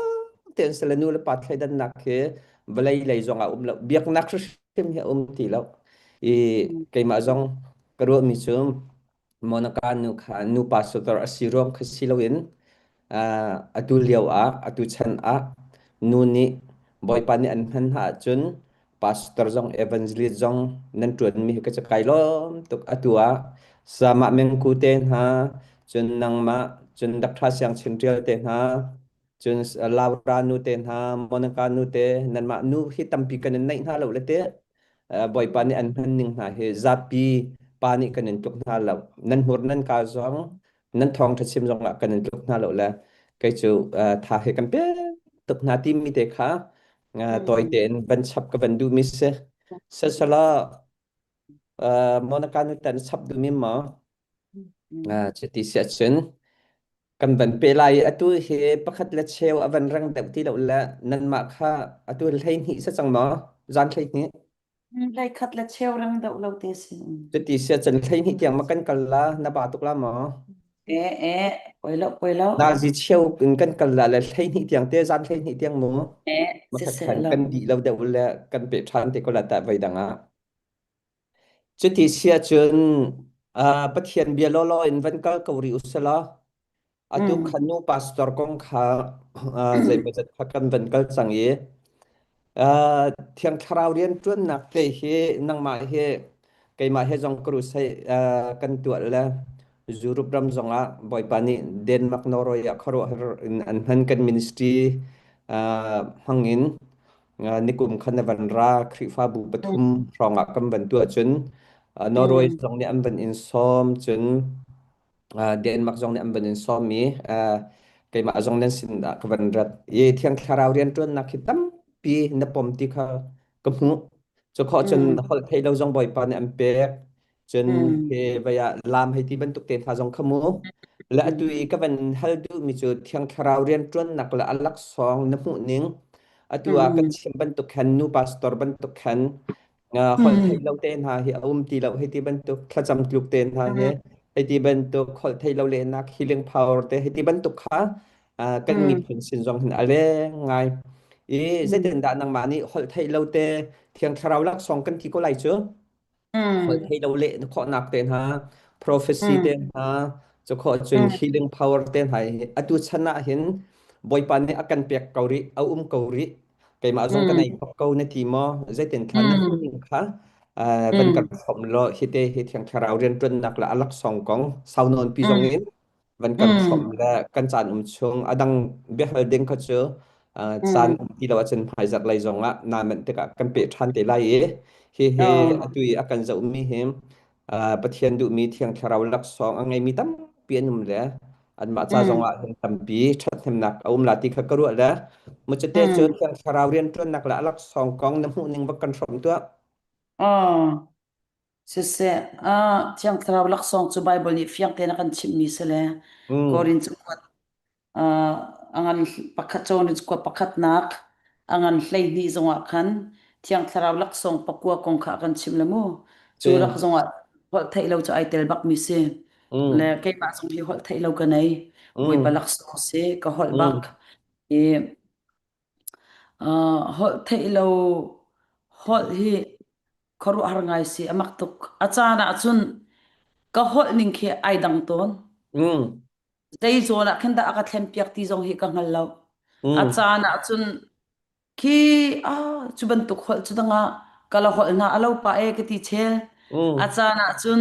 te an si le nu le pa thleidannak hi vawlei lei zong ah um lo biaknak hrim hi a um ti lo i Mm. keimah zong ka ruahmi cu Monica nu kha nupa sutar a si ruang kha si loin uh, atu lio ah atu chan ah nu nih Bawipa nih an hman hna ahcun pastor zong evangelist zong nan ṭuanmi hi ka cakai lawm tuk atu ah sama mengku te hna cun nangmah cun Dr. Siang Chin Ṭial te hna cun Laura nu te hna Monica nu te nanmah nu hi tampi kan in neih hna lo le te Bawipa nih an hman ning hna hi zapi pa nih kan in tluk hna lo nan hmur nan ka zong nan thawngṭha chim zong ah kan in tluk hna lo le kei cu tha he kan pek tuk hna timi te kha tawi Mm. tein van chap ka van duhmi si sesala Monica nu tan chap duhmi maw Mm. Cuti si ahcun kan van pe lai i atu hi pakhat le cheu a van rang deuh ti lo le nanmah kha atu 12 si cang maw? Zan 12. Hlei khat le cheu rang deuh lo te si. Cuti si ahcun 12 tiang ma kan kal la na ba tuk la maw? E e poi lo poi lo. Nazi cheu in kan kal la le 12 tiang te zan 12 tiang mu. E Ma si khat se khan lo. kan dih lo deuh le kan pe ṭhan te ko la ta voi dang ah. Cuti si ahcun uh, Pathian bia lawlaw in van kal ko rih usila atu Mm. khan nu pastor kong kha uh, zeimawzat kha kan van kal cang i uh, Thiang Thlarau rian ṭuannak te hi nangmah hi keimah he zong crusade uh, kan tuah le Europe ram zongah Bawipa nih Denmark Norway ah khuaruahhar in an hman kan ministry uh, hmangin nikum khan na van ra Khrihfabu Mm. pathum hrawngah kan van tuah cun Norway Mm. zong nih an van in sawm cun Denmark zong nih an van in sawm i keimah zong nan sin ah ka van rat i Thiang Thlarau rianṭuannak hi tampi na pom ti kha ka hmuh cu khawh cun Mm. holh theih lo zong Bawipa nih an pek cun Mm. he vai ah lam hei ti bantuk te hna zong kha mu le atu Mm. i ka van hal duhmi cu Thiang Thlarau rianṭuannak le a laksawng na hmuh ning atu ah kan Mm. chim bantuk khan nu pastor bantuk khan holh Mm. theih lo te hna hi a um ti lo hei ti bantuk thlacam tluk te hna hi Mm. hei ti bantuk holh theih lo lehnak healing power te hei ti bantuk kha kan Mm. miphun sin zong hin a leng ngai i Mm. zeitindah nangmah nih holh theih lo te Thiang Thlarau laksawng kan ti ko lai cu holh Mm. theih lo leh khawhnak te hna prophecy Mm. te hna cu khawh cun Mm. healing power te hna hi atu chan ah hin Bawipa nih a kan pek ko rih a um ko rih keimah zong ka Mm. nei bak ko na ti maw zeitin thla na Mm. hmuh kha van kan Mm. hrawm law hi te hi thiang thlarau rianṭuannak le a laksawng kong sau nawn pi zong Mm. in van kan hrawm Mm. le kan caan um chung a dang biahal ding kha cu caan Mm. um ti lo ahcun hmaizarh lei zong ah naa manh tikah kan peh ṭhan te lai i hihi Oh. atu i a kan zohmi hi Pathian duhmi Thiang Thlarau laksawng a ngeimi tampi an um le anmah ca zong Mm. ah hin tampi ṭhathnemnak a um la ti kha ka ruah le mucate cu Mm. Thiang Thlarau rianṭuannak le a laksawng kong na hmuh ning va kan hrawm tuah. Oh. Siseh, ah, Thiang Thlarau laksawng cu Baibal nih fiang tein a kan chimhmi si le Mm. Korin cakuat ah, a ngan pakhat cawn cakuat pakhatnak a ngan 12 zongah khan Thiang Thlarau laksawng pakua kong kha a kan chim le mu. Cu Si. lak zongah holh theih lo cu ai tel bakmi si. Le Mm. keimah zong hi holh theih lo ka nei. Bawipa Mm. laksawng si, ka holh bak. Mm. I uh, holh theih lo holh hi. Khuaruahhar ngai si a mak tuk. A caan ah cun ka holh ning khi ai dang tawn. Zei zawn ah khin dah a ka thlen piak ti zong hi ka hngal lo. A caan ah cun khi ah cu bantuk holh cu dangah ka la holh hna a lo pa e ka ti chel. A caan ah cun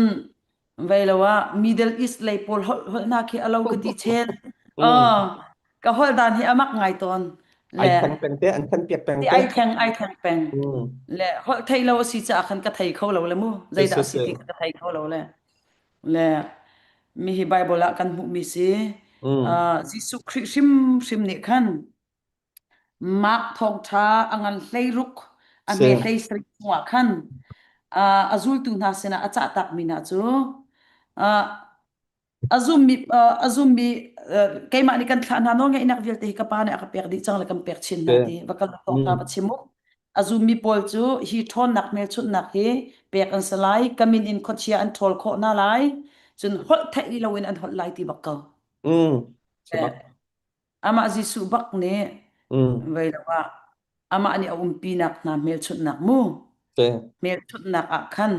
vei lo ah Middle East lei pawl holh holh hna khi a lo ka ti chel. Oh, ka holh dan hi a mak ngai tawn. Ai Le thleng peng te, an thlen piak peng ti te. ai thleng ai thleng peng. Le holh thei lo a si caah khan ka thei kho lo le mu. Si Zeidah si a si si. ti ka thei kho lo le. Le mi hi Bible ah kan hmuhmi si. Jesuh Khrih hrimhrim nih khan Mark thawngṭha a ngan hleiruk a Si. hme hlei sarih chungah khan a zultu hna sinah a cahtakmi hna cu a zummi a zummi keimah nih kan thlah hna nawlngeihnak vialte hi ka pa nih a ka pek dih cang le kan pek chin hna Si. ti va kal thawngṭha va chim u a zummi pawl cu hi ṭhawnnak hmelchunhnak hi pek an si lai ka min in khuachia an ṭhawl khawh hna lai cun holh theih loin an holh lai ti bak ko. Si bak. Amah Jesuh bak nih vei lo ah amah nih a umpinak hna hmelchunhnak mu Si. hmelchunhnak ah khan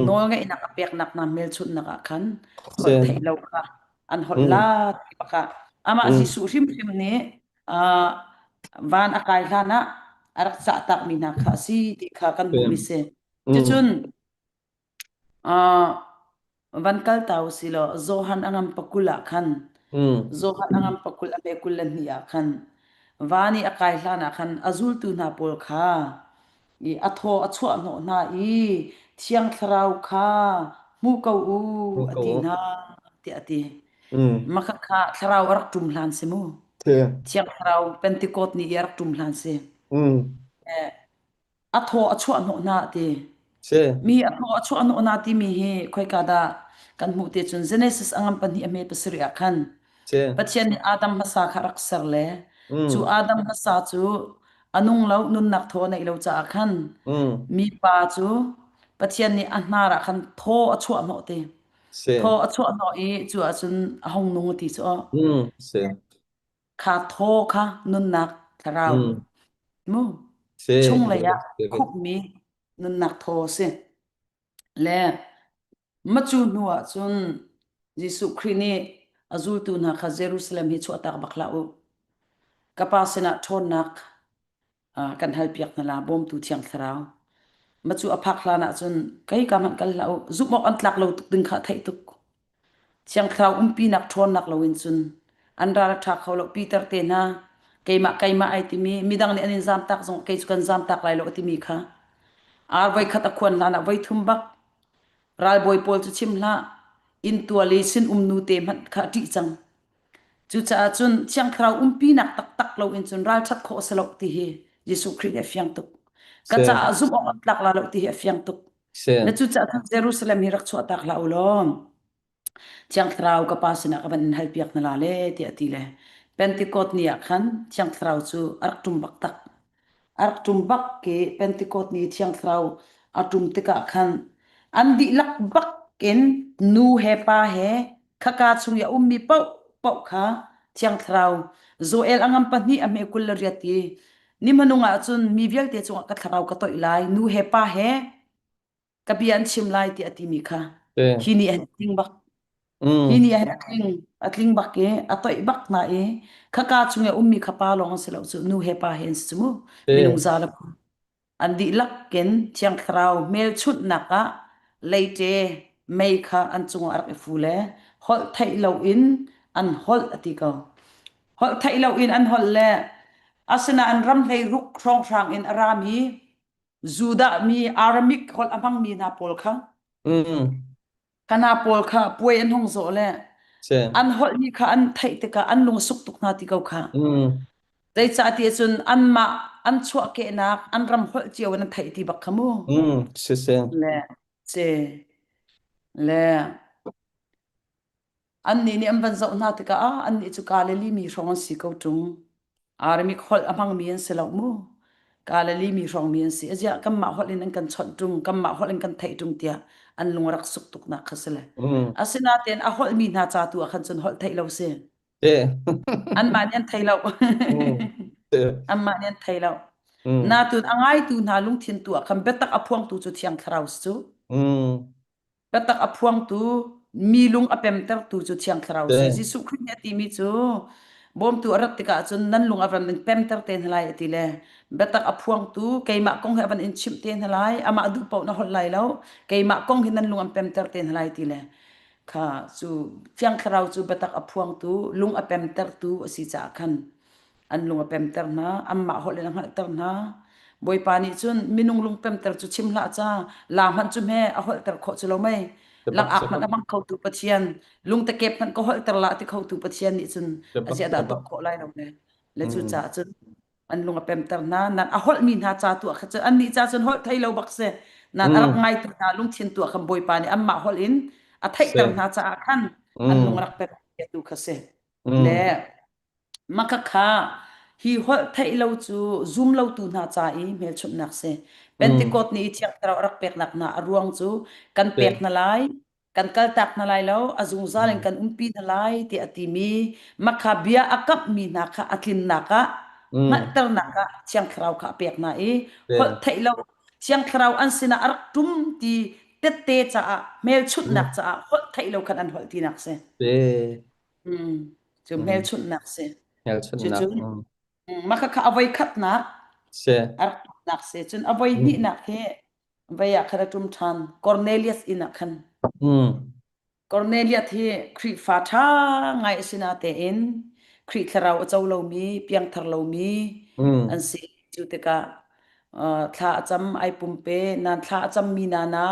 nawlngeihnak a peknak hna hmelchunhnak ah khan Si. holh theih lo kha an holh la ti bak ah amah Jesuh hrimhrim nih van a kai hlan ah a rak cah takmi hna kha a si ti kha kan Si. hmuhmi si. Cucun Van kal ta usih law Johan a ngan pakul ah khan Johan a ngan pakul a hme 22 ah khan van i a kai hlan ah khan a zultu hna pawl kha i a thaw a chuah hnawh hna i Thiang Thlarau kha hmu ko u Hmu a ko ti u. hna tiah a ti. Mah kha thlarau a rak ṭum hlan si mu. Si. Thiang Thlarau Pentecost ni i a rak ṭum hlan si. A thaw a chuah hnawh hna a ti. Si. Mi a thaw a chuah hnawh hna timi hi khoika dah kan hmuh ti cun Genesis a ngan pahnih a hme pasarih ah khan Si. Pathian nih Adam hmasa kha rak ser le cu Adam hmasa cu a nung lo nunnak thaw a neih lo caah khan mipa cu Pathian nih a hnar ah khan thaw a chuah hnawh ti. Si. Thaw a chuah hnawh i cu ahcun a hung nung ti cu Si. Kha thaw kha nunnak thlarau mu Si. chunglei Holy ah Spirit. khupmi nunnak thaw a si. Le macu hnu ah cun Jesuh Khrih nih a zultu hna kha Jerusalem hi chuahtak bak hlah u. Ka Pa sinah ṭhawnnak kan halpiak hna la bawmtu Thiang Thlarau. Macu a phak hlan ah cun kei ka hmanh kal hlah u. Zumh awk an tlak lo tuk ding kha theih tuk. Thiang Thlarau umpinak ṭhawnnak loin cun an ral a ṭha kho lo. Peter te hna keimah keimah ai timi midang nih an in zamtak zong kei cu kan zamtak lai lo a timi kha ar voikhat a khuan hlan ah voithum bak ralbawi pawl cu chim hlah inntual i sinum nu te hmanh kha a ṭih cang. Cucaah cun Thiang Thlarau umpinak taktak loin cun ralṭhat khawh a si lo ti hi Jesuh Khrih nih a fiang tuk. Ka Si. caah zumh awk an tlak la lo ti hi a fiang tuk. Si. Na cucaah cun Jerusalem hi rak chuahtak hlah u law Thiang Thlarau ka Pa sinah ka van in halpiak hna la le tiah a ti le Pentecost ni ah khan Thiang Thlarau cu a rak ṭum bak tak. A rak ṭum bak i Pentecost ni Thiang Thlarau a ṭum tikah khan an dihlak bak in nu he pa he khaka chung i a ummi paoh paoh kha Thiang Thlarau Joel a ngam pahnih a hme 28 i ni hmanung ah cun mi vialte cungah ka thlarau ka toih lai nu he pa he ka bia an chim lai tiah a timi kha Si. hi ni ah tling bak hi ni ah a tling a tling bak i a toih bak hna i khaka chung i a ummi kha pa lawng an si lo cu nu he pa he an si cu mu Si. minung za le an dihlak in Thiang Thlarau hmelchunhnak ah leite mei kha an cungah a rak i fu le holh theih loin an holh a ti ko. Holh theih loin an holh le asinain ram hleiruk hrawnghrang in a rami Judah mi Aramik holh a hmangmi hna pawl kha Kana pawl kha puai an hung zawh le Si. an holhmi kha an theih tikah an lung a suk tuk hna ti ko kha. Zeicah ti ahcun anmah an chuahkehnak an ram holh cio in an theih ti bak kha mu. Si si. Le si le Annih nih an van zoh hna tikah ah annih cu Galilee mi hrawng an si ko ṭung. Aramik holh a hmangmi an si lo mu. Galilee mi hrawngmi an si. Aziah kanmah holh in an kan chawnh ṭung, kanmah holh in kan theih ṭung tiah an lung a rak suk tuknak kha si le. Asinain a holhmi hna ca tu ah khan cun holh theih lo si. Eh. Anmah nih an thei lo. Eh. Anmah nih an thei lo. Mm. Natun a ngaitu hna lungthin tu ah khan biatak a phuangtu cu Thiang Thlarau si cu. Mm. Biatak a phuangtu mi lung a pemtertu cu Thiang Thlarau si. Si. Jesuh Khrih nih a timi cu bawmtu a rat tikah cun nan lung a van in pemter te hna lai a ti le biatak a phuangtu keimah kong he a van in chimh te hna lai amah duh paoh na holh lai lo keimah kong hi nan lung an pemter te hna lai ti le kha cu Thiang Thlarau cu biatak a phuangtu lung a pemtertu a si caah khan an lung a pemter hna anmah holh in a hngalhter hna Bawipa nih cun minung lung pemter cu chim hlah ca la hmanh cu hme a holhter khawh cu lo mei Biabak langak si hmanh bak. a hmang khotu Pathian lungtekep hmanh ka holhter la ti khotu Pathian nih cun a Biabak zia dah biabak. tuah khawh lai lo le le cu Mm. caah cun an lung a pemter hna nan a holhmi hna ca tu ah kha cun annih ca cun holh thei lo bak si nan a rak Mm. ngaitu hna lungthin tu ah khan Bawipa nih anmah holh in a Si. theihter hna caah khan an lung Mm. a rak pem tu kha si le Mm. Makhakha hi holh theih lo cu zum lotu hna ca i hmelchunhnak si. Mm. Pentecost ni i Thiang Thlarau a rak peknak hna a ruang cu kan Si. pek hna lai, kan kaltak hna lai lo, a zungzal in Mm. kan umpi hna lai tiah a timi makha bia a kamhmi hna kha a tlinnak ah Mm. hngalhternak ah Thiang Thlarau kha a pek hna i Si. holh theih lo Thiang Thlarau an sinah a rak ṭum ti tette caah hmelchunhnak Mm. caah holh theih lo khan an holh tinak si. Si. Mm. Cu Mm. hmelchunhnak si. Hmelchunhnak. Cucu Mm. mah khakha a voi khatnak Si. a rak tumnak si. Cun a voi Mm. hnihnak hi vei ah khan a ṭum ṭhan. Cornelius inn ah khan. Mm. Cornelius hi Khrihfa ṭha ngai a si natein Khrih thlarau a co lomi, piangthar lomi Mm. an si. Cu tikah thla a cam ai pumpe nan thla a cammi nana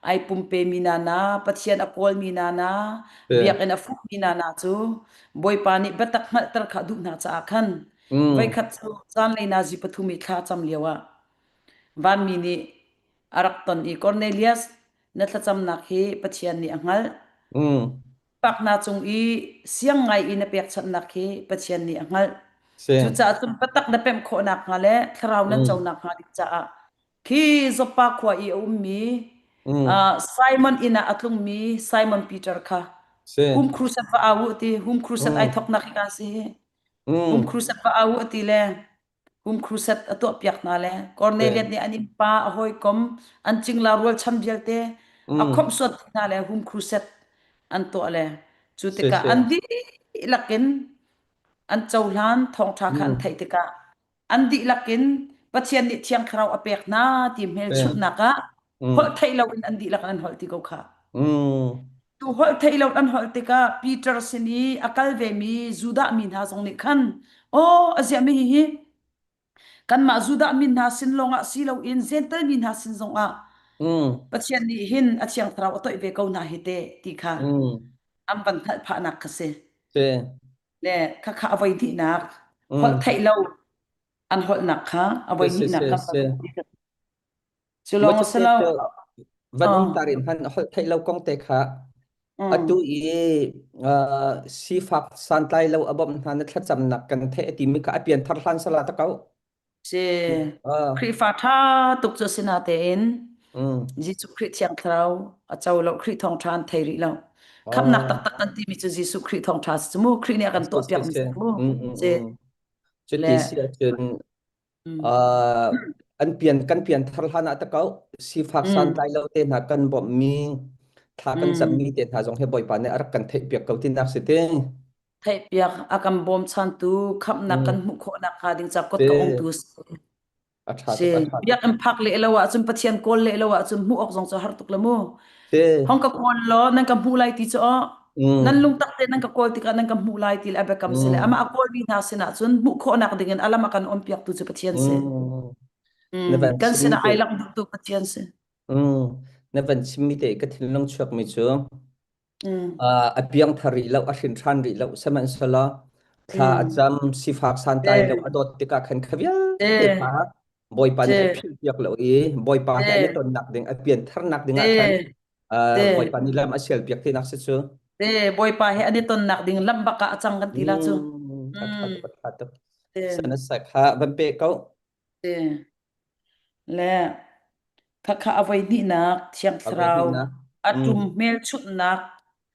ai pumpe mi nana Pathian a kawlmi nana Si. biakinn a fuhmi nana cu Bawipa nih biatak hngalhter kha a duh hna caah khan Mm. voikhat cu zanlei nazi pathum i thla cam lio ah vanmi nih a rak ton i Cornelius na thlacamnak hi Pathian nih a hngalh Mm. Pak hna cung i siang ngai i na pekchanhnak hi Pathian nih a hngalh. Si. Cucaah cun biatak na pemh khawh nakhnga le thlarau nan co Mm. nakhnga ding caah khi Joppa khua i a ummi Mm. uh, Simon inn ah a tlungmi Simon Peter kha Si. home crusade va au u ti home crusade ai Mm. thoknak hi ka si hi home Mm. crusade va au u ti le Home crusade a tuahpiak hna le Si. Cornelius nih an innpa a hawikom an cingla rualchan vialte a Mm. khawmhsuat hna le home crusade an tuah le cu Si tikah si. an dihlak in an cohlan thawngṭha kha an Mm. theih tikah an dihlak in Pathian nih Thiang Thlarau a pek hna ti Si. hmelchunhnak ah Mm. holh theih loin an dihlak in an holh ti ko kha. Mm. Tu holh theih lo an holh tikah Peter sin i a kal vemi Judah mi hna zong nih khan, Aw, a ziahmi hihi kanmah Judah mi hna sin lawngah si loin Jentail mi hna sin zongah Mm. Pathian nih hin a Thiang Thlarau a toih ve ko hna hi teh ti kha Mm. an van hngalh phahnak kha si. Si. Le khakha a voi hnihnak holh Mm. theih lo an holhnak kha a Si voi si hnihnak si kha si. cu lawng a si Machete lo. cu van um Uh, ta rin han holh theih lo kong te kha mm. atu i uh, sifak santlai lo a bawmh hna na thlacamnak kan theih a timi kha a pian thar hlan sala ta ko. Si Uh, Khrihfa ṭha tuk cu si natein mm. Jesuh Khrih Thiang Thlarau a co lo Khrih thawngṭha an thei rih lo. Khamhnak Oh. taktak kan timi cu Jesuh Khrih thawngṭha si cu mu Khrih nih a kan Si si tuahpiakmi si. si mu. Mm, mm, Si mm. le Cuti si ahcun mm, uh, an pian kan pian thar hlan ah ta ko sifak mm, santlai lo te hna kan bawmhmi thla kan mm. cammi te hna zong hi Bawipa nih a rak kan theihpiak ko tinak si te. Theihpiak a kan bawmchantu khamhnak kan Mm. hmuh khawh nakhnga ding ca kot Si ka ongtu si. a ṭha Si tuk a ṭha tuk. biakinn phak leh lo ahcun Pathian kawl leh lo ahcun hmuh awk zong cu har tuk la mu. Si. Hong ka kawl law nan ka hmuh lai ti cu aw. Nan Mm. lungtak te nan ka kawl tikah nan ka hmuh lai ti le a biakam si le Mm. amah a kawlmi hna sinah cun hmuh khawhnak dingin a lam a kan onpiaktu cu Pathian si. Mm. Na Mm. van Kan chimmi sinah te ai langh duhtu Pathian si. mm. Na van chimmi te ka thinlung chuakmi cu Mm. uh, a piangthar rih lo a hrin ṭhan rih lo sihmanhsehlaw thla a Mm. cam sifak santlai lo Te a dawt tikah khan kha te vialte kha Bawipa nih a te philhpiak lo i Bawipa he an i te tonnak ding a piantharnak ding ah khan te uh, te Bawipa nih lam a sialpiak tinak si cu. te Bawipa he an i tonnak ding lam bak ah a cang kan ti la cu. Mm, a ṭha Mm. tuk a ṭha tuk. Te Sana sak kha van pe ko. te le khakha a voi hnihnak Thiang A voi Thlarau hnihnak. a Mm, ṭum hmelchunhnak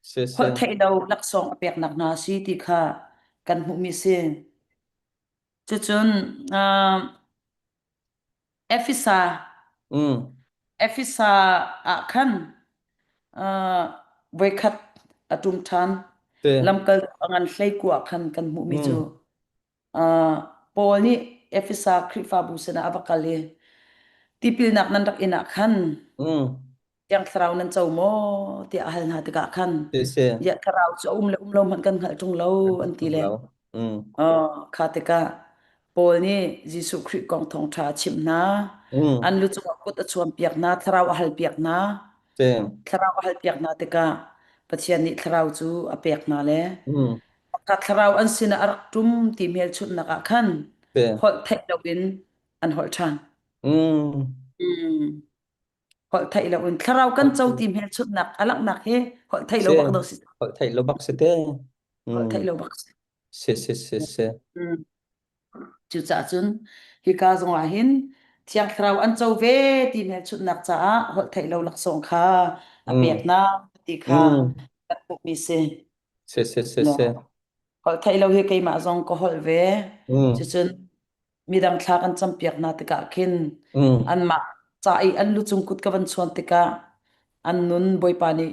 si si. holh theih lo laksawng a peknak hna si ti kha kan hmuhmi si. Cucun uh, Efesa Mm. Efesa ah khan uh, voikhat a ṭum ṭhan. Te. Lamkaltu a ngan hleikua khan kan hmuhmi cu Mm. uh, Paul nih Efesa Khrihfabu sinah a va kal i tipilnak nan rak inn ah khan Mm. Thiang Thlarau nan co maw tiah a hal hna tikah khan Te se. ya thlarau cu a um le um lo hmanh kan hngalh ṭung lo an ti le Lo. Mm. Kha tikah Paul nih Jesuh Khrih kong thawngṭha a chimh hna. Mm. An lu cungah kut a chuanpiak hna, thlarau a halpiak hna. Te. Thlarau a halpiak hna tikah Pathian nih thlarau cu a pek hna le Mm. ka thlarau an sinah a rak ṭum ti hmelchunhnak ah khan Te. holh theih loin an holh ṭhan. Mm. Mm. Holh theih loin thlarau kan co ti hmelchunhnak a langhnak hi holh theih lo Si. bak do si. Holh theih lo bak si te. Holh Mm. theih lo bak si. Si si si si. Mm. Cucaah cun hika zongah hin Thiang Thlarau an co ve ti hmelchunhnak caah holh theih lo laksawng kha a Mm. pek hna ti kha Mm. kan hmuhmi si. Si si si No. si. Holh theih lo hi keimah zong ka holh ve. Mm. Cucun midang thla kan campiak hna tikah khin Mm. anmah ca i an lucung kut ka van chuan tikah an nun Bawipa nih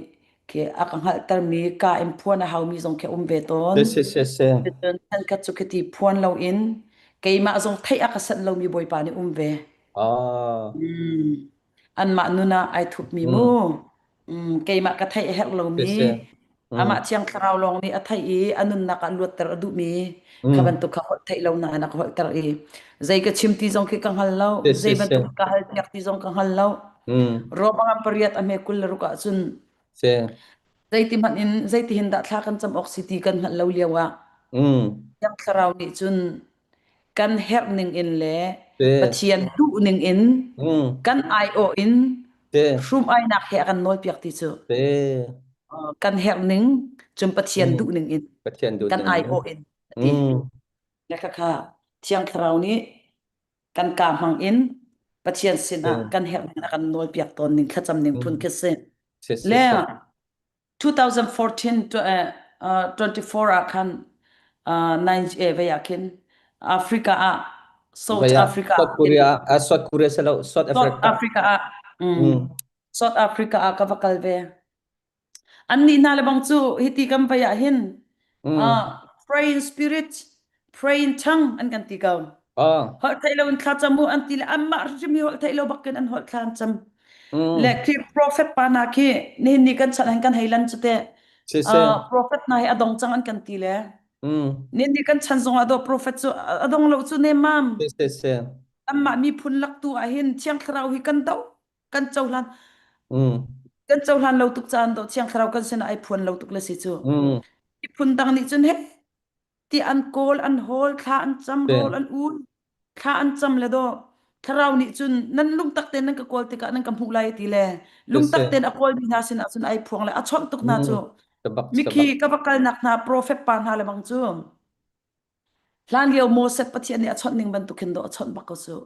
khi a ka hngalhtermi ka in phuan a haumi zong khi a um ve tawn. Si si si si. Cun khat cu khiti phuan loin keimah zong theih a ka sanh lomi Bawipa nih um ve. Ah. Mm. Anmah nun ah ai thupmi mu. Mm. Mm, keimah ka theih a herh Si lomi si. Mm. amah thiang thlarau lawng nih a theih i a nunnak ah luatter a duhmi kha Mm. bantuk kha holh theih lo nain a ka holhter i zei ka chim ti zong khi ka hngal lo Si zei si si. bantuk ka hal piak ti zong ka hngal lo Mm. Rome ngam pariat a hme 26 ah cun Si. zeiti hmanh in zeiti hin dah thla kan cam awk si ti kan hngalh lo lio ah Mm. Thiang Thlarau nih cun kan herh ning in le Si. Pathian duh ning in Mm. kan aiawh in Si. hrum-ainak he a kan nawlpiak ti cu Si. kan herh ning cun Pathian Mm. duh ning in Pathian duh kan ning in. aiawh in a ti. Mm. Le khakha Thiang Thlarau nih kan kaa hmang in Pathian sinah Si. kan herh ning a kan nawlpiak tawn ning thlacam ning phun Mm. khi si. Si si Le si. 2014 to, 24 ah khan 9 eh vei ah khin Africa ah South Vaya Africa South ah khin Korea, ah, South Korea si lo, South South Africa. Africa ah mm, Mm. South Africa ah ka va kal ve. Annih hna le bang cu hiti kan vei ah hin Mm. uh, pray in spirit, pray in tongue an kan ti ko. Ah. Holh theih lo in thlacam u an ti le anmah hrim hi holh theih lo bakin an holh thla an cam. Mm. Le khi prophet pa hna khi nihin ni kan chan hin kan hei lan cu te Si si. Prophet hna hi a dong cang an kan ti le Mm. nihin ni kan chan zong ah do prophet cu a dong lo cu nemam Si si si. anmah miphun lak tu ah hin thiang thlarau hi kan do kan cohlan Mm. kan cohlan lo tuk caan do thiang thlarau kan sinah ai phuan lo tuk le si cu Mm. miphun dang nih cun he ti an kawl an hawl thla an cam Si. rawl an ul thla an cam le do thlarau nih cun nan lungtak tein nan ka kawl tikah nan ka hmuh lai ti le Si lungtak si. tein a kawlmi hna sinah cun ai phuang le a chawnh tuk hna Mm. cu Tabak mikhi tabak. ka va kalnak hna prophet pa hna le bang cu Hlan lio Moses Pathian nih a chawnh ning bantuk hin dawh a chawnh bak ko cu.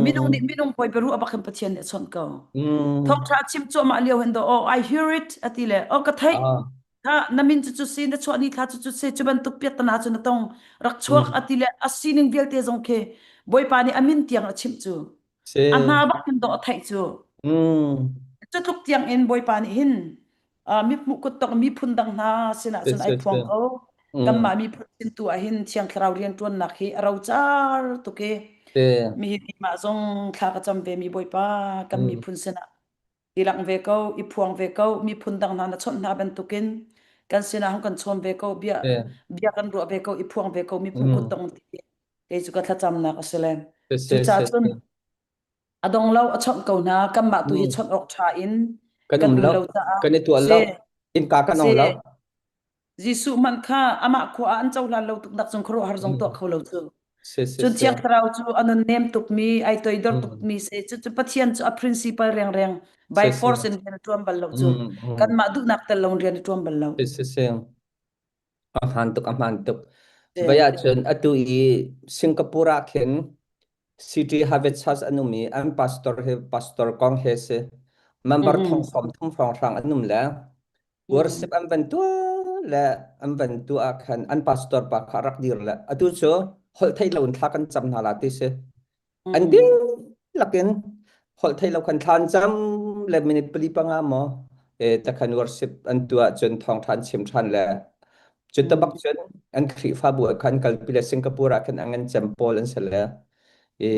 Minung nih Mm. minung hawi biaruah bak hin Pathian nih a chawnh ko. Mm. Thawngṭha a chim cuahmah lio hin dawh oh I hear it a ti le oh ka theih Ah. ha na min cu cu si na chuah ni thla cu cu si cu bantuk piattana cu na tong rak chuak Mm. a ti le a sining vialte zong khi Bawipa nih a min tiang a chimh cu. Si. A hna bak hin dawh a theih cu. Mm. Cu tluk tiang in Bawipa nih hin mithmuh kuttok miphun dang hna sinah Si cun ai si phuang si. ko. Mm. Kanmah miphun sin tu ah hin Thiang Thlarau rianṭuannak hi a rocar tuk i Si. mihi keimah zong thla ka cam ve mi Bawipa kan Mm. miphun sinah i langh ve ko, i phuang ve ko, miphun dang hna na chawnh hna bantukin kan sinah hung kan chawn ve ko, bia Si. bia kan ruah ve ko, i phuang ve ko, mithmuh Mm. kuttong ti kei cu ka thlacamnak a si le. Si si Cucaah si cun si. a dong lo a chawnh ko hna kanmah tu hi Mm. chawnh awk ṭha in Kan kan um um lo. lo caah Kan i tuah si lo. Innka kan si ong lo. Jesuh hmanh kha amah khua ah an cohlan lo tuk nak cun khuaruahhar zong tuah Mm. kho lo cu Si si cun si. Thiang Thlarau cu a nunnem tukmi ai toidor Mm. tukmi si cu cu Pathian cu a principle rengreng by Si si. force in rian a ṭuan bal lo cu Mm. Mm. kanmah duhnak tel lo in rian a ṭuan bal lo Si si si. A hmaan tuk, a hmaan tuk. Si. Vai ahcun atu i Singapore ah khin City Harvest Church an um i an pastor hi pastor kong he si. Member Mm-mm. thong 30 hrawnghrang an um le worship an van tuah le an van tuah ah khan an pastor pa kha rak dir le atu cu holh theih lo in thla kan cam hna la ti si. An Mm-mm. dihlak. lakin holh thei lo khan thlan cam le minute pali panga maw e takhan worship an tuah cun thawngtha an chim than le cu tabak cun an Khrihfabu ah khan kalpi le Singapore ah khan an ngan cem pawl an si le i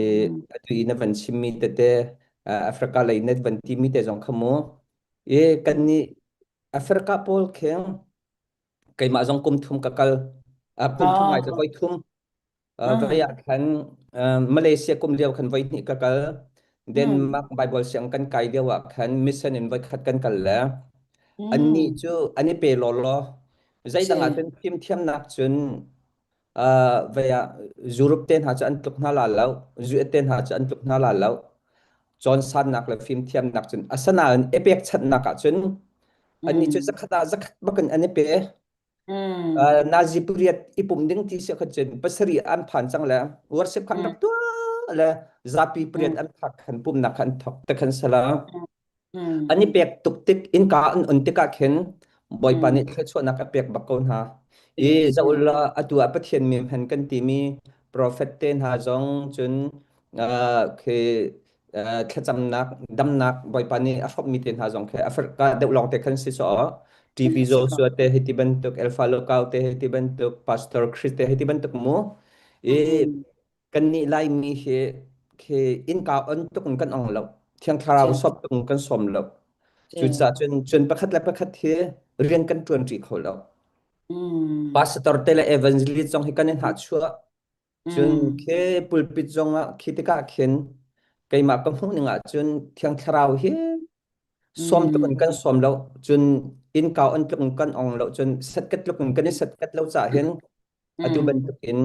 atu i na van chimmi tete Africa lei na van timi te zong kha mu i kan nih Africa pawl kheng keimah zong kum thum ka kal kum thum ai voi thum voi ah khan Malaysia kum lio khan voi hnih ka kal Denmark Bible siang kan kai lio ah khan mission in voi khat kan kal le annih cu an i pe law law zeidang ah cun fimthiamnak cun vei ah Europe te hna cu an tluk hna la lo US te hna cu an tluk hna la lo cawnsannak le fimthiamnak cun asanain i pekchanhnak ah cun annih cu zakhat ah zakhat bakin an i pe nazi pariat i pum ding ti si kha cun pasarih an phan cang le worship khan rak tuah le zapi pariat an phak khan pumnak khan thok te khan sala An i pek tuk tik innka an on tikah khin Bawipa nih thluachuahnak a pek bak ko hna. I zoh atu ah Pathian mi hman kan timi profet te hna zong cun khi thlacamnak damnak Bawipa nih a hrawmmi te hna zong khi Africa deuh lawng te khan si sawh TB Joshua te hei ti bantuk Alpha Lukau te hei ti bantuk Pastor Chris te hei ti bantuk mu i Kannih Laimi hi khi innka on tuk in kan ong lo. Thiang Thlarau sawm tuk in kan sawm lo. Cucaah cun cun pakhat le pakhat hi rian kan ṭuan ṭi kho lo. Pastor te le evangelist zong hi kan i hnahchuah. Cun khi pulpit zong ah khi tikah khin keimah ka hmuh ning ah cun Thiang Thlarau hi sawm tuk in kan sawm lo. Cun innka on tluk in kan ong lo. Cun setkat tluk in kan i setkat lo caah hin Atu bantukin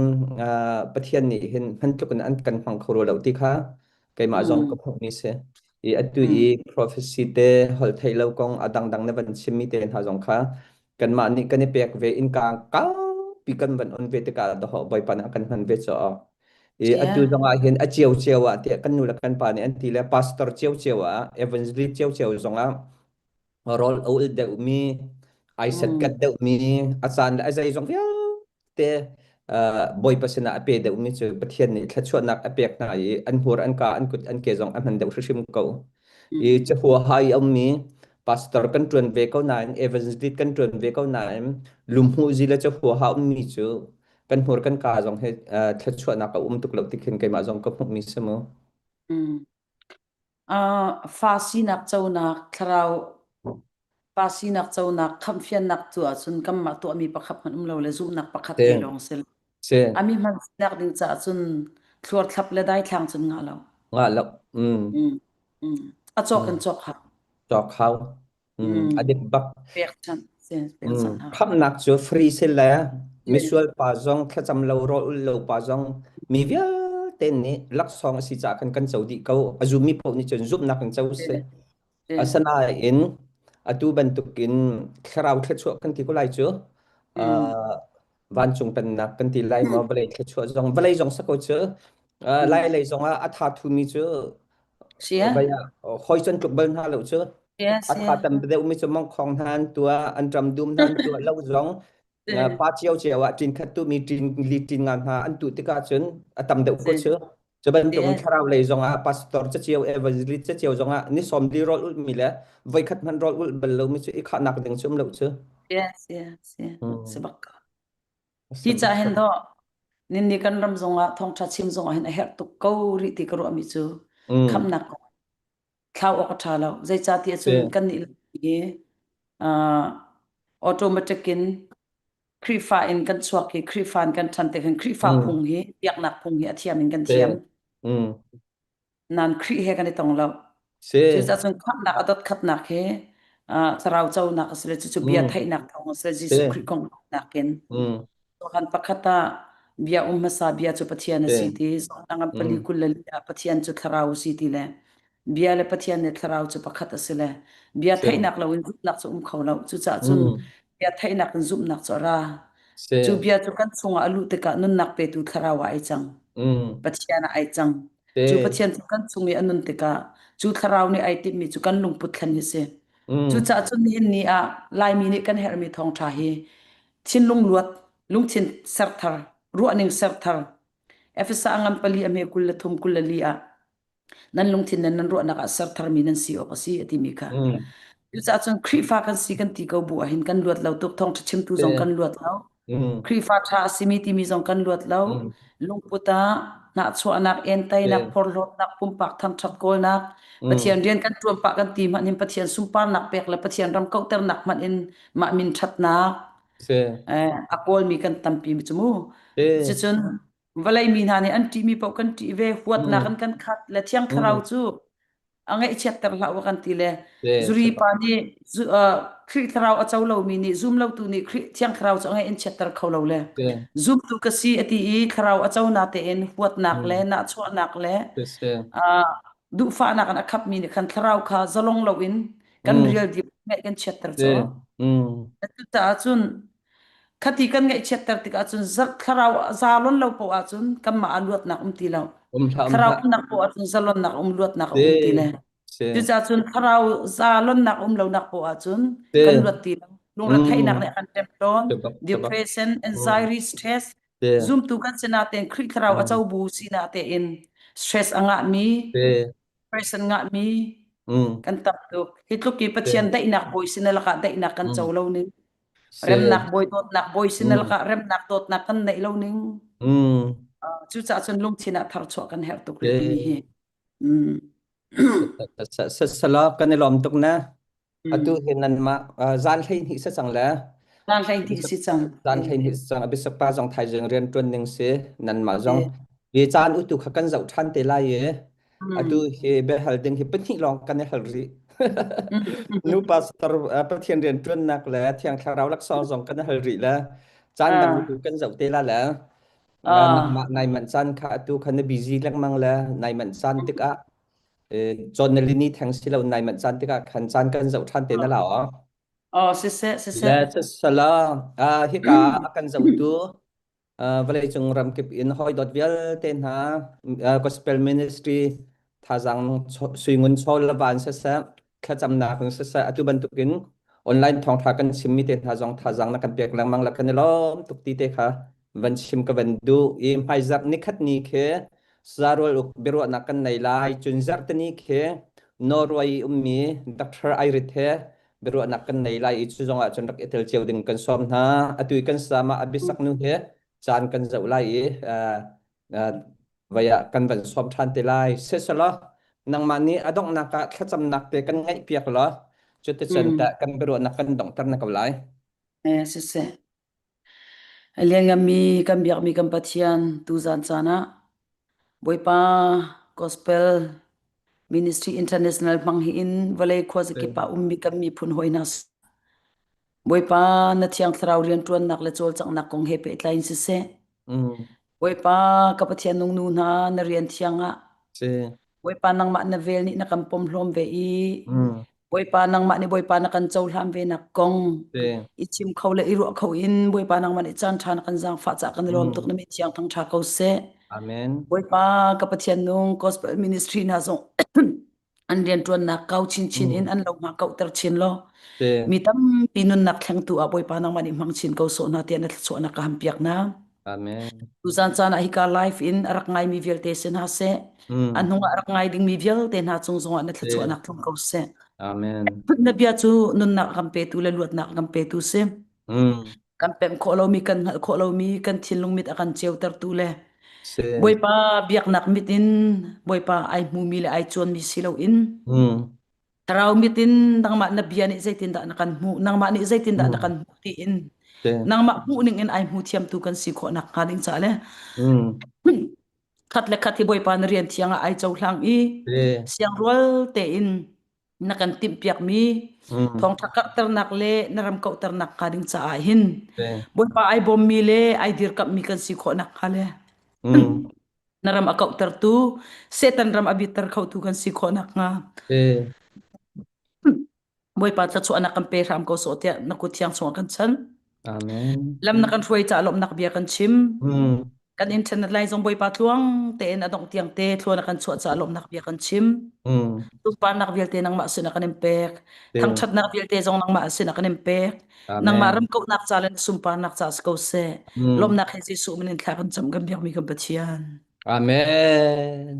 Pathian nih hin hman tluk in an kan hmang kho rua lo ti kha keimah zong ka hmuhmi si. I atu i prophecy te holh theih lo kong a dangdang na van chimmi te hna zong kha kanmah nih kan i pek ve innka kaupi kan van on ve tikah dawh Bawipa nih a kan hman ve caw. I atu zong ah hin a cio cio ah tiah kan nu le kan pa nih an ti le pastor cio cio ah evangelist cio cio zong ah rawl a ul deuhmi ai setkat deuhmi a caan le a zeizong vialte Bawipa sinah a pe deuhmi cu Pathian nih thluachuahnak a pek hna i an hmur an ka an kut an ke zong a hman deuh hrimhrim ko. I cahuaha i a ummi pastor kan ṭuan ve ko nain evangelist kan ṭuan ve ko nain lumhmuh zi le cahuaha ummi cu kan hmur kan ka zong hi thluachuahnak a um tuk lo ti khin keimah zong ka hmuhmi si mu. Fa sinak conak, thlarau pa sinak conak, khamhfiannak tu ahcun kanmah tuahmi pakhat hmanh um lo le zumhnak pakhat te lawng si. Si. Ami hman sinak ding caah cun thluarthlap le daithlang cun ngah lo. Ngah lo. Mm. Mm. Mm. A cawk in cawk hau. Cawk hau. Mm. A dik bak. Pekchanh. Pekchanh hau. Khamhnak cu free si le misual pa zong thlacam lo rawl ul lo pa zong mi vialte nih laksawng a si caah khan kan co dih ko. A zummi paoh nih cun zumhnak in co si. Asinain atu bantukin thlarau thluachuah kan ti ko lai cu. Uh, vancung pennak kan ti lai maw vawlei thluachuah zong vawlei zong sako cu lai lei zong ah a tha thumi cu vai ah hoi cun tluk bal hna lo cu a tha tam deuh mi cu mongkhong hna an tua an ram dum hna an tua lo zong pa cio cio ah ṭin khat tu mi ṭin li ṭin nga hna an tu tikah cun a tam deuh ko cu cu bantuk thlarau lei zong ah pastor ca cio evangelist ca cio zong ah ni som li rol ul mi le voi khat hman rol ul bal lo mi cu i khahnak ding cu um lo cu Yes, yes, yes. Sebak ko. Hi ca hin do nin ni kan ram zong ah thawngtha chim zong ah hin a herh tuk ko rih ti ka ruah mi cu khamnak kong thlau awk a ṭha lo. Zeicahtiah cun kannih hi automatic in Khrihfa in kan chuak i Khrihfa in kan ṭhan tik hin Khrihfa phung hi biaknak phung hi a thiam in kan thiam. Nan Khrih he kan i tong lo. Cucaah cun khamhnak a dot khatnak hi thlarau conak a si le cucu bia theihnak thawng a si le Jesuh Khrih kong nakin Johan pakhat ah bia um hmasa bia cu Pathian a si ti Zawtnak pali 24 ah Pathian cu thlarau a si ti le bia le Pathian le thlarau cu pakhat a si le bia theihnak loin zumhnak cu um kho lo cucaah cun bia theihnak in zumhnak cu a ra cu bia cu kan chungah a luh tikah nunnak petu thlarau ah ai cang Pathian ah ai cang cu Pathian cu kan chung i a nun tikah cu thlarau nih ai timhmi cu kan lungput thlen hi si cucaah cun nihin ni ah Laimi nih kan herhmi thawngṭha hi thinlung luat, lungthin serthar, ruahning serthar. Efesa ngan pali a hme 23 24 ah. Nan lungthin le nan ruahnak ah ser tharmi nan si awk a si a timi kha. Mm. Cucaah cun Khrihfa kan si kan ti ko bu ahhin kan luat lo tuk thawngṭha chimtu Si. zong kan luat lo. Mm. Khrihfa ṭha a simi timi zong kan luat lo. Mm. Lungput ah hnahchuahnak, entainak, Si. phorhlawtnak, pumpak thangṭhat kawlnak, Mm. Pathian rian kan ṭuan pah kan ti hmanh in Pathian sunparnak pek le Pathian ram kauhternak hmanh in mah min ṭhatnak Si. a kawlmi kan tampi cu mu. Si. Cucun vawlei mi hna nih an ṭihmi paoh kan ṭih ve, huatnak Mm. an kan khat le Thiang Thlarau Mm. cu a ngaihchiatter hlah u kan ti le Si. zuri Si. pa nih Khrih thlarau a co lomi nih zum lotu nih Khrih Thiang Thlarau cu a ngaih in chiatter kho lo le Si. zumtu ka si a ti i thlarau a co na tein huatnak le Mm. nahchuahnak le Si. Si. uh, duhfahnak in a khapmi nih khan thlarau kha zalong loin kan Mm. rial dip ngaih kan chiatter Si. cu Mm. cucaah cun Khati kan ngaihchiatter tikah cun thlarau zalon lo poah ahcun kanmah ah luatnak um ti lo. Um hlah um Thlarau hlah. umnak poah ahcun zalonnak um luatnak a Si. um ti le. Si. Cucaah cun thlarau zalonnak um lonak poah ahcun Si. kan luat ti lo. Lungretheihnak Mm. nih a kan ṭem tawn. Sebab sebab. Depression, Mm. anxiety, stress, Si. zumtu kan si natein Khrih thlarau a Mm. co bu si natein stress a ngahmi, Si. depression ngahmi Mm. kan tam tuk. Hi tluk i Si. Pathian daihnak bawi sin lakah daihnak kan co Mm. lo ning. Si. Remnak bawi dawtnak bawi sin Mm. lakah remnak dawtnak kan neih lo ning. Mm. Cucaah cun lungthin ah tharchuah kan herh tuk Si. rih timi hi. Mm. Sala kan i lawm tuk na. Atu Mm. hi nanmah zan 12 si cang le. Zan 12 si cang. Zan 12 si cang. Abisok pa zong thaizing rian ṭuan ning si. Nanmah zong hi caan utu kha kan zoh ṭhan te lai i atu hi biahal ding hi pahnih lawng kan i hal rih. Mm. Nu pastor Pathian rian ṭuannak le Thiang Thlarau laksawng zong kan i hal rih le caan dang Ah. utu kan zoh te la le Ah. nangmah nai manh caan kha atu kha na busy lengmang le nai manh caan tikah cawn na lini theng si lo nai manh caan tikah khan caan kan zoh ṭhan te na la aw. Oh, siseh, siseh. Le sala hika a kan zohtu vawleicung ramkip in hawidawt vialte hna gospel ministry thazaang suingun chawl le van siseh thlacamnak in siseh atu bantukin online thawngṭha kan chimmi te hna zong thazaang na kan pek lengmang la kan i lawm tuk ti te kha van chim ka van duh i hmaizarh nikhat ni khi Zarual uk biaruahnak kan nei lai. Cun zarhteni khi Norway i ummi Dr. Airit he biaruahnak kan nei lai i cu zong ah cun rak i tel cio ding kan sawm hna. Atu i kan sama abisak nu he caan kan zoh lai i vai ah kan van sawm ṭhan te lai. Siselaw nangmah nih a donghnak ah thlacamnak te kan ngaih piak law cuticun tah kan biaruahnak kan donghter na ko lai. Eh, siseh. A liannganmi kan biakmi kan Pathian tuzan caan ah Bawipa Gospel Ministry International hmang hi in vawlei khuazakip ah ummi kan miphun hawi hna Bawipa na Thiang Thlarau rianṭuannak le cawlcanghnak kong he pehtlai in siseh Bawipa ka Pathian nung nu hna na rian thiang ah Si. Bawipa nangmah na vel nih na kan pomhlawm ve i Bawipa nangmah nih Bawipa na kan cohlan ve nak kong Si. i chim kho le i ruah kho in Bawipa nangmah nih caan ṭha na kan zaangfah caah kan i lawm tuk na mi thiang thang ṭha ko seh. Amen. Bawipa ka Pathian nung gospel ministry hna zong an rianṭuannak kau chinchin in an lohma kauhter chin law Si. mi tampi nunnak thlengtu ah Bawipa nangmah nih hmang chin ko sawh hna tiah na thluachuahnak ka ham piak hna. Amen. Tuzan caan ah hika live in a rak ngaimi vialte si hna seh, a hnung ah a rak ngai dingmi vialte hna cung zongah na Si. thluachuahnak tlung ko seh. Amen. Na bia cu nunnak kan petu le luatnak kan petu si. Kan pemh khawh lomi, kan hngalh khawh lomi, kan thinlung mit a kan ceutertu le Si. Bawipa biaknak mit in Bawipa ai hmumi le ai cuanmi si loin Thlarau mit in nangmah na bia nih zeitindah na kan hmuh, nangmah nih zeitindah na kan hmuh tiin Si. nangmah hmuh ning in ai hmu thiamtu kan si khawh nak hnga ding ca le khat le khat hi Bawipa na rian thiang ah ai cohlang i Si. siangrual tein na kan timhpiakmi thawngṭha karhternak le na ram kauhternak hnga ding caah hin Si. Bawipa ai bawmmi le ai dirkamhmi kan si khawh nak hnga le na ram a kauhtertu Satan ram a bitter khotu kan si khawh nakhnga Si. Bawipa thluachuahnak kan pe hram ko sawh tiah na kut thiang chungah kan chan. Amen. Lam na kan hruai caah lawmhnak bia kan chim. Kan internet lai zong Bawipa tluang tein a dongh tiang te thluan a kan chuah caah lawmhnak bia kan chim. Sunparnak vialte nangmah sin ah kan in pek. Si. Thangṭhatnak vialte zong nangmah sin ah kan in pek. Nangmah Amen. ram kauhnak ca le na sunparnak ca si ko seh. Lawmhnak he Jesuh min in thla kan cam kan biakmi kan Pathian. Amen.